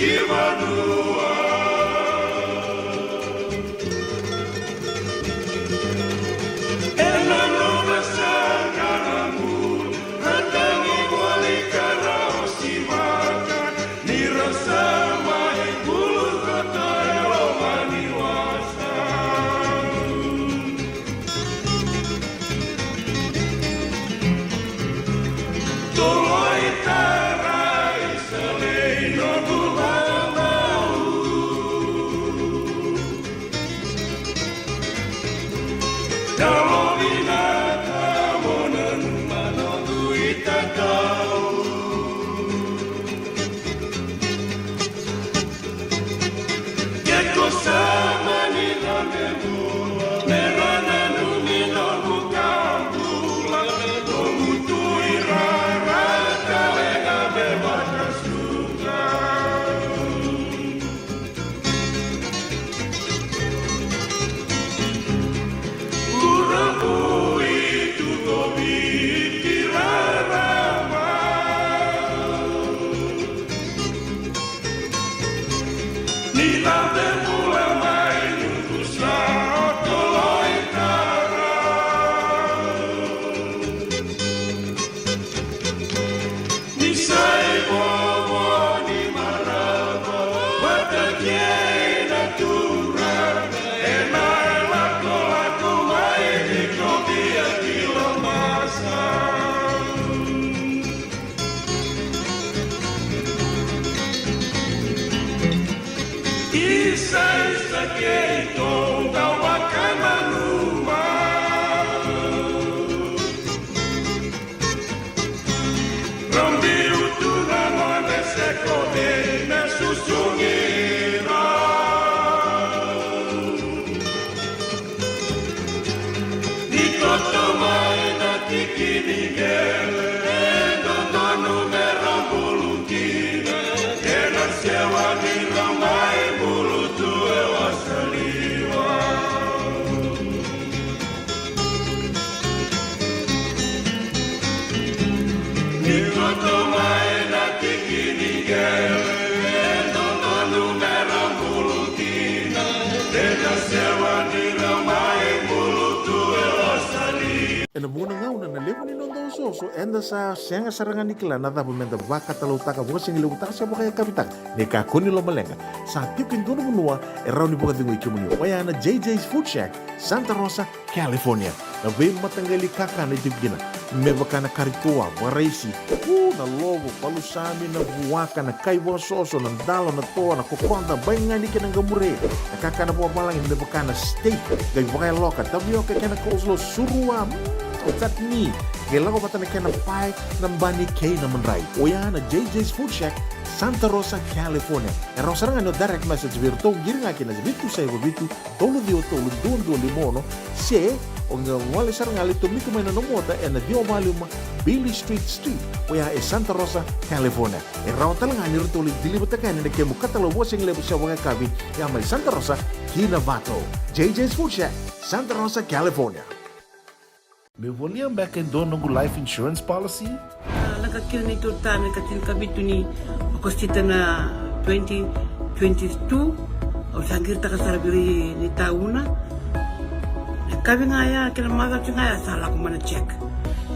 Ivanua. Ena nona saka na bula, na tagi voli ka ra osi vaka, ni ra sa mai bulu koto e loma ni wasa. Toloi tara i salei noqu vavau. Dalo vinaka mo nanuma noqu itatau. Ke ko sa mani lamemua, me ra nanumi noqu ka bula, noqu tuirara talega me vakasuka. Kura bui tu ko Viti rarama. Ni lade bula mai nuku sa o toloi tara. Ni sa i vovo ni marama vata kei na turaga, ena lakolako mai ni kovia kila masa. Isaisa keitou dau vakananuma. Ra biu tu na gone se kovei me susugi ira. Ni koto mai na tiki ni qele, e dodonu me ra bulu kina, ena sewa ni ra mai bulu tu e wasaliwa. Ni koto mai na tiki ni qele, e dodonu me ra bulu kina, ena sewa ni ra mai bulu tu e wasaliwa. Ena vuqa na gauna na levu ni noda osooso eda sa sega sara ga ni kila na cava meda vakatalautaka, vakasigalevu taka se vakayakavi taka. Ni kakua ni lomaleqa, sa tiko e dua na vanua e rawa ni vakacegui kemuni, oya na J J's Food Shack, Santa Rosa, California. Na veimataqali kakana e tiko kina, me vaka na kari toa, vakaraisi, u, na lovo, palusami, na vuaka, na kai vakasoso, na dalo, na toa, na kokoda, baigani kei na qamure, na kakana vakavalagi me vaka na steak, qai vakayaloka, tavioka kei na coleslaw, surua, mm, chutney, qai lako vata na kena pae, na bani kei na madrai. Oya na J J's Food Shack, Santa Rosa, California. E rawa sara ga ni o direct message vei iratou, qiri ga kina vitu saiva vitu, tolu ciwa tolu, dua dua lima ono, se o qai gole sara ga lai tomika mai na nomu ota ena ciwa walu lima Beale Street Suite, oya e Santa Rosa, California. E rawa tale ga ni ratou lai deliver-taka yani na kemu katalau vakasigalevu se vakayakavi, ya mai Santa Rosa ki Novato. J J's Food Shack, Santa Rosa, California. Meu volia beka e dua noqu life insurance policy? A, lako kina neitou ta na ikatinikavitu ni Okosita na twenty twenty-two. Au sa qiritaka sara vei ira na itauna. Na yakavi ga ya kei na macawa ga ya sa lako mai na check.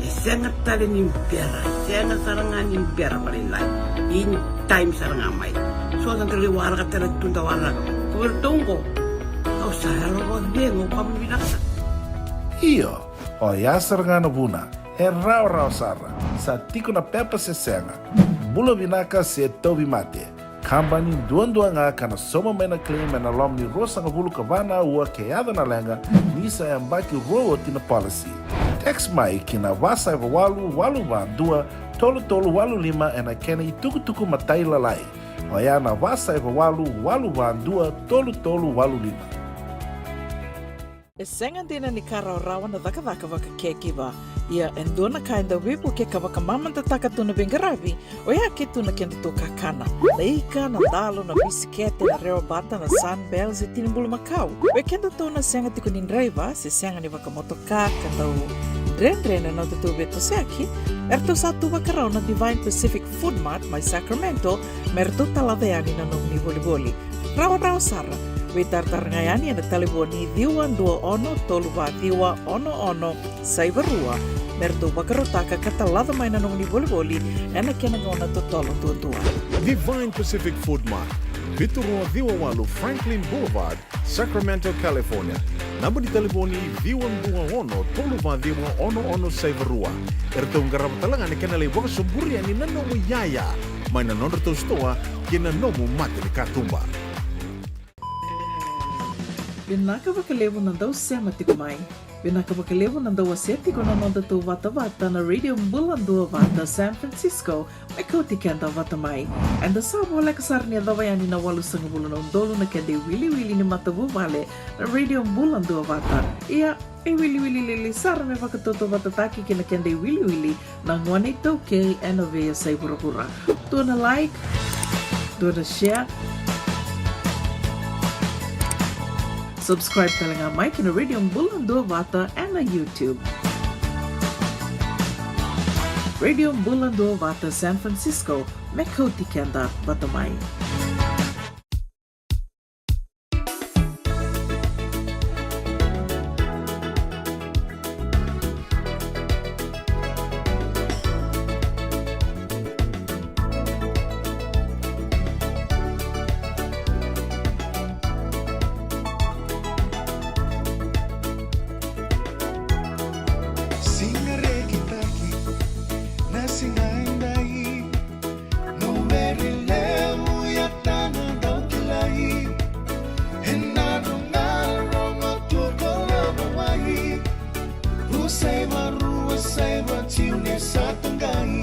E sega tale ni bera, e sega sara ga ni bera vakalailai. In time sara ga mai. So sa dau lai waraka tale tu, dau waraka. Ko iratou qo, au sa yalo vakacegu, au vakavinavinaka sara. Io. Oya sara ga na vuna, e rawarawa sara. Sa tiko na pepa se sega, bula vinaka se tauvimate. Kabani duadua ga ka na sauma mai na claim ena loma ni ruasagavulu ka va na aua ke yaco na leqa, ni sa yabaki rua oti na policy. Text mai ki na va saiva walu walu va dua tolu tolu walu lima ena kena itukutuku matailalai. Oya na va saiva walu walu va dua tolu tolu walu lima. E sega dina ni ka rawarawa na cakacaka vaka caregiver. Ia e dua na ka e dau veivukei ka vakamamadataka tu na veiqaravi, oya ke tu na kedatou kakana. Na ika, na dalo, na bisikete, na rewabata, na Sunbell se tini bulumakau. Vei kedatou na sega tiko ni draiva se sega ni vakamotoka, ka dau Dredre na nodatou veitosoyaki, eratou sa tu vakarau na Divine Pacific Food Mart mai Sacramento me ratou talaca yani na nomuni volivoli. Rawarawa sara, veitaratara ga yani ena talevoni ciwa dua ono tolu va ciwa ono ono saiva rua me ratou vakarautaka ka talaca mai na nomuni volivoli ena kena gauna totolo duadua. Divine Pacific Food Mart, vitu rua ciwa walu Franklin Boulevard, Sacramento, California. Naba ni talevoni ciwa dua ono tolu va ciwa ono ono saiva rua. Eratou qarava tale ga na kena lai vakasoburi yani na nomu iyaya mai na nodratou sitoa kei na nomu mata ni katuba. Vinaka vakalevu na dau sema tiko mai. Vinaka vakalevu na dau wasea tiko na nodatou vatavata na Radio Bula Duavata San Francisco, me kauti keda vata mai. Eda sa voleka sara ni yacova yani na walusagavulu na udolu na keda iwiliwili ni matavuvale na Radio Bula Duavata. Ia, e wiliwili lailai sara me vakatautauvatataki kei na keda iwiliwili na gone iTaukei ena veiyasai vuravura. Dua na like, dua na share. Subscribe tale ga mai ki na Radio Bula Duavata ena YouTube. Radio Bula Duavata San Francisco, me kauti keda vata mai. Siga rekitaki na siga edai, no vere levu ya tana dau kilai. Ena roga rogo tu ko lava wai, usai varua sai vatiu ne sa tagai.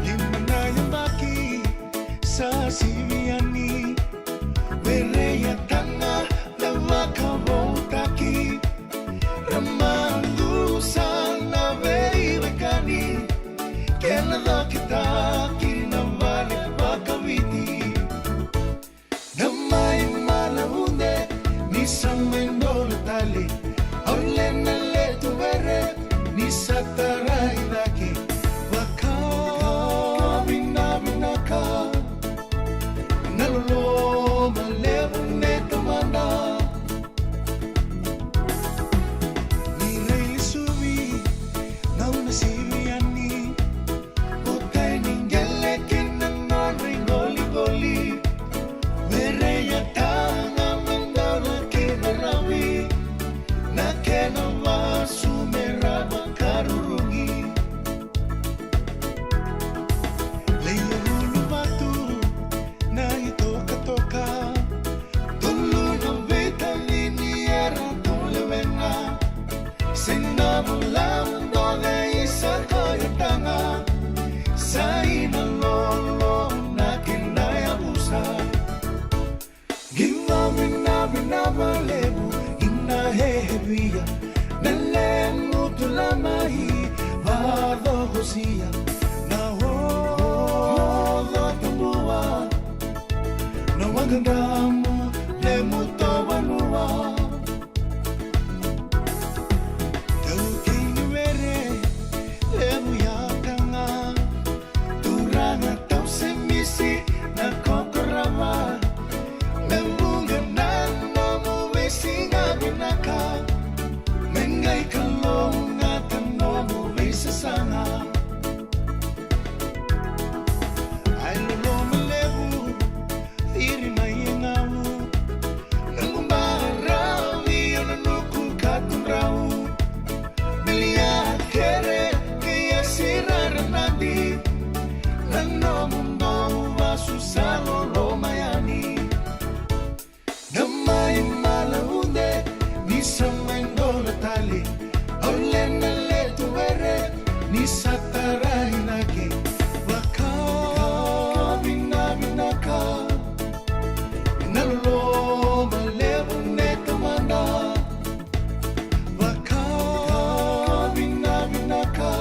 Lima na yabaki sa sivi yani, were ya tana na vakavoutaki. Ra madusa na veiwekani, kena cokitaki na vale vakaviti. Na mai mala ude ni sa mai dola tale, au le na letu vere ni sa tarai cake. Vakavinavinaka na loloma levu ne tamada. Ni railesuvi na una sivi yani, o tai ni qele kina nodra iqoliqoli. Were ya tana me dola kina ravi, na kena vasu me rava karurugi. Leia uluvatu na itokatoka, tolu na veitalini era tu lewena. Se na vula doce isa koya tana, sa ina lolo na kena yavusa. Qi vavinavinava levu ina hehevia na lemu tula mai vacokosia na oco tabua na waqadramu lemu to vanua. Taukei ni were levu ya tana, turaga tau se misi na kokorava. Me vuqa na nomu veisiga vinaka, me qai kalougata nomu veisasaga. Ai loloma levu iri mai e gau, na gubaravi o na nuku katudrau. Bilia kere kei a sirara nadi, na nomu dou vasu sa loloma yani. Na mai mala ude ni sa mai dola tale, au le na letu vere ni sa tarai nake. Vakavinavinaka na loloma levu ne tamada. Vakavinavinaka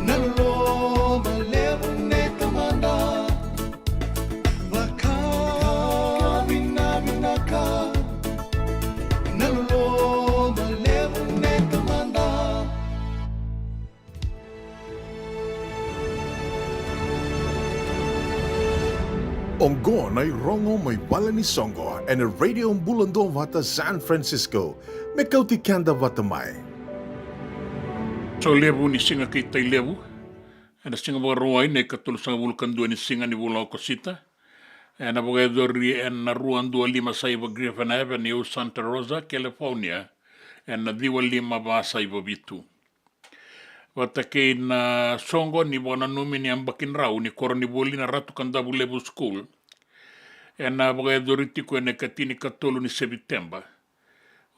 na loloma levu ne tamada. Oqo na irogo mai vale ni soqo ena Radio Bula Duavata San Francisco, me kauti keda vata mai. Sau levu ni siga kei Tailevu, ena siga Vakarauwai na ikatolusagavulu ka dua ni siga ni vula o Okosita, ena vakayacori ena rua dua lima saiva Griffin Avenue, Santa Rosa, California, ena ciwa lima va saiva vitu. Vata kei na soqo ni vakananumi ni yabaki drau ni koronivuli na Ratu Kadavulevu School, ena vakayacori tiko ena ikatinikatolu ni Seviteba,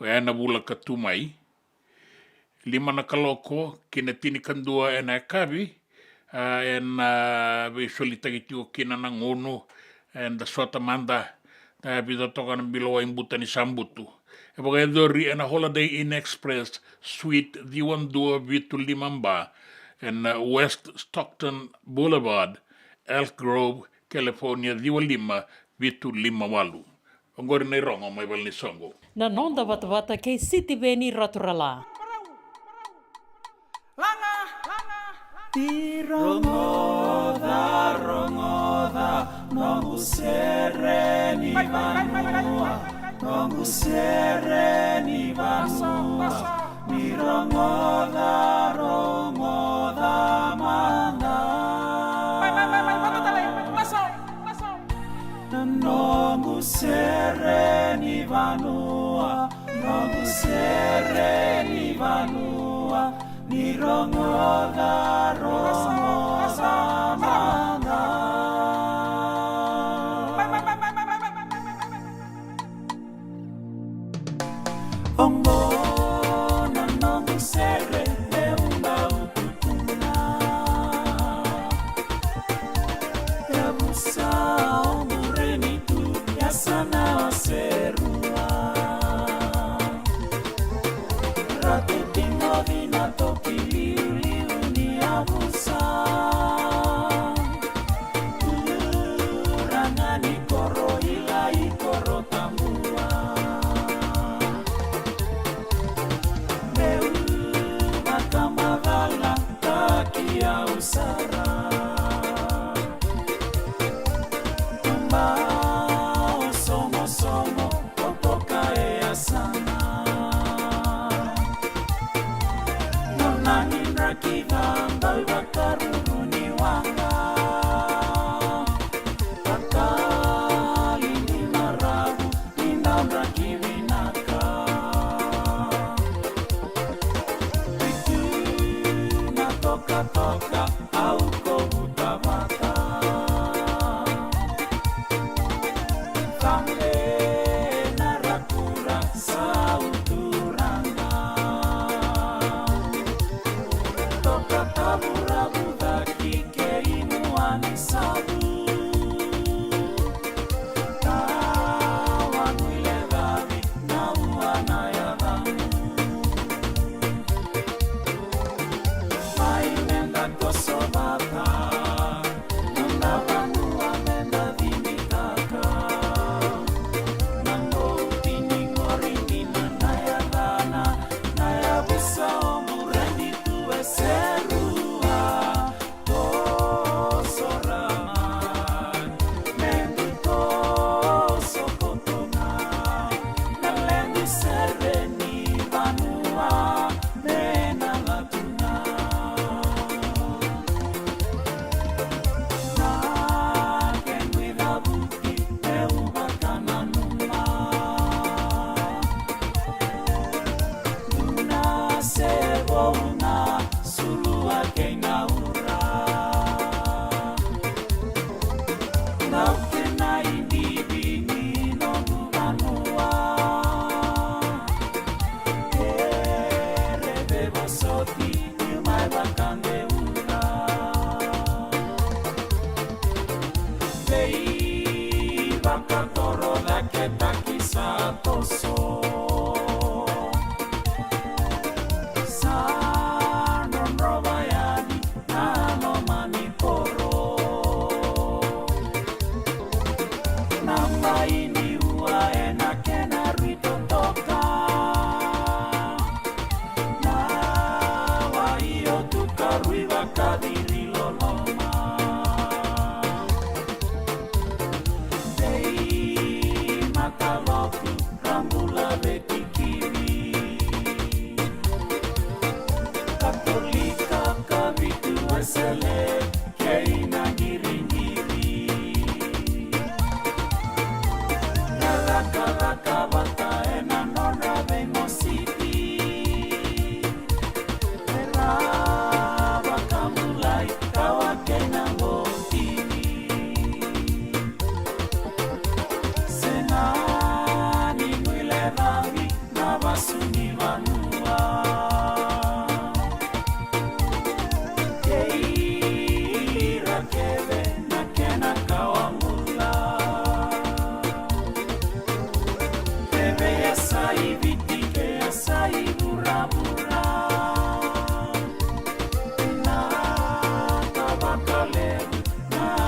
oya ena vula ka tu mai, lima na kaloko ki na tinikadua ena yakavi, a, ena, a, veisolitaki tiko kina na gunu, eda sota mada, e vica toka na bilo wai buta ni sa butu. E vakayacori ena Holiday Inn Express, Suite ciwa dua vitu lima ba, ena West Stockton Boulevard, Elk Grove, California, ciwa lima vitu lima walu. Oqori na irogo mai vale ni soqo. Na noda vatavata kei Sitiveni Raturala. Ni rogoca, rogoca, noqu sere ni vanua, noqu sere ni vanua. Ni rogoca, rogoca mada. Na noqu sere ni vanua, noqu sere ni vanua, ni rogoca, rogoca mada. Oqo na noqu sere, e uba utukuna. E vusa o Burenitu, yasana o Serua. Ratu Timoci na toki liuliu ni yavusa. Turaga ni koro, ilai koro tabua. Meu vakamacala taki au sara. Tumba o somosomo, kotoka e yasana. Nona ni draki ca, bau vakaruru ni waqa. Vakali ni maravu, ni draki vinaka. Vitu na tokatoka, au kovuta vata. Cabe na rakura, sau turaga. Toka tavuravu caki kei mua ni savu. Tawa guilecavi na ua na yacaqu. Mai meda toso vata, noda vanua meda cimitaka. Na qo tini qori ni na na yacana, na yavusa o Burenitu e Serua. Toso rama, medu toso koto ga, na ledu sere ni vanua, me na latu ga. Na kequ icavuki, meu vakananuma. Duna se vou na sulua kei na ura. Nau kena idivi ni noqu vanua. Kere vevosoti niu mai vakadeura. Veivakatorocaketaki sa toso. Sa drodrova yani na loma ni koro. Na bai ni ua ena kena rui totoka. Na wai o tuka rui vakaciri loloma.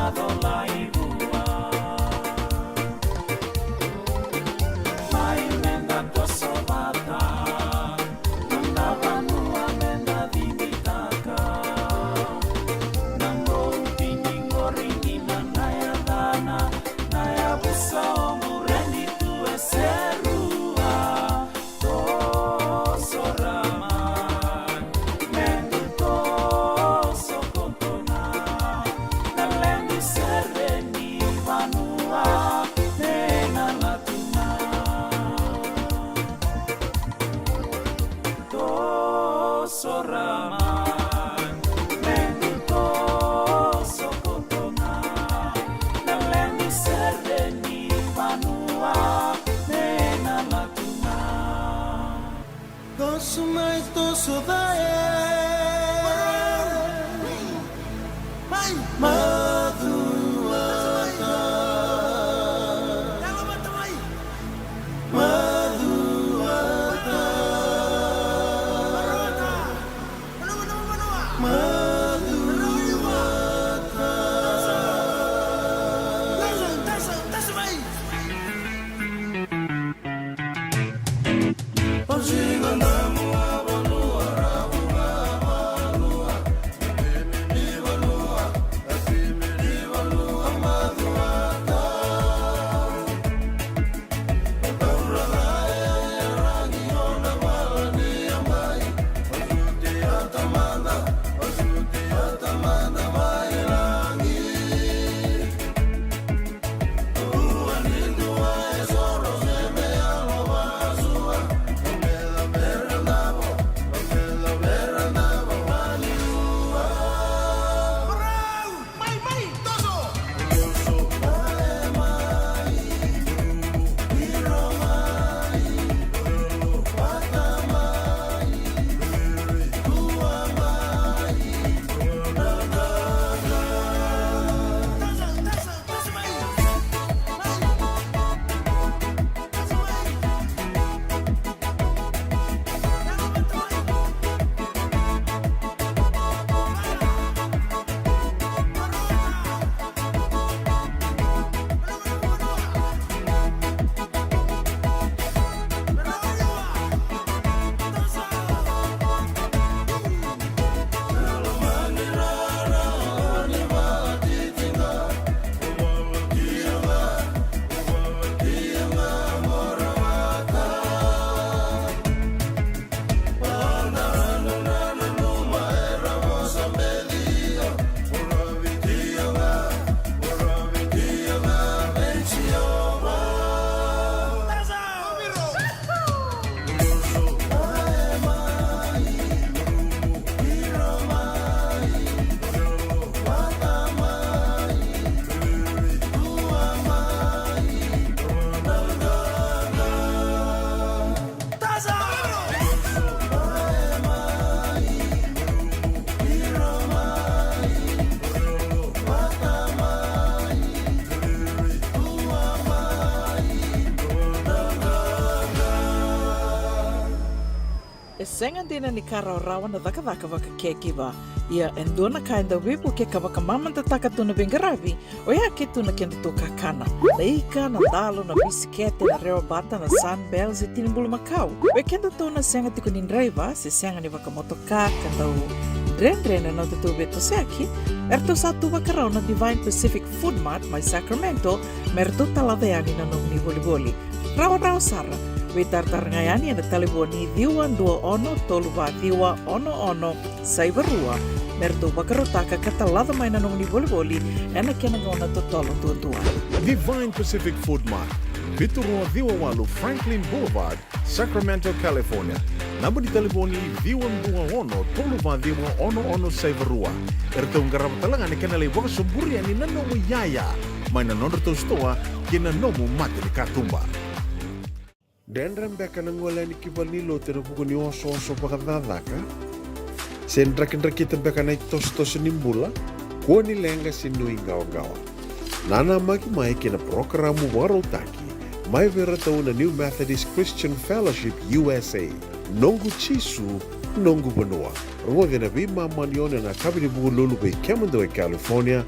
Macola i vua. Mai meda toso vata. Noda vanua meda cibitaka. Na bouti ni qori ni na na yacana. Na yavusa o Bureni tu e Serua. Toso ra mai, medu toso koto ga. Na ledu sere ni vanua me na latu ga. Toso ra mai, medu toso koto ga. Na ledu sere ni vanua me na latu ga. Toso mai, toso cake. Mai, macuata. Macuata. Macuata. E sega dina ni ka rawarawa na cakacaka vaka caregiver. Ia e dua na ka e dau veivukei ka vakamamadataka tu na veiqaravi, oya ke tu na kedatou kakana. Na ika, na dalo, na bisikete, na rewabata, na Sunbells, e tini bulumakau. Vei kedatou na sega tiko ni draiva, se sega ni vakamotoka, ka dau dredre na nodatou veitosoyaki, eratou sa tu vakarau na Divine Pacific Food Mart mai Sacramento, me ratou talaca yani na nomuni volivoli. Rawarawa sara, veitaratara ga yani ena talevoni ciwa dua ono tolu va ciwa ono ono saiva rua, me ratou vakarautaka ka talaca mai na nomuni volivoli ena kena gauna totolo duadua. Divine Pacific Food Mart, vitu rua ciwa walu Franklin Boulevard, Sacramento, California. Naba ni talevoni ciwa dua ono tolu va ciwa ono ono saiva rua. Eratou qarava tale ga na kena lai vakasoburia ni na nomu iyaya mai na nodratou sitoa kei na nomu mata ni katuba. Dredre beka na gole yani ki valenilotu ena vuku ni osooso vakacakacaka? Se drakidrakita beka na itosotoso ni bula? Kua ni leqa se nuiqawaqawa. Nanamaki mai kei na parokaramu vakarautaki mai vei iratou na New Methodist Christian Fellowship U S A. Noqu Jisu, noqu vanua. Rogoci ena veimama ni ono ena yakavi ni Vukelulu vei kemudou e California,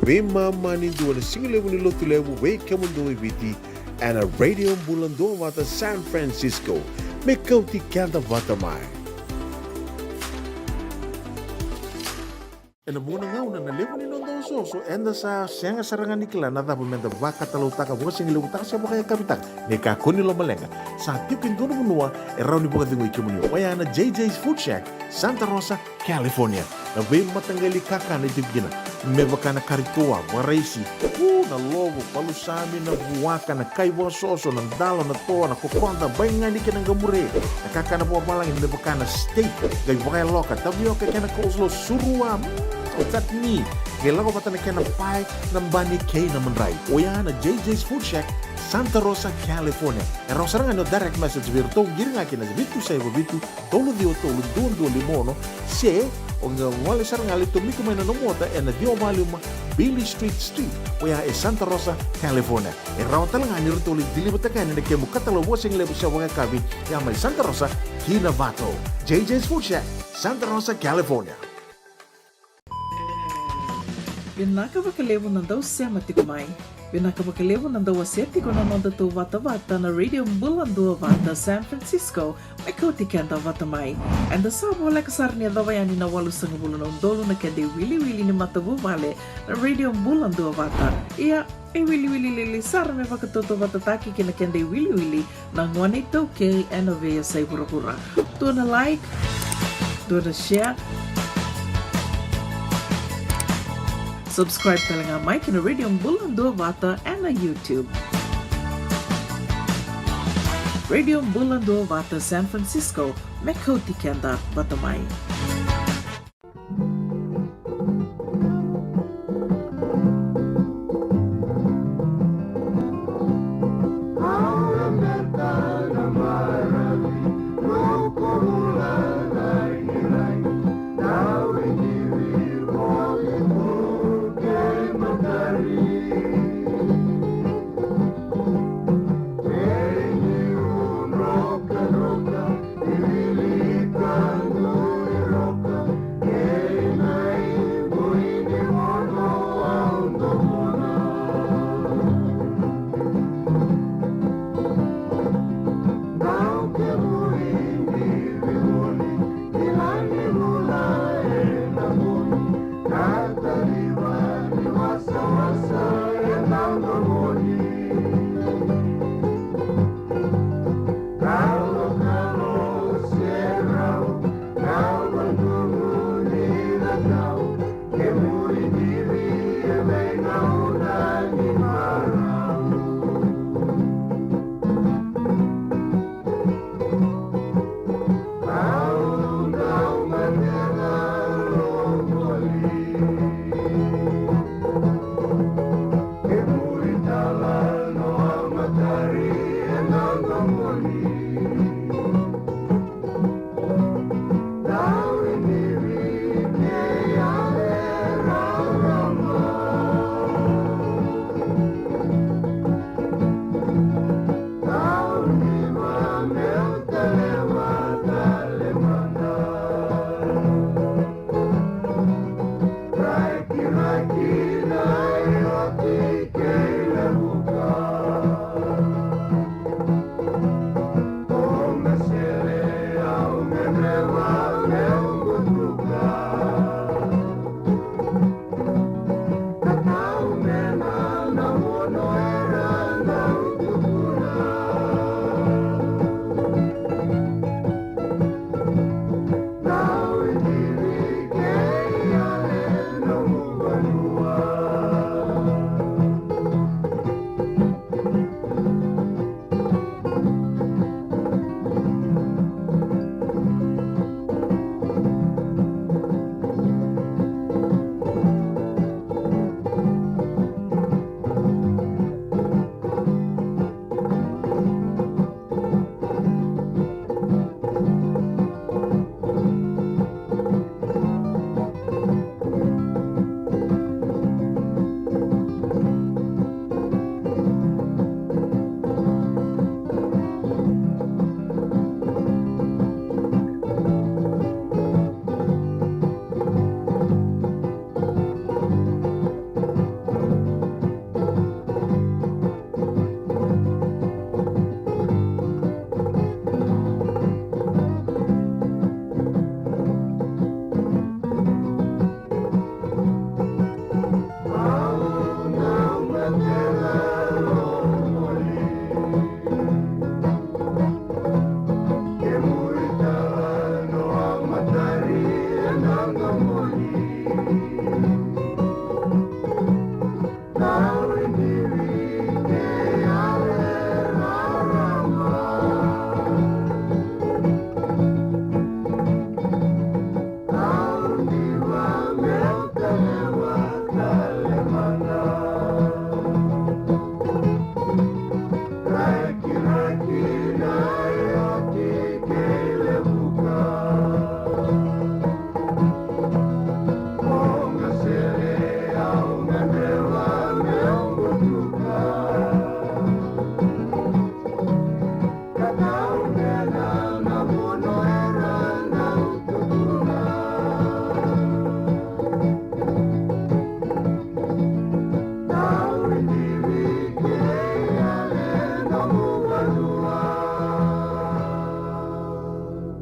Veimama ni dua na sigalevu ni Lotulevu vei kemudou e Viti, ena Radio Bula Duavata San Francisco. Me kauti keda vata mai. Ena vuqa na gauna na levu ni noda osooso, eda sa sega sara ga ni kila na cava meda vakatalautaka, vakasigalevu taka se vakayakavitaka. Ni kakua ni lomaleqa, sa tiko e dua na vanua e rawa ni vakacegui kemuni, oya na J J's Food Shack, Santa Rosa, California. Na veimataqali kakana e tiko kina, me vaka na kari toa, vakaraisi, u, na lovo, palusami, na vuaka, na kai vakasoso, na dalo, na toa, na kokoda, baigani kei na qamure. Na kakana vakavalagi me vaka na steak, qai vakayaloka, tavioka kei na coleslaw, surua, mm, o chutney, qai lako vata na kena pae, na bani kei na madrai. Oya na J J's Food Shack, Santa Rosa, California. E rawa sara ga ni o direct message vei iratou, qiri ga kina vitu saiva vitu, tolu ciwa tolu, dua dua lima ono, se o qai gole sara ga, lai tomika mai na nomu ota ena ciwa walu lima Beale Street Suite, oya e Santa Rosa, California. E rawa tale ga ni ratou lai deliver-taka yani na kemu katalau vakasigalevu se vakayakavi, ya mai Santa Rosa ki Novato. J J's Food Shack, Santa Rosa, California. Vinaka vakalevu na dau sema tiko mai. Vinaka vakalevu na dau wasea tiko na nodatou vatavata na Radio Bula Duavata San Francisco, me kauti keda vata mai. Eda sa voleka sara ni yacova yani na walusagavulu na udolu na keda iwiliwili ni matavuvale na Radio Bula Duavata. Ia, e wiliwili lili sara me vakatautauvatataki kei na keda iwiliwili na gone iTaukei ena veiyasai vuravura. Dua na like, dua na share, subscribe tale ga mai ki na Radio Bula Duavata ena YouTube. Radio Bula Duavata San Francisco, me kauti keda vata mai.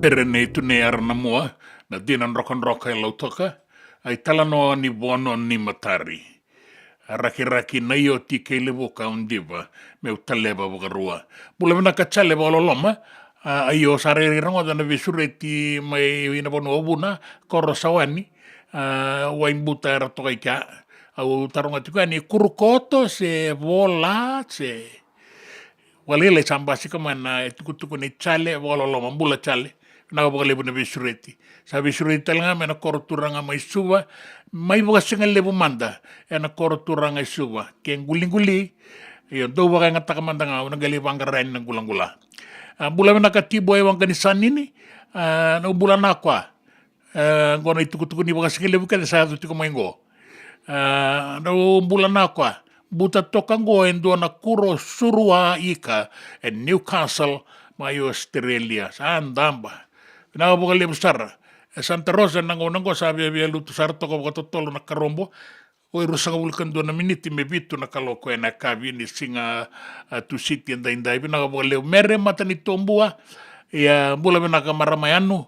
Pere nei Tune Aranamua, na dina drokadroka e Lautoka, a italanoa ni Vono ni Matari. A rakiraki na ioti kei Levuka, au diva meu taleva vakarua. Bula vinaka Jale vakaloloma. A, io, sa rairai rogoca na veisureti mai na vanua o Vuna, koro Sawani, a, Waibuta era toka i kea. Au taroga tiko yani, Kurukoto se Vola se Vakalailai sa basika mai na itukutuku nei Jale vakaloloma. Bula Jale, vinaka vakalevu na veisureti. Sa veisureti tale ga mai na koro turaga mai Suva, mai vakasigalevu mada ena koro turaga i Suva. Ke quliquli, io, dou vakayagataka mada ga, au na qai lai vaqara yani na qulaqula. A, bula vinaka Tibo e Waqanisanini, a, na bula na koa. E, qo na itukutuku ni vakasigalevu kece sa yaco tiko mai qo. E, dou bula na koa. Buta toka qo e dua na kuro surua ika e Newcastle mai Australia. Sa daba. Vinaka vakalevu sara. E Santa Rosa, na gauna qo sa viavia lutu sara toka vakatotolo na karobo. O e ruasagavulu ka dua na miniti me vitu na kaloko ena yakavi ni siga, a, Tusiti edaidai. Vinaka vakalevu Mere Matanitobua. Ia, bula vinaka marama yanu.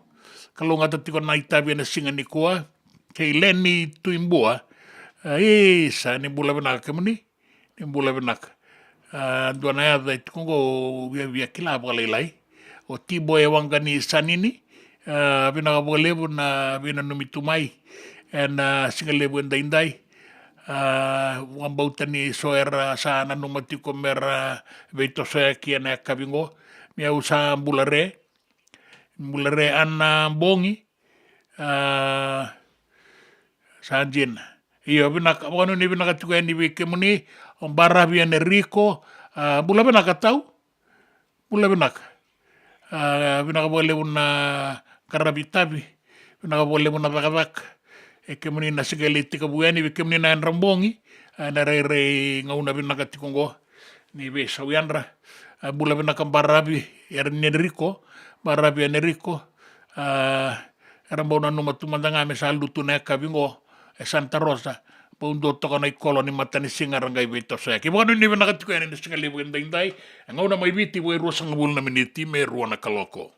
Kalougata tiko na itavi ena siga nikua. Kei Leni Tuibua. A, isa, ni bula vinaka kemuni. Ni bula vinaka. A, dua na yaca e tiko qo au viavia kila vakalailai. O Tibo e Waqanisanini, a, vinaka vakalevu na veinanumi tu mai ena sigalevu edaidai. A, vakabauta ni so era sa nanuma tiko mera veitosoyaki ena yakavi qo. Ni au sa bula re, bula re Ana Bogi, a, sa dina. Io, vinaka, vakanuinui vinaka tiko yani vei kemuni, o Baravi Enerico, a, bula vinaka tau. Bula vinaka. A, vinaka vakalevu na qaravi tavi, vinaka vakalevu na cakacaka. E kemuni na siga e lai tekivu yani, vei kemuni na yadra bogi, a, na rairai gauna vinaka tiko qo ni veisau yadra. A, bula vinaka Baravi Enerico, Baravi Enerico. A, era bau nanuma tu mada ga me sa lutu na yakavi qo e Santa Rosa, bau dua toka na ikolo ni matanisiga era qai veitosoyaki. Vakanuinui vinaka tiko yani na sigalevu edaidai, e gauna mai Viti vo e ruasagavulu na miniti me rua na kaloko.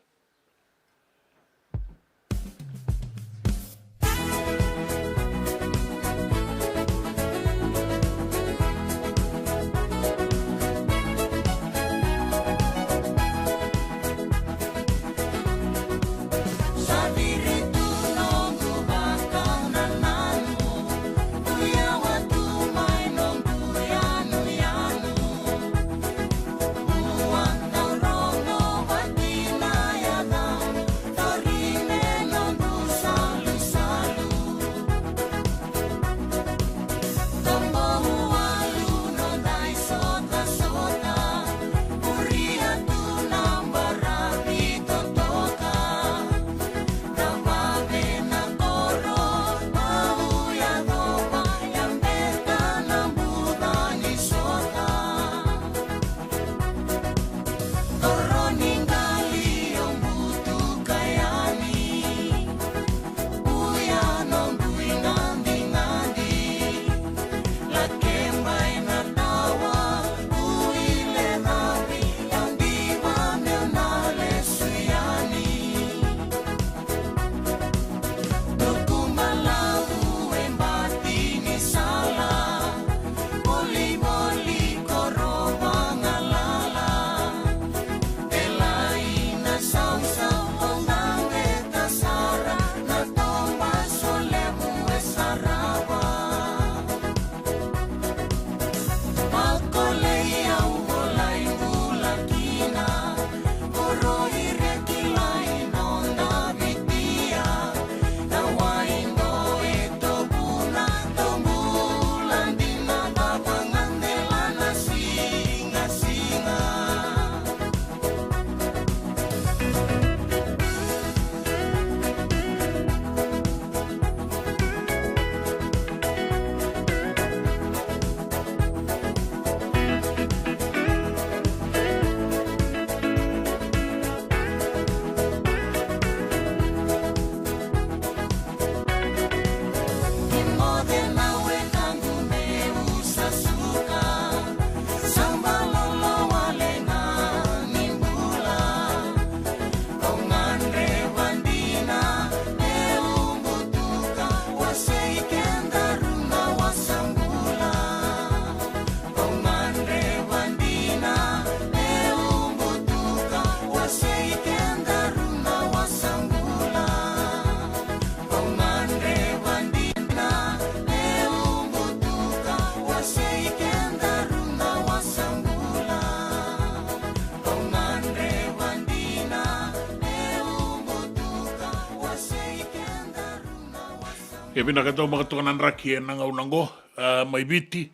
E vinaka, dau maka toka na draki ena gauna oqo, a, mai Viti.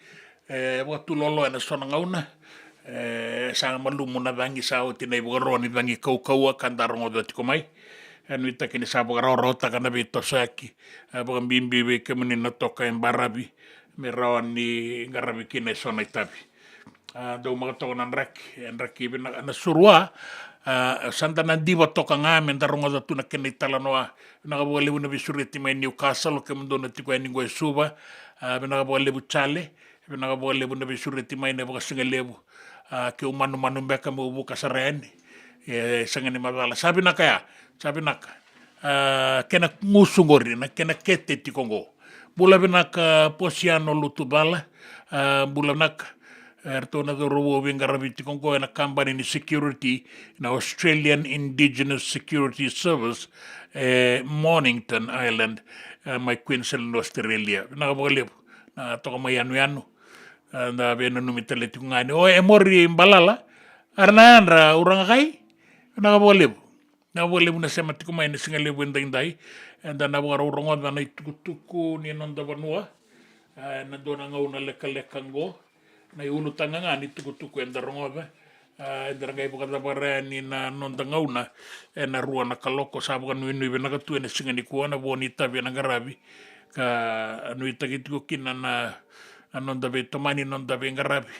E vakatulolo ena so na gauna. E sa malumu na cagi, sa oti na ivakaro ni cagi kaukauwa ka da rogoca tiko mai. E nuitaki ni sa vakarawarawataka na veitosoyaki, e vakabibi vei kemuni na toka e baravi, me rawa ni qaravi kina e so na itavi. A, dau maka toka na draki, e draki vinaka na surua. A, sa da na diva toka ga me da rogoca tu na kena italanoa. Vinaka vakalevu na veisureti mai Newcastle, kemudou na tiko yani qo e Suva. A, vinaka vakalevu Chale. Vinaka vakalevu na veisureti mai na vakasigalevu. A, keu manumanu beka meu vuka sara yani. E sega ni macala. Sa vinaka ya, sa vinaka. A, kena gusu qori, na kena kete tiko qo. Bula vinaka Posiano Lutucala. A, bula vinaka. E, ratou na cauravou veiqaravi tiko qo ena kabani ni security, na Australian Indigenous Security Service, e Mornington Island, e, mai Queensland, Australia. Vinaka vakalevu na toka mai yanuyanu. E, da veinanumi tale tiko ga ni o Emori Balala, era na yadra uraga kai. Vinaka vakalevu. Vinaka vakalevu na sema tiko mai ena sigalevu edaidai. Eda na vakarau rogoca na itukutuku ni noda vanua. A, ena dua na gauna lekaleka oqo. Na iulutaga ga ni tukutuku eda rogoca. A, eda na qai vakacavara yani na noda gauna ena rua na kaloko. Sa vakanuinui vinaka tu ena siga nikua na vo ni itavi ena qaravi. Ka nuitaki tiko kina na, na noda veitomani, noda veiqaravi,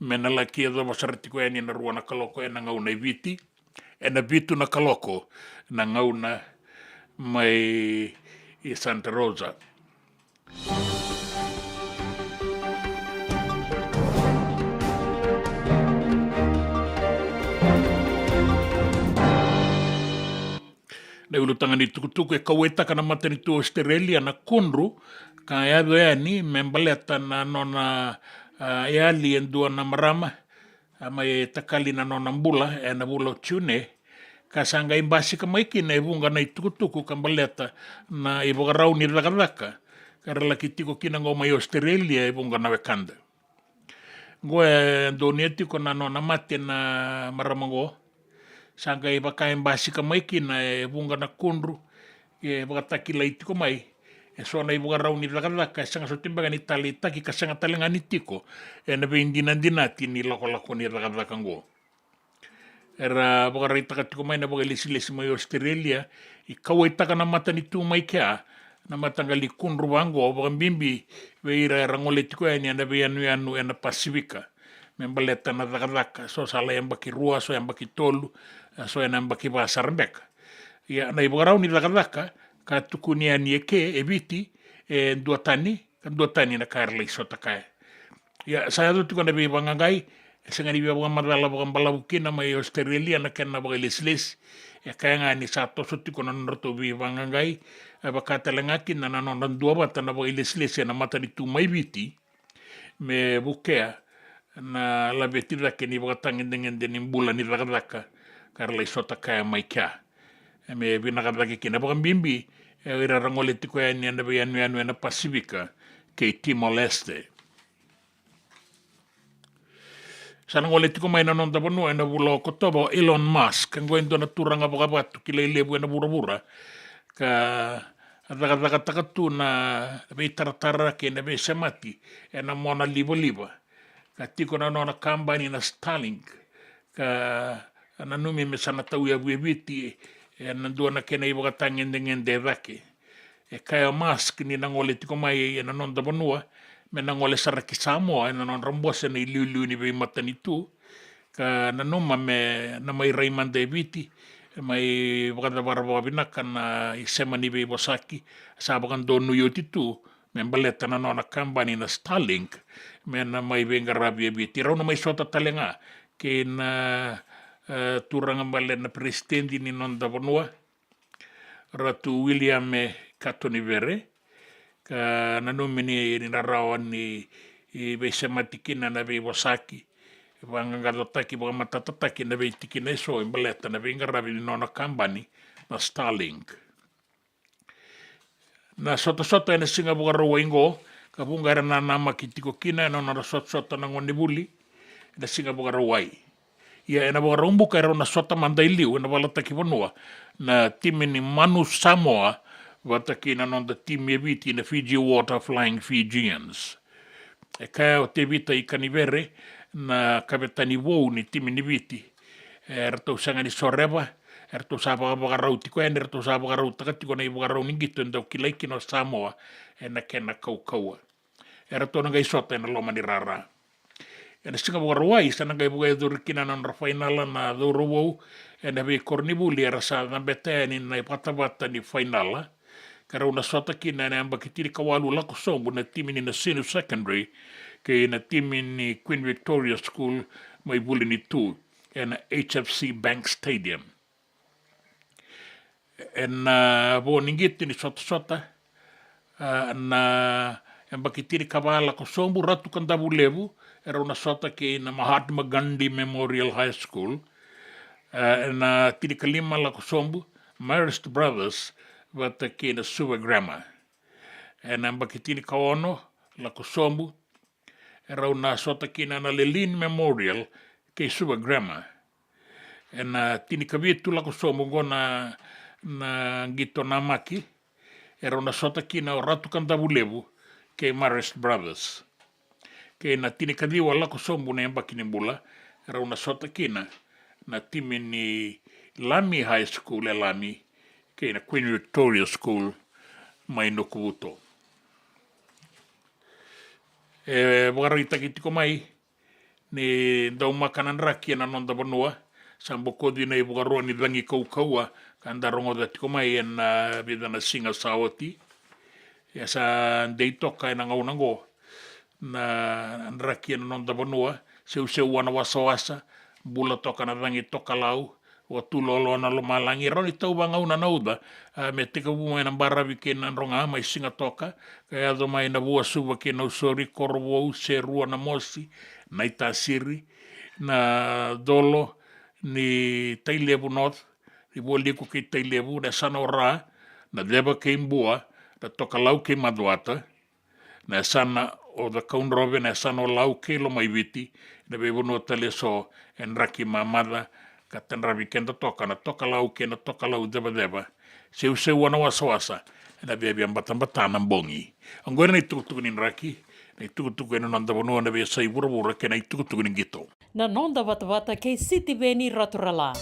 me na laki yacova sara tiko yani na rua na kaloko ena gauna e Viti, ena vitu na kaloko na gauna mai Santa Rosa. Na iulutaga ni tukutuku e kauwaitaka na matanitu Australia na kudru ka yaco yani me baleta na nona, a, yali e dua na marama, a, mai takali na nona bula ena vula o June, ka sa qai basika mai kina e vuqa na itukutuku ka baleta na ivakarau ni cakacaka ka ra laki tiko kina qo mai Australia e vuqa na wekada. Qo e donuya tiko na nona mate na marama qo. Sa qai vaka e basika mai kina e vuqa na kudru e vakatakilai tiko mai. E so na ivakarau ni cakacaka e sega soti beka ni taleitaki ka sega tale ga ni tiko ena veidinadinati ni lakolako ni cakacaka qo. Era vakaraitaka tiko mai na vakailesilesi mai Australia, e kauwaitaka na matanitu mai kea na mataqali kudru vaqo, vakabibi vei ira era gole tiko yani ena veiyanuyanu ena Pasifika, me baleta na cakacaka, so sa lai yabaki rua, so yabaki tolu, e so ena yabaki va sara beka. Ia na ivakarau ni cakacaka ka tukuni yani e ke e Viti, e duatani, ka duatani na ka era lai sota kaya. Ia sa yaco tiko na veivaqaqai, e sega ni via vakamacala vakabalavu kina mai Australia na kena vakailesilesi. E kaya ga ni sa toso tiko na nodratou veivaqaqai, e vaka tale ga kina na nodra duavata na vakailesilesi ena matanitu mai Viti, me vukea na laveti cake ni vakatagedegede ni bula ni cakacaka ka ra lai sota kaya mai kea. E me vinaka cake kina, vakabibi e ira ra gole tiko yani ena veiyanuyanu ena Pasifika kei Timor-Leste. Sa na gole tiko mai na noda vanua ena vula o Okotova o Elon Musk, qo e dua na turaga vakavatu kilai levu ena vuravura, ka cakacakataka tu na veitaratara kei na veisemati ena mona livaliva, ka tiko na nona kabani na Starlink, ka nanumi me sa na tauyavu e Viti ena dua na kena ivakatagedegede cake. E kaya o Musk ni na gole tiko mai ena noda vanua, me na gole sara ki Samoa ena nodra bose na iliuliu ni veimatanitu, ka nanuma me na mai rai mada e Viti, mai vakacavara vakavinaka na isema ni veivosaki sa vakadonui oti tu, me baleta na nona kabani na Starlink, me na mai veiqaravi e Viti. Rau na mai sota tale ga kei na, e, turaga bale na peresitedi ni noda vanua, Ratu William Katonivere, ka nanumi ni, ni na rawa ni, e, veisemati kina na veivosaki, vaqaqacotaki, vakamatatataki na veitikina eso e baleta na veiqaravi ni nona kabani na Starlink. Na sotasota ena siga Vakarauwai qo, ka vuqa era nanamaki tiko kina ena nodra sotasota na gonevuli ena siga Vakarauwai. Ia ena Vakaraubuka erau na sota mada e liu ena valataki vanua na timi ni Manu Samoa vata kei na noda timi e Viti na Fiji Water Flying Fijians. E kaya o Tevita Ikanivere na kavetani vou ni timi ni Viti, e ratou sega ni soreva, e ratou sa vakavakarau tiko yani, e ratou sa vakarautaka tiko na ivakarau ni qito e dau kilai kina o Samoa ena kena kaukauwa. E ratou na qai sota ena loma ni rara. Ena Siga Vakarauwai sa na qai vakayacori kina na nodra fainala na cauravou ena veikoronivuli era sa cabeta yani na ivatavata ni fainala, ka rau na sota kina ena yabaki tinikawalu lako sobu na timi ni Nasinu Secondary kei na timi ni Queen Victoria School mai Vuli ni Tu ena H F C Bank Stadium. Ena vo ni qito ni sotasota, a, na yabaki tinikava lako sobu Ratu Kadavulevu e rau na sota kei na Mahatma Gandhi Memorial High School. A, ena tinikalima lako sobu Marist Brothers vata kei na Suva Grammar. Ena yabaki tinikaono lako sobu e rau na sota kina na Lelean Memorial kei Suva Grammar. Ena tinikavitu lako sobu oqo na, na qito namaki e rau na sota kina o Ratu Kadavulevu kei Marist Brothers. Kei na tinikaciwa lako sobu na yabaki ni bula e rau na sota kina na timi ni Lami High School e Lami kei na Queen Victoria School mai Nukuvuto. E vakaraitaki tiko mai ni daumaka na draki ena noda vanua. Sa bokoci na ivakaro ni cagi kaukauwa ka da rogoca tiko mai ena vica na siga sa oti. Ia sa dei toka ena gauna oqo na draki ena noda vanua, seuseu wana wasawasa, bula toka na cagi tokalau, vatulolo na lomalagi, rawa ni tau vagauna na uca, a, me tekivu mai na baravi kei na droga mai Sigatoka, ka yaco mai na Vuasuva kei na Usori, Korovou, Serua, na Mosi, na Itasiri, na colo ni Tailevu North, ni Vualiku kei Tailevu, na yasana o Ra, na Ceva kei Bua, na Tokalau kei Macuata, na yasana o Cakaudrove, na yasana o Lau kei Lomaiviti, na veivanua tale eso e draki mamaca ka tadravi keda toka na Tokalau kei na Tokalau Cevaceva, seuseu wana wasawasa ena viavia batabata na bogi. Oqori na itukutuku ni draki, na itukutuku ena noda vanua, na veiyasai vuravura kei na itukutuku ni qito. Na noda vatavata kei Sitiveni Raturala.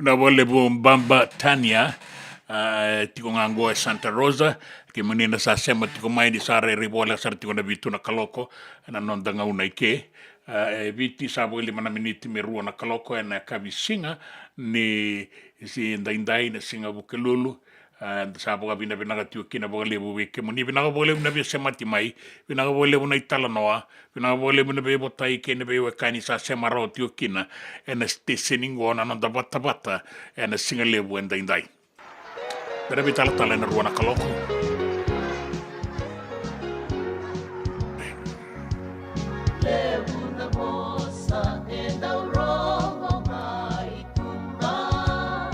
Na vakalevu baba Tania. A, e tiko ga qo e Santa Rosa. Kemuni na sa sema tiko mai, ni sa rairai voleka sara tiko na vitu na kaloko ena noda gauna i ke. A, e Viti sa vakalima na miniti me rua na kaloko ena yakavi siga ni siga daidai, na siga Vukelulu. A, da sa vakavinavinaka tiko kina vakalevu vei kemuni. Vinaka vakalevu na veisemati mai, vinaka vakalevu na italanoa, vinaka vakalevu na veivotai kei na veiwekani sa sema rawa tiko kina ena siteseni qo na noda vatavata ena siga levu e daidai. Bera veitalatala ena rua na kaloko. Levu na vosa e dau rogo mai tuba.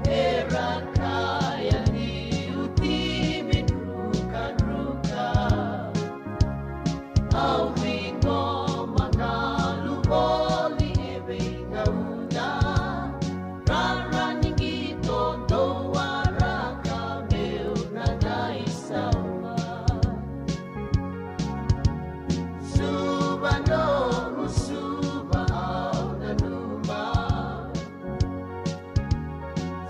Era kaya ni uti me drukadruka. Au veiqoma galu voli e veigauna. Rara ni qito dou waraka meu na qai sauma. Suva noqu suva au nanuma.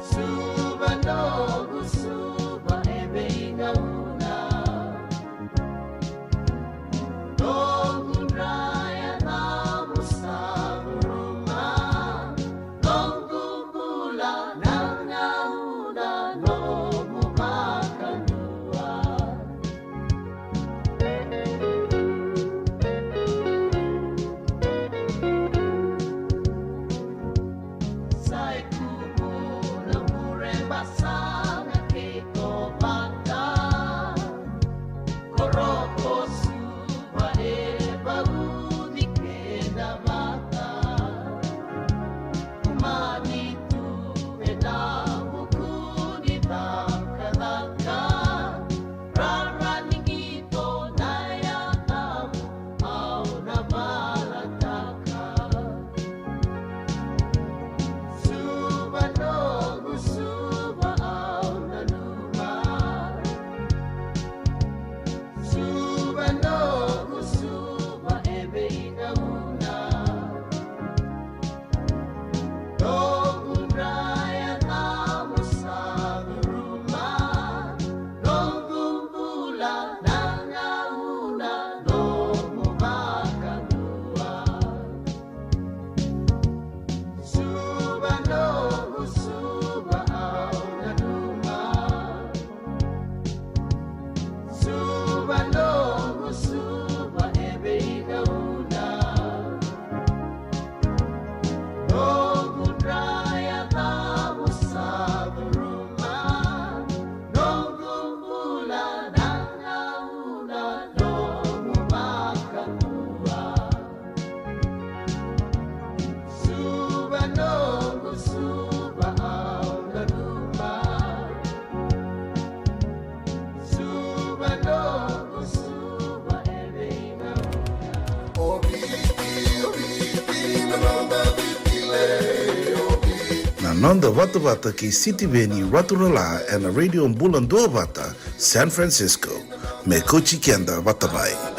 Suva noqu suva e veigauna. Noqu dra yacamu sa curuma. Noqu bula na gauna nomu vakadua. Sai kumuna mure basana kei tovata. Koroko suva e vauci keda vata. Kumani tu e na vuku ni cakacaka. Rara ni qito na yacamu au na valataka. Suva noqu suva au nanuma. Suva noqu suva e veigauna. Noqu dra yacamu sa curuma. Noqu bula na gauna nomu vakadua. Suva noqu suva au nanuma. Suva noqu suva e veigauna. Noqu dra yacamu sa curuma. Noqu bula na gauna nomu vakadua. Suva noqu suva au nanuma. Suva noqu suva e veigauna. Na noda vatavata kei Sitiveni Raturala ena Radio Bula Duavata, San Francisco. Me kauti keda vata mai.